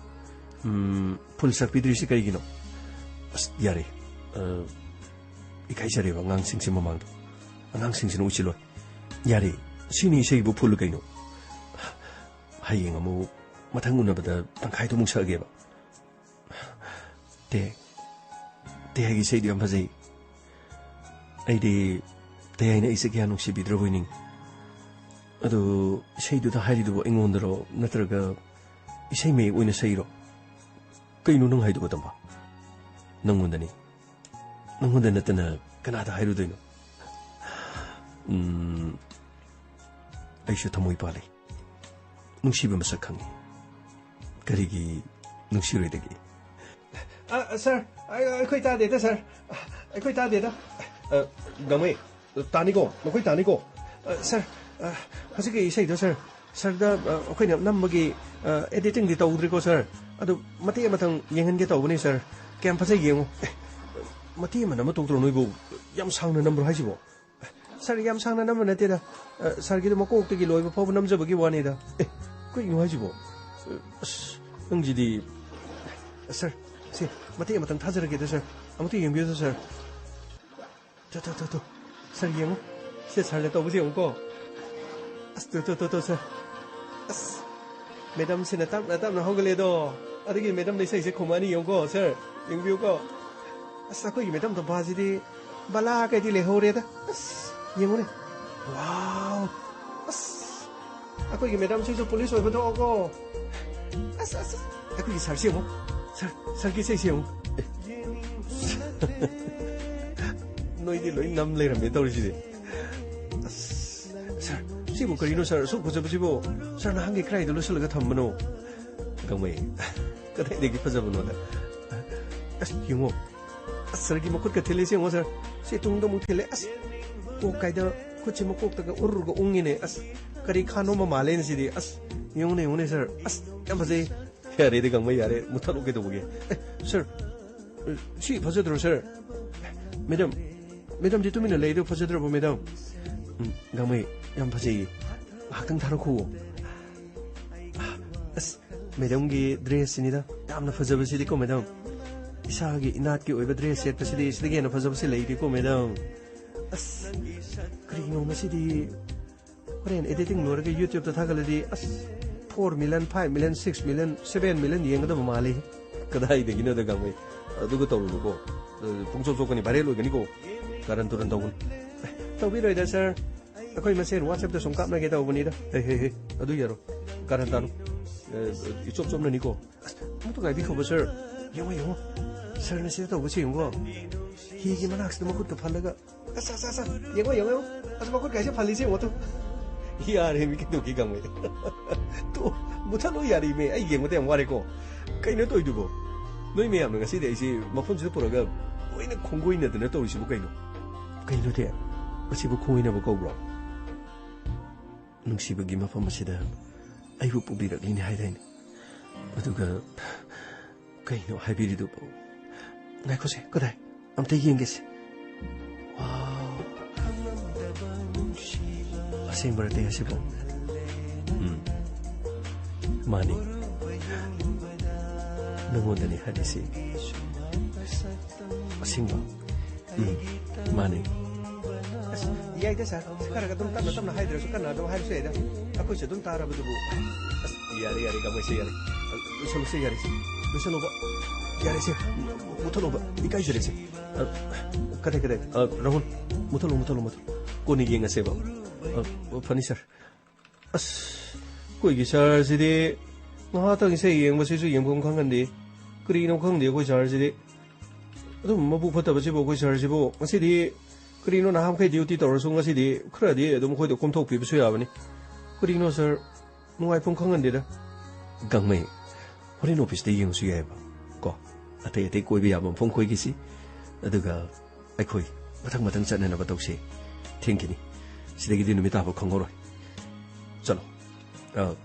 ꯎꯝ, ꯐꯨꯜ ꯁꯛꯄꯤꯗ꯭ꯔꯤꯁꯤ ꯀꯔꯤꯒꯤꯅꯣ? ꯑꯁ, ꯌꯥꯔꯦ꯫ ꯑ, ꯏꯀꯥꯏꯖꯔꯦꯕ ꯑꯉꯥꯡꯁꯤꯡꯁꯤ ꯃꯃꯥꯡꯗ꯫ ꯑꯉꯥꯡꯁꯤꯡꯁꯤꯅ ꯎꯁꯤꯜꯂꯣꯏ꯫ ꯌꯥꯔꯦ, ꯁꯤꯅꯤ ꯏꯁꯩꯕꯨ ꯐꯨꯜ ꯀꯩꯅꯣ? ꯍꯌꯦꯡ ꯑꯃꯨꯛ ꯃꯊꯪ ꯎꯅꯕꯗ ꯇꯪꯈꯥꯏꯗꯨꯃꯨꯛ ꯁꯛꯑꯒꯦꯕ꯫ ꯇꯦ, ꯇꯦ ꯍꯥꯏꯒꯤ ꯏꯁꯩꯗꯨ ꯌꯥꯝ ꯐꯖꯩ꯫ ꯑꯩꯗꯤ ꯇꯦ ꯍꯥꯏꯅ ꯑꯩꯁꯦ ꯀꯌꯥ ꯅꯨꯡꯁꯤꯕꯤꯗ꯭ꯔꯕꯣꯏ ꯅꯤꯡ꯫ ꯑꯗꯨ ꯏꯁꯩꯗꯨꯗ ꯍꯥꯏꯔꯤꯗꯨꯕꯨ ꯑꯩꯉꯣꯟꯗꯔꯣ, ꯅꯠꯇ꯭ꯔꯒ ꯏꯁꯩ ꯃꯌꯦꯛ ꯑꯣꯏꯅ ꯁꯛꯏꯔꯣ? ꯀꯩꯅꯣ ꯅꯪ ꯍꯥꯏꯗꯨꯕꯣ, ꯇꯝꯕ? ꯅꯪꯉꯣꯟꯗꯅꯤ꯫ ꯅꯪꯉꯣꯟꯗ ꯅꯠꯇꯅ ꯀꯅꯥꯗ ꯍꯥꯏꯔꯨꯗꯣꯏꯅꯣ? ꯎꯝ, ꯑꯩꯁꯨ ꯊꯃꯣꯏ ꯄꯥꯜꯂꯤ꯫ ꯅꯨꯡꯁꯤꯕ ꯃꯁꯛ ꯈꯪꯉꯤ꯫ ꯀꯔꯤꯒꯤ ꯅꯨꯡꯁꯤꯔꯣꯏꯗꯒꯦ? ꯑ, ꯁꯥꯔ, ꯑꯩ-, ꯑꯩꯈꯣꯏ ꯇꯥꯗꯦꯗ, ꯁꯥꯔ꯫ ꯑꯩꯈꯣꯏ ꯇꯥꯗꯦꯗ꯫ ꯑ, ꯒꯥꯡꯃꯩ, ꯇꯥꯅꯤꯀꯣ? ꯅꯈꯣꯏ ꯇꯥꯅꯤꯀꯣ? ꯑ, ꯁꯥꯔ, ꯑ, ꯍꯧꯖꯤꯛꯀꯤ ꯏꯁꯩꯗꯣ, ꯁꯥꯔ, ꯁꯥꯔꯗ, ꯑ, ꯑꯩꯈꯣꯏꯅ ꯅꯝꯕꯒꯤ, ꯑ, ꯑꯦꯗꯤꯇꯤꯡꯗꯤ ꯇꯧꯗ꯭ꯔꯤꯀꯣ, ꯁꯥꯔ? ꯑꯗꯨ ꯃꯇꯦꯛ ꯑꯃꯇꯪ ꯌꯦꯡꯍꯟꯒꯦ ꯇꯧꯕꯅꯤ, ꯁꯥꯔ꯫ ꯀꯌꯥꯝ ꯐꯖꯩ ꯌꯦꯡꯉꯨ꯫ ꯑꯦ, ꯃꯇꯦꯛ ꯑꯃ ꯅꯝꯃ ꯇꯣꯛꯇ꯭ꯔꯣ ꯅꯣꯏꯕꯨ? ꯌꯥꯝ ꯁꯥꯡꯅ ꯅꯝꯕ꯭ꯔꯣ ꯍꯥꯏꯁꯤꯕꯣ? ꯁꯥꯔ, ꯌꯥꯝ ꯁꯥꯡꯅ ꯅꯝꯕ ꯅꯠꯇꯦꯗ꯫ ꯑ, ꯁꯥꯔꯒꯤꯗꯣ ꯃꯀꯣꯛꯇꯒꯤ ꯂꯣꯏꯕ ꯐꯥꯎꯕ ꯅꯝꯖꯕꯒꯤ ꯋꯥꯅꯤꯗ꯫ ꯑꯦ, ꯀꯩꯅꯣ ꯍꯥꯏꯁꯤꯕꯣ? ꯑ, ꯑꯁ, ꯅꯪꯁꯤꯗꯤ꯫ ꯁꯥꯔ, ꯁꯦ, ꯃꯇꯦꯛ ꯑꯃꯇꯪ ꯊꯥꯖꯔꯛꯀꯦꯗ, ꯁꯥꯔ꯫ ꯑꯃꯨꯛꯇ ꯌꯦꯡꯕꯤꯌꯨꯗ, ꯁꯥꯔ꯫ ꯇꯣ, ꯇꯣ, ꯇꯣ, ꯇꯣ꯫ ꯁꯥꯔ, ꯌꯦꯡꯉꯨ꯫ ꯁꯦ, ꯁꯥꯔꯅ ꯇꯧꯕꯁꯦ ꯌꯦꯡꯉꯨꯀꯣ꯫ ꯑꯁ, ꯇꯣ, ꯇꯣ, ꯇꯣ, ꯇꯣ, ꯁꯥꯔ꯫ ꯑꯁ, ꯃꯦꯗꯝꯁꯤꯅ ꯇꯞꯅ ꯇꯞꯅ ꯍꯧꯒꯠꯂꯦꯗꯣ꯫ ꯑꯗꯨꯒꯤ ꯃꯦꯗꯝꯅ ꯏꯁꯩꯁꯦ ꯈꯨꯝꯃꯛꯑꯅꯤ ꯌꯦꯡꯉꯨꯀꯣ, ꯁꯥꯔ꯫ ꯌꯦꯡꯕꯤꯌꯨꯀꯣ꯫ ꯑꯁ, ꯑꯩꯈꯣꯏꯒꯤ ꯃꯦꯗꯝ ꯇꯝꯐꯥꯁꯤꯗꯤ ꯕꯂꯥ ꯀꯩꯗꯤ ꯂꯩꯍꯧꯔꯦꯗ꯫ ꯑꯁ, ꯌꯦꯡꯉꯨꯅꯦ꯫ ꯋꯥꯎ! ꯑꯁ! ꯑꯩꯈꯣꯏꯒꯤ ꯃꯦꯗꯥꯝꯁꯤꯁꯨ ꯄꯨꯂꯤꯁ ꯑꯣꯏꯕ ꯊꯣꯛꯑꯣꯀꯣ꯫ ꯑꯁ, ꯑꯁ, ꯑꯁ, ꯑꯩꯈꯣꯏꯒꯤ ꯁꯥꯔꯁꯤ ꯌꯦꯡꯉꯣ꯫ ꯁꯥꯔ, ꯁꯥꯔꯒꯤ ꯏꯁꯩꯁꯤ ꯌꯦꯡꯉꯣ꯫ ꯑꯦ꯫ ꯅꯣꯏꯗꯤ ꯂꯣꯏ ꯅꯝ ꯂꯩꯔꯝꯃꯦ ꯇꯧꯔꯤꯁꯤꯗꯤ꯫ ꯑꯁ, ꯁꯥꯔ, ꯁꯤꯕꯨ ꯀꯔꯤꯅꯣ ꯁꯥꯔ? ꯑꯁꯨꯛ ꯐꯖꯕꯁꯤꯕꯨ? ꯁꯥꯔꯅ ꯍꯥꯟꯒꯩ ꯀꯗꯥꯏꯗ ꯂꯣꯠꯁꯤꯜꯂꯒ ꯊꯝꯕꯅꯣ? ꯒꯥꯡꯃꯩ, ꯀꯗꯥꯏꯗꯒꯤ ꯐꯖꯕꯅꯣꯗ? ꯑꯁ, ꯌꯦꯡꯉꯣ꯫ ꯑꯁ, ꯁꯥꯔꯒꯤ ꯃꯈꯨꯠꯀ ꯊꯤꯜꯂꯤꯁꯦ ꯌꯦꯡꯉꯣ, ꯁꯥꯔ꯫ ꯁꯤ ꯇꯨꯡꯗ ꯑꯃꯨꯛ ꯊꯤꯜꯂꯦ꯫ ꯑꯁ, ꯀꯣꯛ ꯀꯥꯏꯗ ꯈꯨꯠꯁꯤ ꯃꯀꯣꯛꯇꯒ ꯎꯔꯨꯔꯒ ꯎꯪꯉꯤꯅꯦ꯫ ꯑꯁ, ꯀꯔꯤ ꯈꯥꯟꯅꯣ ꯑꯃ ꯃꯥꯜꯂꯦꯅꯦ ꯁꯤꯗꯤ꯫ ꯑꯁ, ꯌꯦꯡꯉꯨꯅꯦ, ꯌꯦꯡꯉꯨꯅꯦ, ꯁꯥꯔ꯫ ꯑꯁ, ꯌꯥꯝ ꯐꯖꯩ꯫ ꯌꯥꯔꯦꯗ, ꯒꯥꯡꯃꯩ, ꯌꯥꯔꯦ꯫ ꯃꯨꯊꯠꯂꯣ ꯀꯩꯗꯧꯕꯒꯤ? ꯑꯦ, ꯁꯥꯔ, ꯁꯤ ꯐꯖꯗ꯭ꯔꯣ, ꯁꯥꯔ? ꯃꯦꯗꯥꯝ, ꯃꯦꯗꯥꯝꯗꯤ ꯇꯨꯃꯤꯟꯅ ꯂꯩꯗꯣ ꯐꯖꯗ꯭ꯔꯕꯣ, ꯃꯦꯗꯥꯝ? ꯎꯝ, ꯒꯥꯡꯃꯩ, ꯌꯥꯝ ꯐꯖꯩꯌꯦ꯫ ꯉꯥꯏꯍꯥꯛꯇꯪ ꯊꯥꯔꯛꯈꯨꯋꯣ꯫ ꯑꯁ, ꯃꯦꯗꯥꯝꯒꯤ ꯗ꯭ꯔꯦꯁꯁꯤꯅꯤꯗ ꯌꯥꯝꯅ ꯐꯖꯕꯁꯤꯗꯤꯀꯣ, ꯃꯦꯗꯥꯝ꯫ ꯏꯁꯥꯒꯤ ꯏꯅꯥꯠꯀꯤ ꯑꯣꯏꯕ ꯗ꯭ꯔꯦꯁ ꯁꯦꯠꯄꯁꯤꯗꯤ ꯁꯤꯗꯒꯤ ꯍꯦꯟꯅ ꯐꯖꯕꯁꯤ ꯂꯩꯇꯦꯀꯣ, ꯃꯦꯗꯥꯝ꯫ ꯑꯁ, ꯀꯔꯤꯅꯣ ꯃꯁꯤꯗꯤ? ꯍꯣꯔꯦꯟ ꯑꯦꯗꯤꯇꯤꯡ ꯂꯣꯏꯔꯒ YouTube-ꯇ ꯊꯥꯒꯠꯂꯗꯤ, ꯑꯁ, four million, five million, six million, seven million ꯌꯦꯡꯒꯗꯕ ꯃꯥꯜꯂꯤ꯫ ꯀꯗꯥꯏꯗꯒꯤꯅꯣꯗ, ꯒꯥꯡꯃꯩ? ꯑꯗꯨꯒ ꯇꯧꯔꯨꯅꯨꯀꯣ꯫ ꯑ, ꯄꯨꯡꯆꯣꯞ ꯆꯣꯞꯀꯅꯤ, viral ꯑꯣꯏꯒꯅꯤꯀꯣ꯫ ꯀꯥꯔꯟ ꯇꯨꯔꯟ ꯇꯧꯒꯅꯨ꯫ ꯑꯦ, ꯇꯧꯕꯤꯔꯣꯏꯗ, ꯁꯥꯔ꯫ ꯑꯩꯈꯣꯏ ꯃꯁꯦꯟ WhatsApp-ꯇ ꯁꯨꯝ ꯀꯥꯞꯅꯒꯦ ꯇꯧꯕꯅꯤꯗ꯫ ꯍꯦ, ꯍꯦ, ꯍꯦ꯫ ꯑꯗꯨ ꯌꯥꯔꯣꯏ꯫ ꯀꯥꯔꯟ ꯇꯥꯅꯨ꯫ ꯑꯦ, ꯏꯆꯣꯞ ꯆꯣꯞꯅꯅꯤꯀꯣ꯫ ꯑꯁ, ꯑꯃꯨꯛꯇ ꯉꯥꯏꯕꯤꯈꯣꯕ, ꯁꯥꯔ꯫ ꯌꯦꯡꯉꯣ, ꯌꯦꯡꯉꯣ꯫ ꯁꯥꯔꯅ ꯁꯤꯗ ꯇꯧꯕꯁꯦ ꯌꯦꯡꯉꯣ꯫ ꯍꯤꯒꯤ ꯃꯅꯥꯛꯁꯤꯗ ꯃꯈꯨꯠꯇ ꯐꯜꯂꯒ ꯑꯁ, ꯑꯁ, ꯑꯁ, ꯑꯁ, ꯌꯦꯡꯉꯣ, ꯌꯦꯡꯉꯣ, ꯌꯦꯡꯉꯣ꯫ ꯑꯁ, ꯃꯈꯨꯠ ꯀꯥꯏꯁꯦ ꯐꯜꯂꯤꯁꯦ ꯌꯦꯡꯉꯣ ꯇꯨ꯫ ꯌꯥꯔꯦ, ꯃꯤ ꯀꯩꯗꯧꯒꯦ, ꯒꯥꯡꯃꯩ? ꯇꯨ, ꯃꯨꯊꯠꯂꯣ ꯌꯥꯔꯦ, ꯃꯤ꯫ ꯑꯩ ꯌꯦꯡꯕꯗ ꯌꯥꯝ ꯋꯥꯔꯦꯀꯣ꯫ ꯀꯩꯅꯣ ꯇꯧꯔꯤꯗꯨꯕꯣ? ꯅꯣꯏ ꯃꯌꯥꯝꯅ ꯉꯁꯤꯗꯤ ꯑꯩꯁꯦ ꯃꯐꯝꯁꯤꯗ ꯄꯨꯔꯛꯑꯒ ꯂꯣꯏꯅ ꯈꯣꯡꯒꯣꯏꯅꯗꯅ ꯇꯧꯔꯤꯁꯤꯕꯨ ꯀꯩꯅꯣ? ꯀꯩꯅꯣꯗꯤ? ꯃꯁꯤꯕꯨ ꯈꯣꯡꯒꯣꯏꯅꯕ ꯀꯧꯕ꯭ꯔꯣ? ꯅꯨꯡꯁꯤꯕꯒꯤ ꯃꯐꯝ ꯑꯁꯤꯗ ꯑꯩꯕꯨ ꯄꯨꯕꯤꯔꯛꯂꯤꯅꯦ ꯍꯥꯏꯗꯥꯏꯅꯦ? ꯑꯗꯨꯒ ꯀꯩꯅꯣ ꯍꯥꯏꯕꯤꯔꯤꯗꯨꯕꯨ? ꯉꯥꯏꯈꯣꯁꯦ, ꯀꯗꯥꯏ? ꯑꯝꯇ ꯌꯦꯡꯒꯦꯁꯦ꯫ ꯋꯥꯎ꯫ ꯑꯁꯦꯡꯕꯔꯗꯤ ꯑꯁꯤꯕꯨ? ꯎꯝ꯫ ꯃꯥꯅꯤ꯫ ꯅꯉꯣꯟꯗꯅꯤ ꯍꯥꯏꯔꯤꯁꯤ꯫ ꯑꯁꯦꯡꯕ? ꯎꯝ, ꯃꯥꯅꯤ꯫ ꯑꯁ, ꯌꯥꯏꯗ, ꯁꯥꯔ꯫ ꯈꯔ ꯑꯗꯨꯝ ꯇꯞꯅ ꯇꯞꯅ ꯍꯥꯏꯗ꯭ꯔꯁꯨ ꯀꯟꯅ ꯑꯗꯨꯝ ꯍꯥꯏꯔꯁꯨ ꯌꯥꯏꯗ꯫ ꯑꯩꯈꯣꯏꯁꯨ ꯑꯗꯨꯝ ꯇꯥꯔꯕꯗꯨꯕꯨ꯫ ꯑꯁ, ꯌꯥꯔꯦ, ꯌꯥꯔꯦ, ꯒꯥꯡꯃꯩꯁꯦ, ꯌꯥꯔꯦ꯫ ꯂꯣꯏꯁꯜꯂꯨꯁꯦ, ꯌꯥꯔꯦꯁꯦ꯫ ꯂꯣꯏꯁꯜꯂꯣꯕ꯫ ꯌꯥꯔꯦꯁꯦ꯫ ꯃꯨꯊꯠꯂꯣꯕ꯫ ꯏꯀꯥꯏꯖꯔꯦꯁꯦ꯫ ꯑ, ꯀꯗꯥꯏ, ꯀꯗꯥꯏ? ꯑ, ꯔꯥꯍꯨꯜ, ꯃꯨꯊꯠꯂꯣ, ꯃꯨꯊꯠꯂꯣ, ꯃꯨꯊꯠꯂꯣ꯫ ꯀꯣꯟꯅ ꯌꯦꯡꯉꯁꯦꯕ꯫ ꯑ, ꯐꯅꯤ, ꯁꯥꯔ꯫ ꯑꯁ, ꯑꯩꯈꯣꯏꯒꯤ ꯁꯥꯔꯁꯤꯗꯤ ꯉꯥꯏꯍꯥꯛꯇꯪ ꯏꯁꯩ ꯌꯦꯡꯕꯁꯤꯁꯨ ꯌꯦꯡꯐꯝ ꯈꯪꯍꯟꯗꯦ꯫ ꯀꯔꯤꯅꯣ ꯈꯪꯗꯦ ꯑꯩꯈꯣꯏ ꯁꯥꯔꯁꯤꯗꯤ꯫ ꯑꯗꯨꯝ ꯃꯕꯨꯛ ꯐꯠꯇꯕꯁꯤꯕꯨ ꯑꯩꯈꯣꯏ ꯁꯥꯔꯁꯤꯕꯨ꯫ ꯉꯁꯤꯗꯤ ꯀꯔꯤꯅꯣ, ꯅꯍꯥꯟꯈꯩ ꯗ꯭ꯌꯨꯇꯤ ꯇꯧꯔꯁꯨ ꯉꯁꯤꯗꯤ ꯈꯔꯗꯤ ꯑꯗꯨꯝ ꯑꯩꯈꯣꯏꯗ ꯀꯣꯝꯊꯣꯛꯄꯤꯕꯁꯨ ꯌꯥꯕꯅꯤ꯫ ꯀꯔꯤꯅꯣ ꯁꯥꯔ, ꯅꯨꯡꯉꯥꯏꯐꯝ ꯈꯪꯍꯟꯗꯦꯗ꯫ ꯒꯥꯡꯃꯩ, ꯍꯣꯔꯦꯟ ꯑꯣꯐꯤꯁꯇ ꯌꯦꯡꯉꯁꯨ ꯌꯥꯏꯕ꯫ ꯀꯣ, ꯑꯇꯩ ꯑꯇꯩ ꯀꯣꯏꯕ ꯌꯥꯕ ꯃꯐꯝ ꯀꯣꯏꯈꯤꯁꯤ꯫ ꯑꯗꯨꯒ ꯑꯩꯈꯣꯏ ꯃꯊꯪ ꯃꯊꯪ ꯆꯠꯅꯅꯕ ꯇꯧꯁꯤ꯫ ꯊꯦꯡꯈꯤꯅꯤ꯫ ꯁꯤꯗꯒꯤꯗꯤ ꯅꯨꯃꯤꯠ ꯇꯥꯕ ꯈꯪꯍꯧꯔꯣꯏ꯫ ꯆꯠꯂꯣ꯫ ꯑ,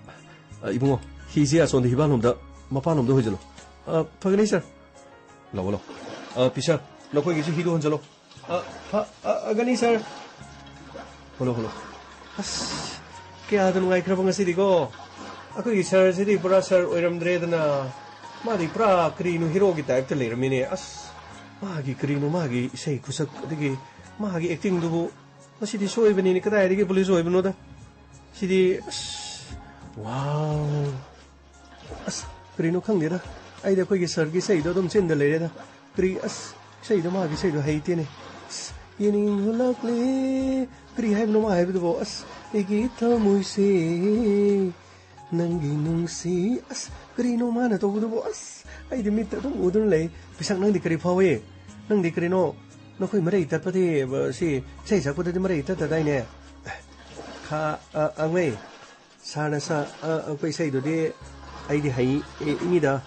ꯑ, ꯏꯕꯨꯡꯉꯣ, ꯍꯤꯁꯦ ꯑꯁꯣꯝꯗ ꯍꯤꯕꯥꯂꯣꯝꯗ, ꯃꯄꯥꯟꯂꯣꯝꯗ ꯍꯣꯏꯖꯜꯂꯣ꯫ ꯑ, ꯐꯒꯅꯤ, ꯁꯥꯔ꯫ ꯂꯥꯛꯑꯣ, ꯂꯥꯛꯑꯣ꯫ ꯑ, ꯄꯤꯁꯥ, ꯅꯈꯣꯏꯒꯤꯁꯨ ꯍꯤꯗꯣ ꯍꯣꯟꯖꯜꯂꯣ꯫ ꯑ, ꯐ-, ꯑ, ꯑꯒꯅꯤ, ꯁꯥꯔ꯫ ꯍꯣꯜꯂꯣ, ꯍꯣꯜꯂꯣ꯫ ꯑꯁ, ꯀꯌꯥꯗ ꯅꯨꯡꯉꯥꯏꯈ꯭ꯔꯕ ꯉꯁꯤꯗꯤꯀꯣ꯫ ꯑꯩꯈꯣꯏꯒꯤ ꯁꯥꯔꯁꯤꯗꯤ ꯄꯨꯔꯥ ꯁꯥꯔ ꯑꯣꯏꯔꯝꯗ꯭ꯔꯦꯗꯅ꯫ ꯃꯥꯗꯤ ꯄꯨꯔꯥ ꯀꯔꯤꯅꯣ, ꯍꯤꯔꯣꯒꯤ ꯇꯥꯏꯞꯇ ꯂꯩꯔꯝꯃꯤꯅꯦ꯫ ꯑꯁ, ꯃꯥꯒꯤ ꯀꯔꯤꯅꯣ, ꯃꯥꯒꯤ ꯏꯁꯩ ꯈꯨꯁꯛ, ꯑꯗꯒꯤ ꯃꯥꯒꯤ ꯑꯦꯛꯇꯤꯡꯗꯨꯕꯨ꯫ ꯃꯁꯤꯗꯤ ꯁꯣꯏꯕꯅꯤꯅꯦ, ꯀꯗꯥꯏꯗꯒꯤ ꯄꯨꯂꯤꯁ ꯑꯣꯏꯕꯅꯣꯗ꯫ ꯁꯤꯗꯤ, ꯑꯁ, ꯋꯥꯎ꯫ ꯑꯁ, ꯀꯔꯤꯅꯣ ꯈꯪꯗꯦꯗ꯫ ꯑꯩꯗꯤ ꯑꯩꯈꯣꯏꯒꯤ ꯁꯥꯔꯒꯤ ꯏꯁꯩꯗꯣ ꯑꯗꯨꯝ ꯆꯤꯟꯗ ꯂꯩꯔꯦꯗ꯫ ꯀꯔꯤ, ꯑꯁ, ꯏꯁꯩꯗꯣ, ꯃꯥꯒꯤ ꯏꯁꯩꯗꯣ ꯍꯩꯇꯦꯅꯦ꯫ ꯑꯁ, ꯌꯦꯡꯅꯤꯡꯂꯛꯂꯦ꯫ ꯀꯔꯤ ꯍꯥꯏꯕꯅꯣ ꯃꯥ ꯍꯥꯏꯕꯗꯨꯕꯣ? ꯑꯁ, ꯑꯩꯒꯤ ꯊꯃꯣꯏꯁꯦ ꯅꯪꯒꯤ ꯅꯨꯡꯁꯤ꯫ ꯑꯁ, ꯀꯔꯤꯅꯣ ꯃꯥꯅ ꯇꯧꯕꯗꯨꯕꯣ? ꯑꯁ, ꯑꯩꯗꯤ ꯃꯤꯠꯇ ꯑꯗꯨꯝ ꯎꯗꯨꯅ ꯂꯩ꯫ ꯄꯤꯁꯛ, ꯅꯪꯗꯤ ꯀꯔꯤ ꯐꯥꯎꯏ? ꯅꯪꯗꯤ ꯀꯔꯤꯅꯣ? ꯅꯈꯣꯏ ꯃꯔꯩ ꯇꯠꯄꯗꯤ, ꯕ-, ꯁꯤ ꯏꯁꯩ ꯁꯛꯄꯗꯗꯤ ꯃꯔꯩ ꯇꯠꯇꯗꯥꯏꯅꯦ? ꯈꯥ, ꯑ, ꯑꯉꯩ꯫ ꯁꯥꯔꯅ ꯁꯥ-, ꯑ, ꯑꯩꯈꯣꯏ ꯏꯁꯩꯗꯨꯗꯤ ꯑꯩꯗꯤ ꯍꯩ, ꯏ-, ꯏꯅꯤꯗ,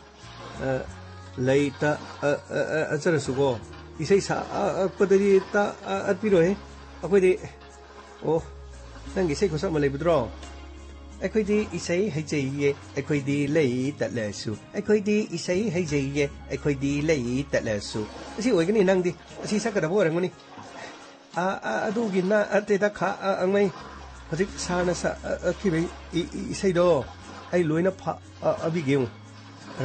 ꯑ, ꯂꯩ ꯇ-, ꯑ, ꯑ, ꯑ, ꯑꯆꯔꯁꯨꯀꯣ, ꯏꯁꯩ ꯁꯥ-, ꯑ, ꯑꯛꯄꯗꯗꯤ ꯇ-, ꯑ, ꯑꯠꯄꯤꯔꯣꯏꯍꯦ꯫ ꯑꯩꯈꯣꯏꯗꯤ, ꯑꯣ, ꯅꯪꯒꯤ ꯏꯁꯩ ꯈꯨꯠꯁꯛ ꯑꯃ ꯂꯩꯕꯗꯨꯔꯣ? ꯑꯩꯈꯣꯏꯗꯤ ꯏꯁꯩ ꯍꯩꯖꯩꯌꯦ, ꯑꯩꯈꯣꯏꯗꯤ ꯂꯩ ꯇꯠꯂꯁꯨ, ꯑꯩꯈꯣꯏꯗꯤ ꯏꯁꯩ ꯍꯩꯖꯩꯌꯦ, ꯑꯩꯈꯣꯏꯗꯤ ꯂꯩ ꯇꯠꯂꯁꯨ꯫ ꯑꯁꯤ ꯑꯣꯏꯒꯅꯤ ꯅꯪꯗꯤ, ꯑꯁꯤ ꯁꯛꯀꯗꯕ ꯑꯣꯏꯔꯝꯒꯅꯤ꯫ ꯑ, ꯑ, ꯑꯗꯨꯒꯤ ꯅ-, ꯑꯇꯩꯗ ꯈꯥ-, ꯑ, ꯑꯉꯩ꯫ ꯍꯧꯖꯤꯛ ꯁꯥꯔꯅ ꯁꯥ-, ꯑ, ꯑ, ꯈꯤꯕ ꯏ-, ꯏ-, ꯏꯁꯩꯗꯣ ꯑꯩ ꯂꯣꯏꯅ ꯐꯥ-, ꯑ, ꯑꯕꯤꯒꯦ ꯌꯦꯡꯉꯨ꯫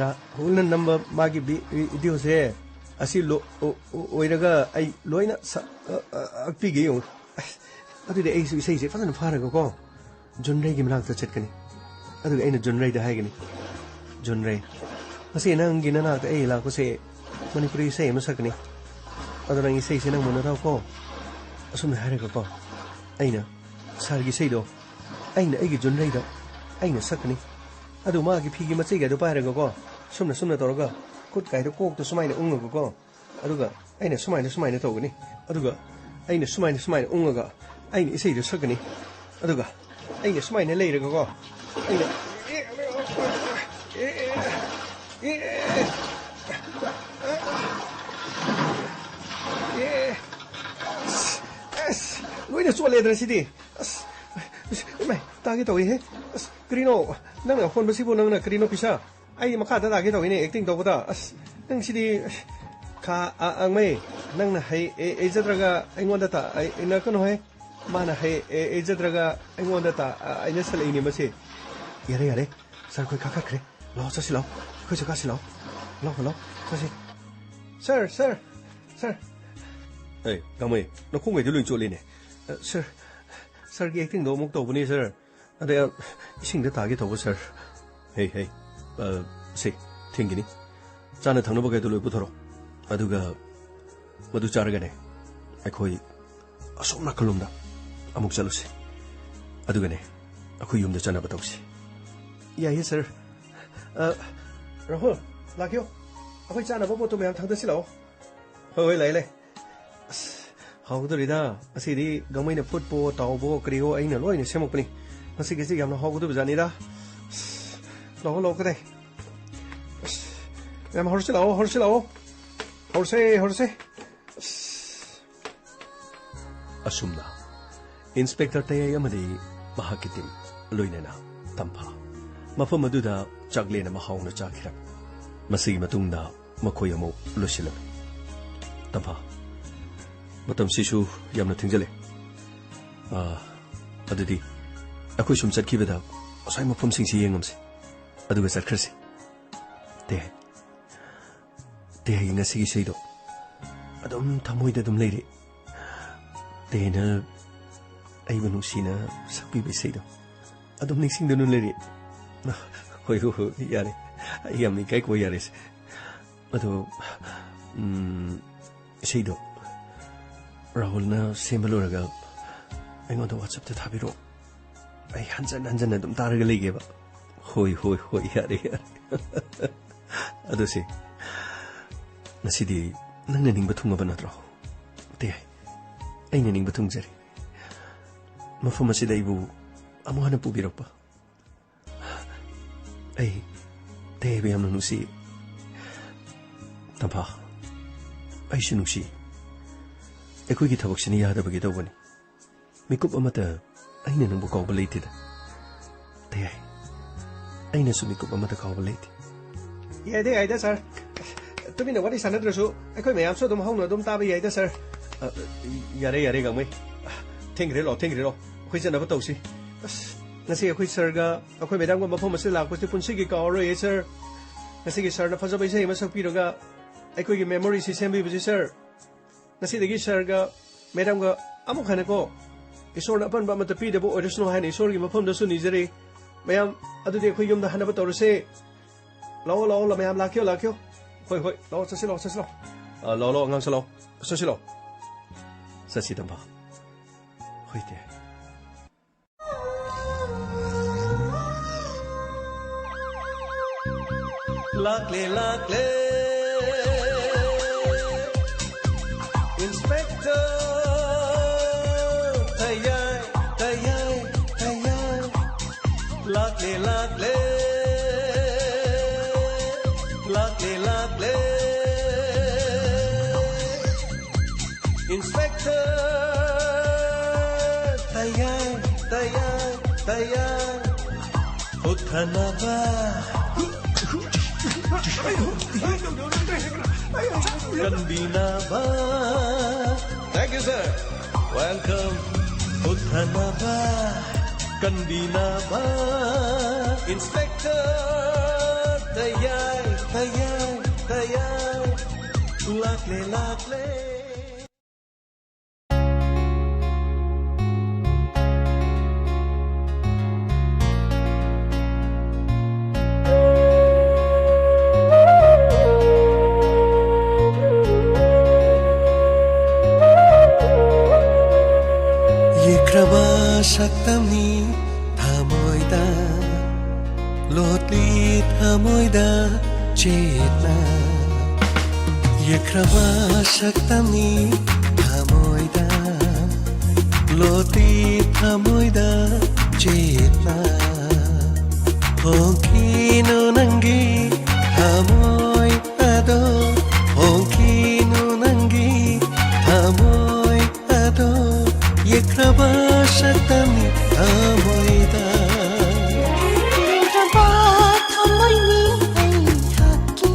ꯔꯥꯍꯨꯜꯅ ꯅꯝꯕ ꯃꯥꯒꯤ ꯚꯤ-, ꯚꯤꯗꯤꯑꯣꯁꯦ ꯑꯁꯤ ꯂꯣ-, ꯑꯣ-, ꯑꯣ-, ꯑꯣꯏꯔꯒ ꯑꯩ ꯂꯣꯏꯅ ꯁ-, ꯑ, ꯑ, ꯑ, ꯑꯛꯄꯤꯒꯦ ꯌꯦꯡꯉꯨ꯫ ꯑꯁ, ꯑꯗꯨꯗꯤ ꯑꯩꯁꯨ ꯏꯁꯩꯁꯦ ꯐꯖꯅ ꯐꯥꯔꯒꯀꯣ, ꯖꯨꯟꯔꯩꯒꯤ ꯃꯅꯥꯛꯇ ꯆꯠꯀꯅꯤ꯫ ꯑꯗꯨꯒ ꯑꯩꯅ ꯖꯨꯟꯔꯩꯗ ꯍꯥꯏꯒꯅꯤ, "ꯖꯨꯟꯔꯩ, ꯉꯁꯤ ꯅꯪꯒꯤ ꯅꯅꯥꯛꯇ ꯑꯩ ꯂꯥꯛꯄꯁꯦ ꯃꯅꯤꯄꯨꯔꯤ ꯏꯁꯩ ꯑꯃ ꯁꯛꯀꯅꯤ꯫ ꯑꯗꯣ ꯅꯪ ꯏꯁꯩꯁꯦ ꯅꯪ ꯃꯨꯟꯅ ꯇꯥꯎꯀꯣ꯫" ꯑꯁꯨꯝꯅ ꯍꯥꯏꯔꯒꯀꯣ, ꯑꯩꯅ ꯁꯥꯔꯒꯤ ꯏꯁꯩꯗꯣ ꯑꯩꯅ ꯑꯩꯒꯤ ꯖꯨꯟꯔꯩꯗ ꯑꯩꯅ ꯁꯛꯀꯅꯤ꯫ ꯑꯗꯨ ꯃꯥꯒꯤ ꯐꯤꯒꯤ ꯃꯆꯩꯒꯗꯣ ꯄꯥꯏꯔꯒꯀꯣ, ꯁꯨꯝꯅ ꯁꯨꯝꯅ ꯇꯧꯔꯒ, ꯈꯨꯠ ꯀꯥꯏꯗꯣ ꯀꯣꯛꯇ ꯁꯨꯃꯥꯏꯅ ꯎꯪꯉꯒꯀꯣ, ꯑꯗꯨꯒ ꯑꯩꯅ ꯁꯨꯃꯥꯏꯅ ꯁꯨꯃꯥꯏꯅ ꯇꯧꯒꯅꯤ꯫ ꯑꯗꯨꯒ ꯑꯩꯅ ꯁꯨꯃꯥꯏꯅ ꯁꯨꯃꯥꯏꯅ ꯎꯪꯉꯒ ꯑꯩꯅ ꯏꯁꯩꯗꯣ ꯁꯛꯀꯅꯤ꯫ ꯑꯗꯨꯒ ꯑꯩꯅ ꯁꯨꯃꯥꯏꯅ ꯂꯩꯔꯒꯀꯣ, ꯑꯩꯅ ꯑꯦ, ꯑꯁ, ꯂꯣꯏꯅ ꯆꯣꯠꯂꯦꯗꯅ ꯁꯤꯗꯤ꯫ ꯑꯁ, ꯑꯁ, ꯏꯃꯥꯏ, ꯇꯥꯒꯦ ꯇꯧꯏꯍꯦ꯫ ꯑꯁ, ꯀꯔꯤꯅꯣ? ꯅꯪꯅ ꯍꯣꯟꯕꯁꯤꯕꯨ ꯅꯪꯅ ꯀꯔꯤꯅꯣ ꯄꯤꯁꯥ? ꯑꯩ ꯃꯈꯥꯗ ꯇꯥꯒꯦ ꯇꯧꯏꯅꯦ acting ꯇꯧꯕꯗ꯫ ꯑꯁ, ꯅꯪ ꯁꯤꯗꯤ, ꯑꯁ, ꯈꯥ, ꯑ, ꯑꯉꯃꯩ, ꯅꯪꯅ ꯍꯩ, ꯑꯦ, ꯍꯩꯖꯗ꯭ꯔꯒ ꯑꯩꯉꯣꯟꯗ ꯇꯥ, ꯑꯩ, ꯏꯟꯅꯔꯛꯀꯅꯨꯍꯦ꯫ ꯃꯥꯅ ꯍꯩ, ꯑꯦ, ꯍꯩꯖꯗ꯭ꯔꯒ ꯑꯩꯉꯣꯟꯗ ꯇꯥ, ꯑ, ꯑꯩꯅ ꯁꯜꯂꯛꯏꯅꯦ ꯃꯁꯤ꯫ ꯌꯥꯔꯦ, ꯌꯥꯔꯦ꯫ ꯁꯥꯔ, ꯑꯩꯈꯣꯏ ꯀꯥꯈꯠꯈ꯭ꯔꯦ꯫ ꯂꯥꯛꯑꯣ, ꯆꯠꯁꯤ ꯂꯥꯛꯑꯣ꯫ ꯑꯩꯈꯣꯏꯁꯨ ꯀꯥꯁꯤ ꯂꯥꯛꯑꯣ꯫ ꯂꯥꯛꯑꯣ, ꯂꯥꯛꯑꯣ꯫ ꯆꯠꯁꯤ꯫ ꯁꯥꯔ, ꯁꯥꯔ, ꯁꯥꯔ꯫ ꯑꯦ, ꯒꯥꯡꯃꯩ, ꯅꯈꯣꯡꯒꯩꯗꯤ ꯂꯣꯏ ꯆꯣꯠꯂꯤꯅꯦ꯫ ꯑ, ꯁꯥꯔ, ꯁꯥꯔꯒꯤ actingꯗꯣ ꯑꯃꯨꯛ ꯇꯧꯕꯅꯤ, ꯁꯥꯔ꯫ ꯑꯗ, ꯏꯁꯤꯡꯗ ꯇꯥꯒꯦ ꯇꯧꯕ, ꯁꯥꯔ꯫ ꯍꯦ, ꯍꯦ, ꯑ, ꯁꯦ, ꯊꯦꯡꯈꯤꯅꯤ꯫ ꯆꯥꯅ ꯊꯛꯅꯕꯈꯩꯗꯣ ꯂꯣꯏ ꯄꯨꯊꯣꯔꯛꯑꯣ꯫ ꯑꯗꯨꯒ ꯃꯗꯨ ꯆꯥꯔꯒꯅꯦ, ꯑꯩꯈꯣꯏ ꯑꯁꯣꯝ ꯅꯥꯀꯜꯂꯣꯝꯗ ꯑꯃꯨꯛ ꯆꯠꯂꯨꯁꯤ꯫ ꯑꯗꯨꯒꯅꯦ, ꯑꯩꯈꯣꯏ ꯌꯨꯝꯗ ꯆꯠꯅꯕ ꯇꯧꯁꯤ꯫ ꯌꯥꯏꯌꯦ, ꯁꯥꯔ꯫ ꯑ, ꯔꯥꯍꯨꯜ, ꯂꯥꯛꯄꯤꯌꯣ꯫ ꯑꯩꯈꯣꯏ ꯆꯥꯅꯕ ꯄꯣꯠꯇꯣ ꯃꯌꯥꯝ ꯊꯥꯡꯗꯁꯤ ꯂꯥꯛꯑꯣ꯫ ꯍꯣꯏ, ꯍꯣꯏ, ꯂꯥꯛꯑꯦ, ꯂꯥꯛꯑꯦ꯫ ꯑꯁ, ꯍꯥꯎꯒꯗꯧꯔꯤꯗ꯫ ꯉꯁꯤꯗꯤ ꯒꯥꯡꯃꯩꯅ ꯐꯨꯠꯄꯣ, ꯇꯥꯎꯕꯣ, ꯀꯔꯤꯑꯣ ꯑꯩꯅ ꯂꯣꯏꯅ ꯁꯦꯝꯃꯛꯄꯅꯤ꯫ ꯉꯁꯤꯒꯤꯁꯤ ꯌꯥꯝꯅ ꯍꯥꯎꯒꯗꯧꯕ ꯖꯥꯠꯅꯤꯗ꯫ ꯑꯁ, ꯂꯥꯛꯑꯣ, ꯂꯥꯛꯑꯣ, ꯀꯗꯥꯏ? ꯑꯁ, ꯃꯌꯥꯝ ꯍꯧꯔꯁꯤ ꯂꯥꯛꯑꯣ, ꯍꯧꯔꯁꯤ ꯂꯥꯛꯑꯣ꯫ ꯍꯧꯔꯁꯦ, ꯍꯧꯔꯁꯦ꯫ ꯑꯁ꯫ ꯑꯁꯨꯝꯅ ꯏꯟꯁꯄꯦꯛꯇꯔ ꯇꯌꯥꯏ ꯑꯃꯗꯤ ꯃꯍꯥꯛꯀꯤ ꯇꯤꯝ, ꯂꯣꯏꯅꯅ ꯇꯝꯐꯥ, ꯃꯐꯝ ꯑꯗꯨꯗ ꯆꯥꯛꯂꯦꯟ ꯑꯃ ꯍꯥꯎꯅ ꯆꯥꯈꯤꯔꯝꯃꯤ꯫ ꯃꯁꯤꯒꯤ ꯃꯇꯨꯡꯗ ꯃꯈꯣꯏ ꯑꯃꯨꯛ ꯂꯣꯏꯁꯤꯜꯂꯝꯃꯤ꯫ ꯇꯝꯐꯥ, ꯃꯇꯝꯁꯤꯁꯨ ꯌꯥꯝꯅ ꯊꯦꯡꯖꯤꯜꯂꯦ꯫ ꯑꯥ, ꯑꯗꯨꯗꯤ ꯑꯩꯈꯣꯏ ꯁꯨꯝ ꯆꯠꯈꯤꯕꯗ ꯉꯁꯥꯏ ꯃꯐꯝꯁꯤꯡꯁꯤ ꯌꯦꯡꯉꯝꯁꯤ, ꯑꯗꯨꯒ ꯆꯠꯈ꯭ꯔꯁꯤ꯫ ꯇꯦ, ꯇꯦ, ꯉꯁꯤꯒꯤ ꯏꯁꯩꯗꯣ ꯑꯗꯨꯝ ꯊꯃꯣꯏꯗ ꯑꯗꯨꯝ ꯂꯩꯔꯤ꯫ ꯇꯦꯅ ꯑꯩꯕꯨ ꯅꯨꯡꯁꯤꯅ ꯁꯛꯄꯤꯕ ꯏꯁꯩꯗꯣ ꯑꯗꯨꯝ ꯅꯤꯡꯁꯤꯡꯗꯨꯅ ꯂꯩꯔꯤ꯫ ꯍꯣꯏ, ꯍꯣꯏ, ꯍꯣꯏ, ꯌꯥꯔꯦ꯫ ꯑꯩ ꯌꯥꯝ ꯏꯀꯥꯏ ꯀꯣꯏ ꯌꯥꯔꯦꯁꯦ꯫ ꯑꯗꯣ, ꯎꯝ, ꯏꯁꯩꯗꯣ ꯔꯥꯍꯨꯜꯅ ꯁꯦꯝꯕ ꯂꯣꯏꯔꯒ ꯑꯩꯉꯣꯟꯗ WhatsApp-ꯇ ꯊꯥꯕꯤꯔꯛꯑꯣ꯫ ꯑꯩ ꯍꯟꯖꯟ ꯍꯟꯖꯟꯅ ꯑꯗꯨꯝ ꯇꯥꯔꯒ ꯂꯩꯒꯦꯕ꯫ "ꯍꯣꯏ, ꯍꯣꯏ, ꯍꯣꯏ, ꯌꯥꯔꯦ, ꯌꯥꯔꯦ꯫" ꯑꯗꯨ ꯁꯤ, ꯉꯁꯤꯗꯤ ꯅꯪꯅ ꯅꯤꯡꯕ ꯊꯨꯡꯉꯕ ꯅꯠꯇ꯭ꯔꯣ? ꯇꯌꯥꯏ, ꯑꯩꯅ ꯅꯤꯡꯕ ꯊꯨꯡꯖꯔꯦ꯫ ꯃꯐꯝ ꯑꯁꯤꯗ ꯑꯩꯕꯨ ꯑꯃꯨꯛ ꯍꯟꯅ ꯄꯨꯕꯤꯔꯛꯄ꯫ ꯑꯩ ꯇꯌꯥꯏꯕꯨ ꯌꯥꯝꯅ ꯅꯨꯡꯁꯤ꯫ ꯇꯝꯐꯥ, ꯑꯩꯁꯨ ꯅꯨꯡꯁꯤ꯫ ꯑꯩꯈꯣꯏꯒꯤ ꯊꯕꯛꯁꯤꯅ ꯌꯥꯗꯕꯒꯤ ꯇꯧꯕꯅꯤ꯫ ꯃꯤꯀꯨꯞ ꯑꯃꯇ ꯑꯩꯅ ꯅꯪꯕꯨ ꯀꯥꯎꯕ ꯂꯩꯇꯦꯗ꯫ ꯇꯌꯥꯏ, ꯑꯩꯅꯁꯨ ꯃꯤꯀꯨꯞ ꯑꯃꯇ ꯀꯥꯎꯕ ꯂꯩꯇꯦ꯫ ꯌꯥꯏꯗ, ꯌꯥꯏꯗ, ꯁꯥꯔ꯫ ꯇꯨꯃꯤꯟꯅ ꯋꯥꯔꯤ ꯁꯥꯟꯅꯗ꯭ꯔꯁꯨ ꯑꯩꯈꯣꯏ ꯃꯌꯥꯝꯁꯨ ꯑꯗꯨꯝ ꯍꯧꯅ ꯑꯗꯨꯝ ꯇꯥꯕ ꯌꯥꯏꯗ, ꯁꯥꯔ꯫ ꯑ, ꯌꯥꯔꯦ, ꯌꯥꯔꯦ, ꯒꯥꯡꯃꯩ꯫ ꯊꯦꯡꯈ꯭ꯔꯦ, ꯂꯥꯛꯑꯣ, ꯊꯦꯡꯈ꯭ꯔꯦ, ꯂꯥꯛꯑꯣ꯫ ꯑꯩꯈꯣꯏ ꯆꯠꯅꯕ ꯇꯧꯁꯤ꯫ ꯑꯁ, ꯉꯁꯤ ꯑꯩꯈꯣꯏ ꯁꯥꯔꯒ ꯑꯩꯈꯣꯏ ꯃꯦꯗꯥꯝꯒ ꯃꯐꯝ ꯑꯁꯤꯗ ꯂꯥꯛꯄꯁꯤ ꯄꯨꯟꯁꯤꯒꯤ ꯀꯥꯎꯔꯔꯣꯏꯌꯦ, ꯁꯥꯔ꯫ ꯉꯁꯤꯒꯤ ꯁꯥꯔꯅ ꯐꯖꯕ ꯏꯁꯩ ꯑꯃ ꯁꯛꯄꯤꯔꯒ ꯑꯩꯈꯣꯏꯒꯤ ꯃꯦꯃꯣꯔꯤꯁꯤ ꯁꯦꯝꯕꯤꯕꯁꯤ, ꯁꯥꯔ꯫ ꯉꯁꯤꯗꯒꯤ ꯁꯥꯔꯒ ꯃꯦꯗꯥꯝꯒ ꯑꯃꯨꯛ ꯍꯟꯅꯀꯣ, ꯏꯁꯣꯔꯅ ꯑꯄꯟꯕ ꯑꯃꯠꯇ ꯄꯤꯗꯕ ꯑꯣꯏꯔꯁꯅꯨ ꯍꯥꯏꯅ ꯏꯁꯣꯔꯒꯤ ꯃꯐꯝꯗꯁꯨ ꯅꯤꯖꯔꯤ꯫ ꯃꯌꯥꯝ, ꯑꯗꯨꯗꯤ ꯑꯩꯈꯣꯏ ꯌꯨꯝꯗ ꯍꯟꯅꯕ ꯇꯧꯔꯁꯦ꯫ ꯂꯥꯛꯑꯣ, ꯂꯥꯛꯑꯣ, ꯃꯌꯥꯝ ꯂꯥꯛꯈꯤꯌꯣ, ꯂꯥꯛꯈꯤꯌꯣ꯫ ꯍꯣꯏ, ꯍꯣꯏ, ꯂꯥꯛꯑꯣ, ꯆꯠꯁꯤ, ꯂꯥꯛꯑꯣ, ꯆꯠꯁꯤ, ꯂꯥꯛꯑꯣ꯫ ꯑ, ꯂꯥꯛꯑꯣ, ꯂꯥꯛꯑꯣ, ꯑꯉꯥꯡꯁꯨ ꯂꯥꯛꯑꯣ, ꯆꯠꯁꯤ, ꯂꯥꯛꯑꯣ꯫ ꯆꯠꯁꯤ, ꯇꯝꯐꯥ꯫ ꯍꯣꯏ, ꯇꯌꯥꯏ꯫ ꯂꯥꯛꯂꯦ, ꯂꯥꯛꯂꯦ, ꯏꯟꯁꯄꯦꯛꯇꯔ ꯇꯌꯥꯏ, ꯇꯌꯥꯏ, ꯇꯌꯥꯏ꯫ ꯂꯥꯛꯂꯦ, ꯂꯥꯛꯂꯦ, ꯂꯥꯛꯂꯦ, ꯂꯥꯛꯂꯦ꯫ ꯏꯟꯁꯄꯦꯛꯇꯔ ꯇꯌꯥꯏ, ꯇꯌꯥꯏ, ꯇꯌꯥꯏ꯫ ꯍꯨꯠꯊꯅꯕ, ꯀꯟꯕꯤꯅꯕ꯫ Thank you, sir. Welcome. ꯍꯨꯠꯊꯅꯕ, ꯀꯟꯕꯤꯅꯕ꯫ ꯏꯟꯁꯄꯦꯛꯇꯔ ꯇꯌꯥꯏ, ꯇꯌꯥꯏ, ꯇꯌꯥꯏ꯫ ꯂꯥꯛꯂꯦ, ꯂꯥꯛꯂꯦ꯫ ꯌꯦꯛꯈ꯭ꯔꯕ ꯁꯛꯇꯝꯅꯤ ꯊꯃꯣꯏꯗ ꯆꯦꯠꯅ ꯌꯦꯛꯈ꯭ꯔꯕ ꯁꯛꯇꯝꯅꯤ ꯊꯃꯣꯏꯗ꯫ ꯂꯣꯇꯤ ꯊꯃꯣꯏꯗ ꯆꯦꯠꯅ ꯍꯣꯡꯈꯤꯅꯨ ꯅꯪꯒꯤ ꯊꯃꯣꯏ ꯑꯗꯣ, ꯍꯣꯡꯈꯤꯅꯨ ꯅꯪꯒꯤ ꯊꯃꯣꯏ ꯑꯗꯣ, ꯌꯦꯛꯈ꯭ꯔꯕ ꯁꯛꯇꯝꯅꯤ ꯊꯃꯣꯏꯗ꯫ ꯂꯦꯡꯈ꯭ꯔꯕ ꯊꯃꯣꯏꯅꯤ ꯑꯩꯍꯥꯛꯀꯤ,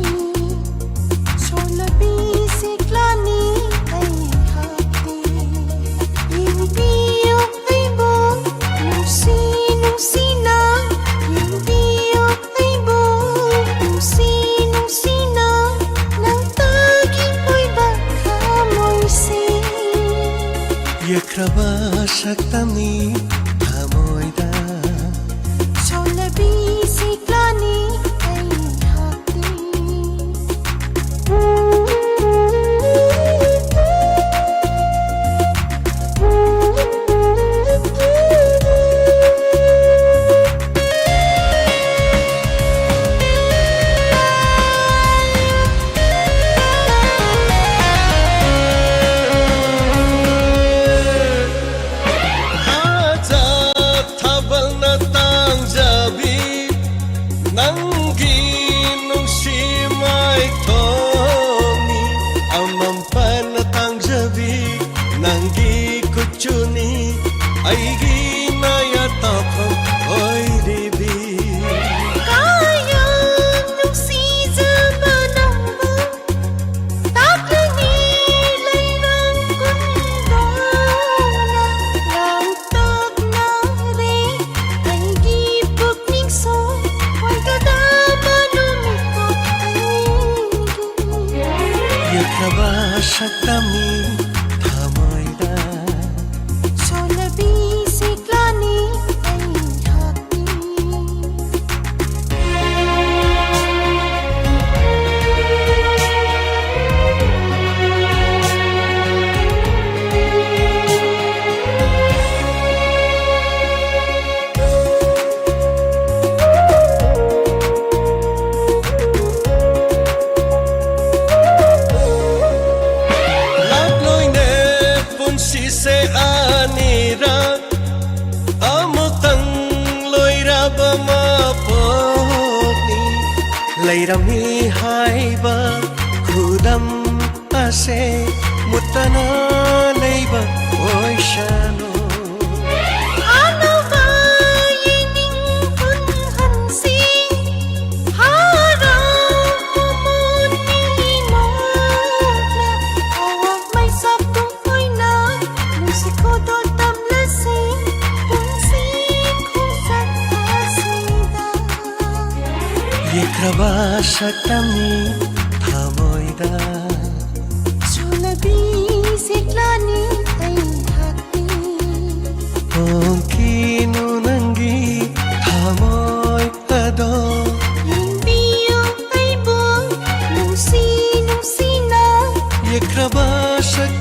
ꯁꯣꯜꯂꯕꯤ ꯁꯤꯛꯂꯥꯅꯤ ꯑꯩꯍꯥꯛꯀꯤ꯫ ꯌꯦꯡꯕꯤꯌꯨ ꯑꯩꯕꯨ ꯅꯨꯡꯁꯤ ꯅꯨꯡꯁꯤꯅ, ꯌꯦꯡꯕꯤꯌꯨ ꯑꯩꯕꯨ ꯅꯨꯡꯁꯤ ꯅꯨꯡꯁꯤꯅ, ꯅꯪꯇꯒꯤ ꯑꯣꯏꯕ ꯊꯃꯣꯏꯁꯦ꯫ ꯌꯦꯛꯈ꯭ꯔꯕ ꯁꯛꯇꯝꯅꯤ ꯊꯃꯣꯏꯗ꯫ ꯁꯣꯜꯂꯕꯤ ꯁꯤꯛꯂꯥꯅꯤ ꯑꯩꯍꯥꯛꯇꯤ꯫ ꯊꯥꯖ ꯊꯥꯕꯜꯅ ꯇꯥꯡꯖꯕꯤ ꯅꯪꯒꯤ ꯅꯨꯡꯁꯤ ꯃꯥꯏꯊꯣꯡꯅꯤ꯫ ꯑꯃꯝꯄꯅ ꯇꯥꯡꯖꯕꯤ ꯅꯪꯒꯤ ꯀꯨꯆꯨꯅꯤ꯫ ꯑꯩꯒꯤ ꯅꯥꯌꯥ ꯇꯥꯐꯝ ꯑꯣꯏꯔꯤꯕꯤ꯫ ꯀꯥꯌꯥ ꯅꯨꯡꯁꯤꯖꯕ ꯅꯪꯕꯨ ꯇꯥꯛꯂꯤꯅꯤ ꯂꯩꯔꯥꯡ ꯀꯨꯟꯗꯣꯅ ꯂꯥꯡꯇꯛꯅꯔꯦ꯫ ꯑꯩꯒꯤ ꯄꯨꯛꯅꯤꯡꯁꯨ ꯋꯥꯏꯗꯗꯕ ꯅꯨꯃꯤꯠꯇꯣ ꯑꯩꯒꯤ ꯌꯦꯛꯈ꯭ꯔꯕ ꯁꯛꯇꯝꯅꯤ ꯊꯃꯣꯏꯗ꯫ ꯁꯣꯜꯂꯕꯤ ꯏꯔꯝꯃꯤ ꯍꯥꯏꯕ ꯈꯨꯗꯝ ꯑꯁꯦ ꯃꯨꯠꯇꯅ ꯂꯩꯕ ꯑꯣꯏꯁꯅꯨ꯫ ꯑꯅꯧꯕ ꯌꯦꯡꯅꯤꯡ ꯍꯨꯟꯍꯟꯁꯤ, ꯍꯔꯥꯎ ꯃꯃꯣꯟ ꯃꯤꯅꯣꯛꯅ ꯑꯋꯥꯡ ꯃꯩꯁꯥ ꯄꯨꯡ ꯑꯣꯏꯅ ꯅꯨꯡꯁꯤ ꯈꯨꯗꯣꯜ ꯇꯝꯂꯁꯤ ꯄꯨꯟꯁꯤ ꯈꯣꯡꯆꯠ ꯑꯁꯤꯗ꯫ ꯌꯦꯛꯈ꯭ꯔꯕ ꯁꯛꯇꯝꯅꯤ ꯊꯃꯣꯏꯗ꯫ ꯆꯣꯠꯂꯕꯤ ꯁꯦꯛꯂꯥꯅꯤ ꯑꯩꯍꯥꯛꯀꯤ꯫ ꯍꯣꯡꯈꯤꯅꯨ ꯅꯪꯒꯤ ꯊꯃꯣꯏ ꯑꯗꯣ꯫ ꯌꯦꯡꯕꯤꯌꯨ ꯑꯩꯕꯨ ꯅꯨꯡꯁꯤ ꯅꯨꯡꯁꯤꯅ꯫ ꯌꯦꯛꯈ꯭ꯔꯕ ꯁꯛ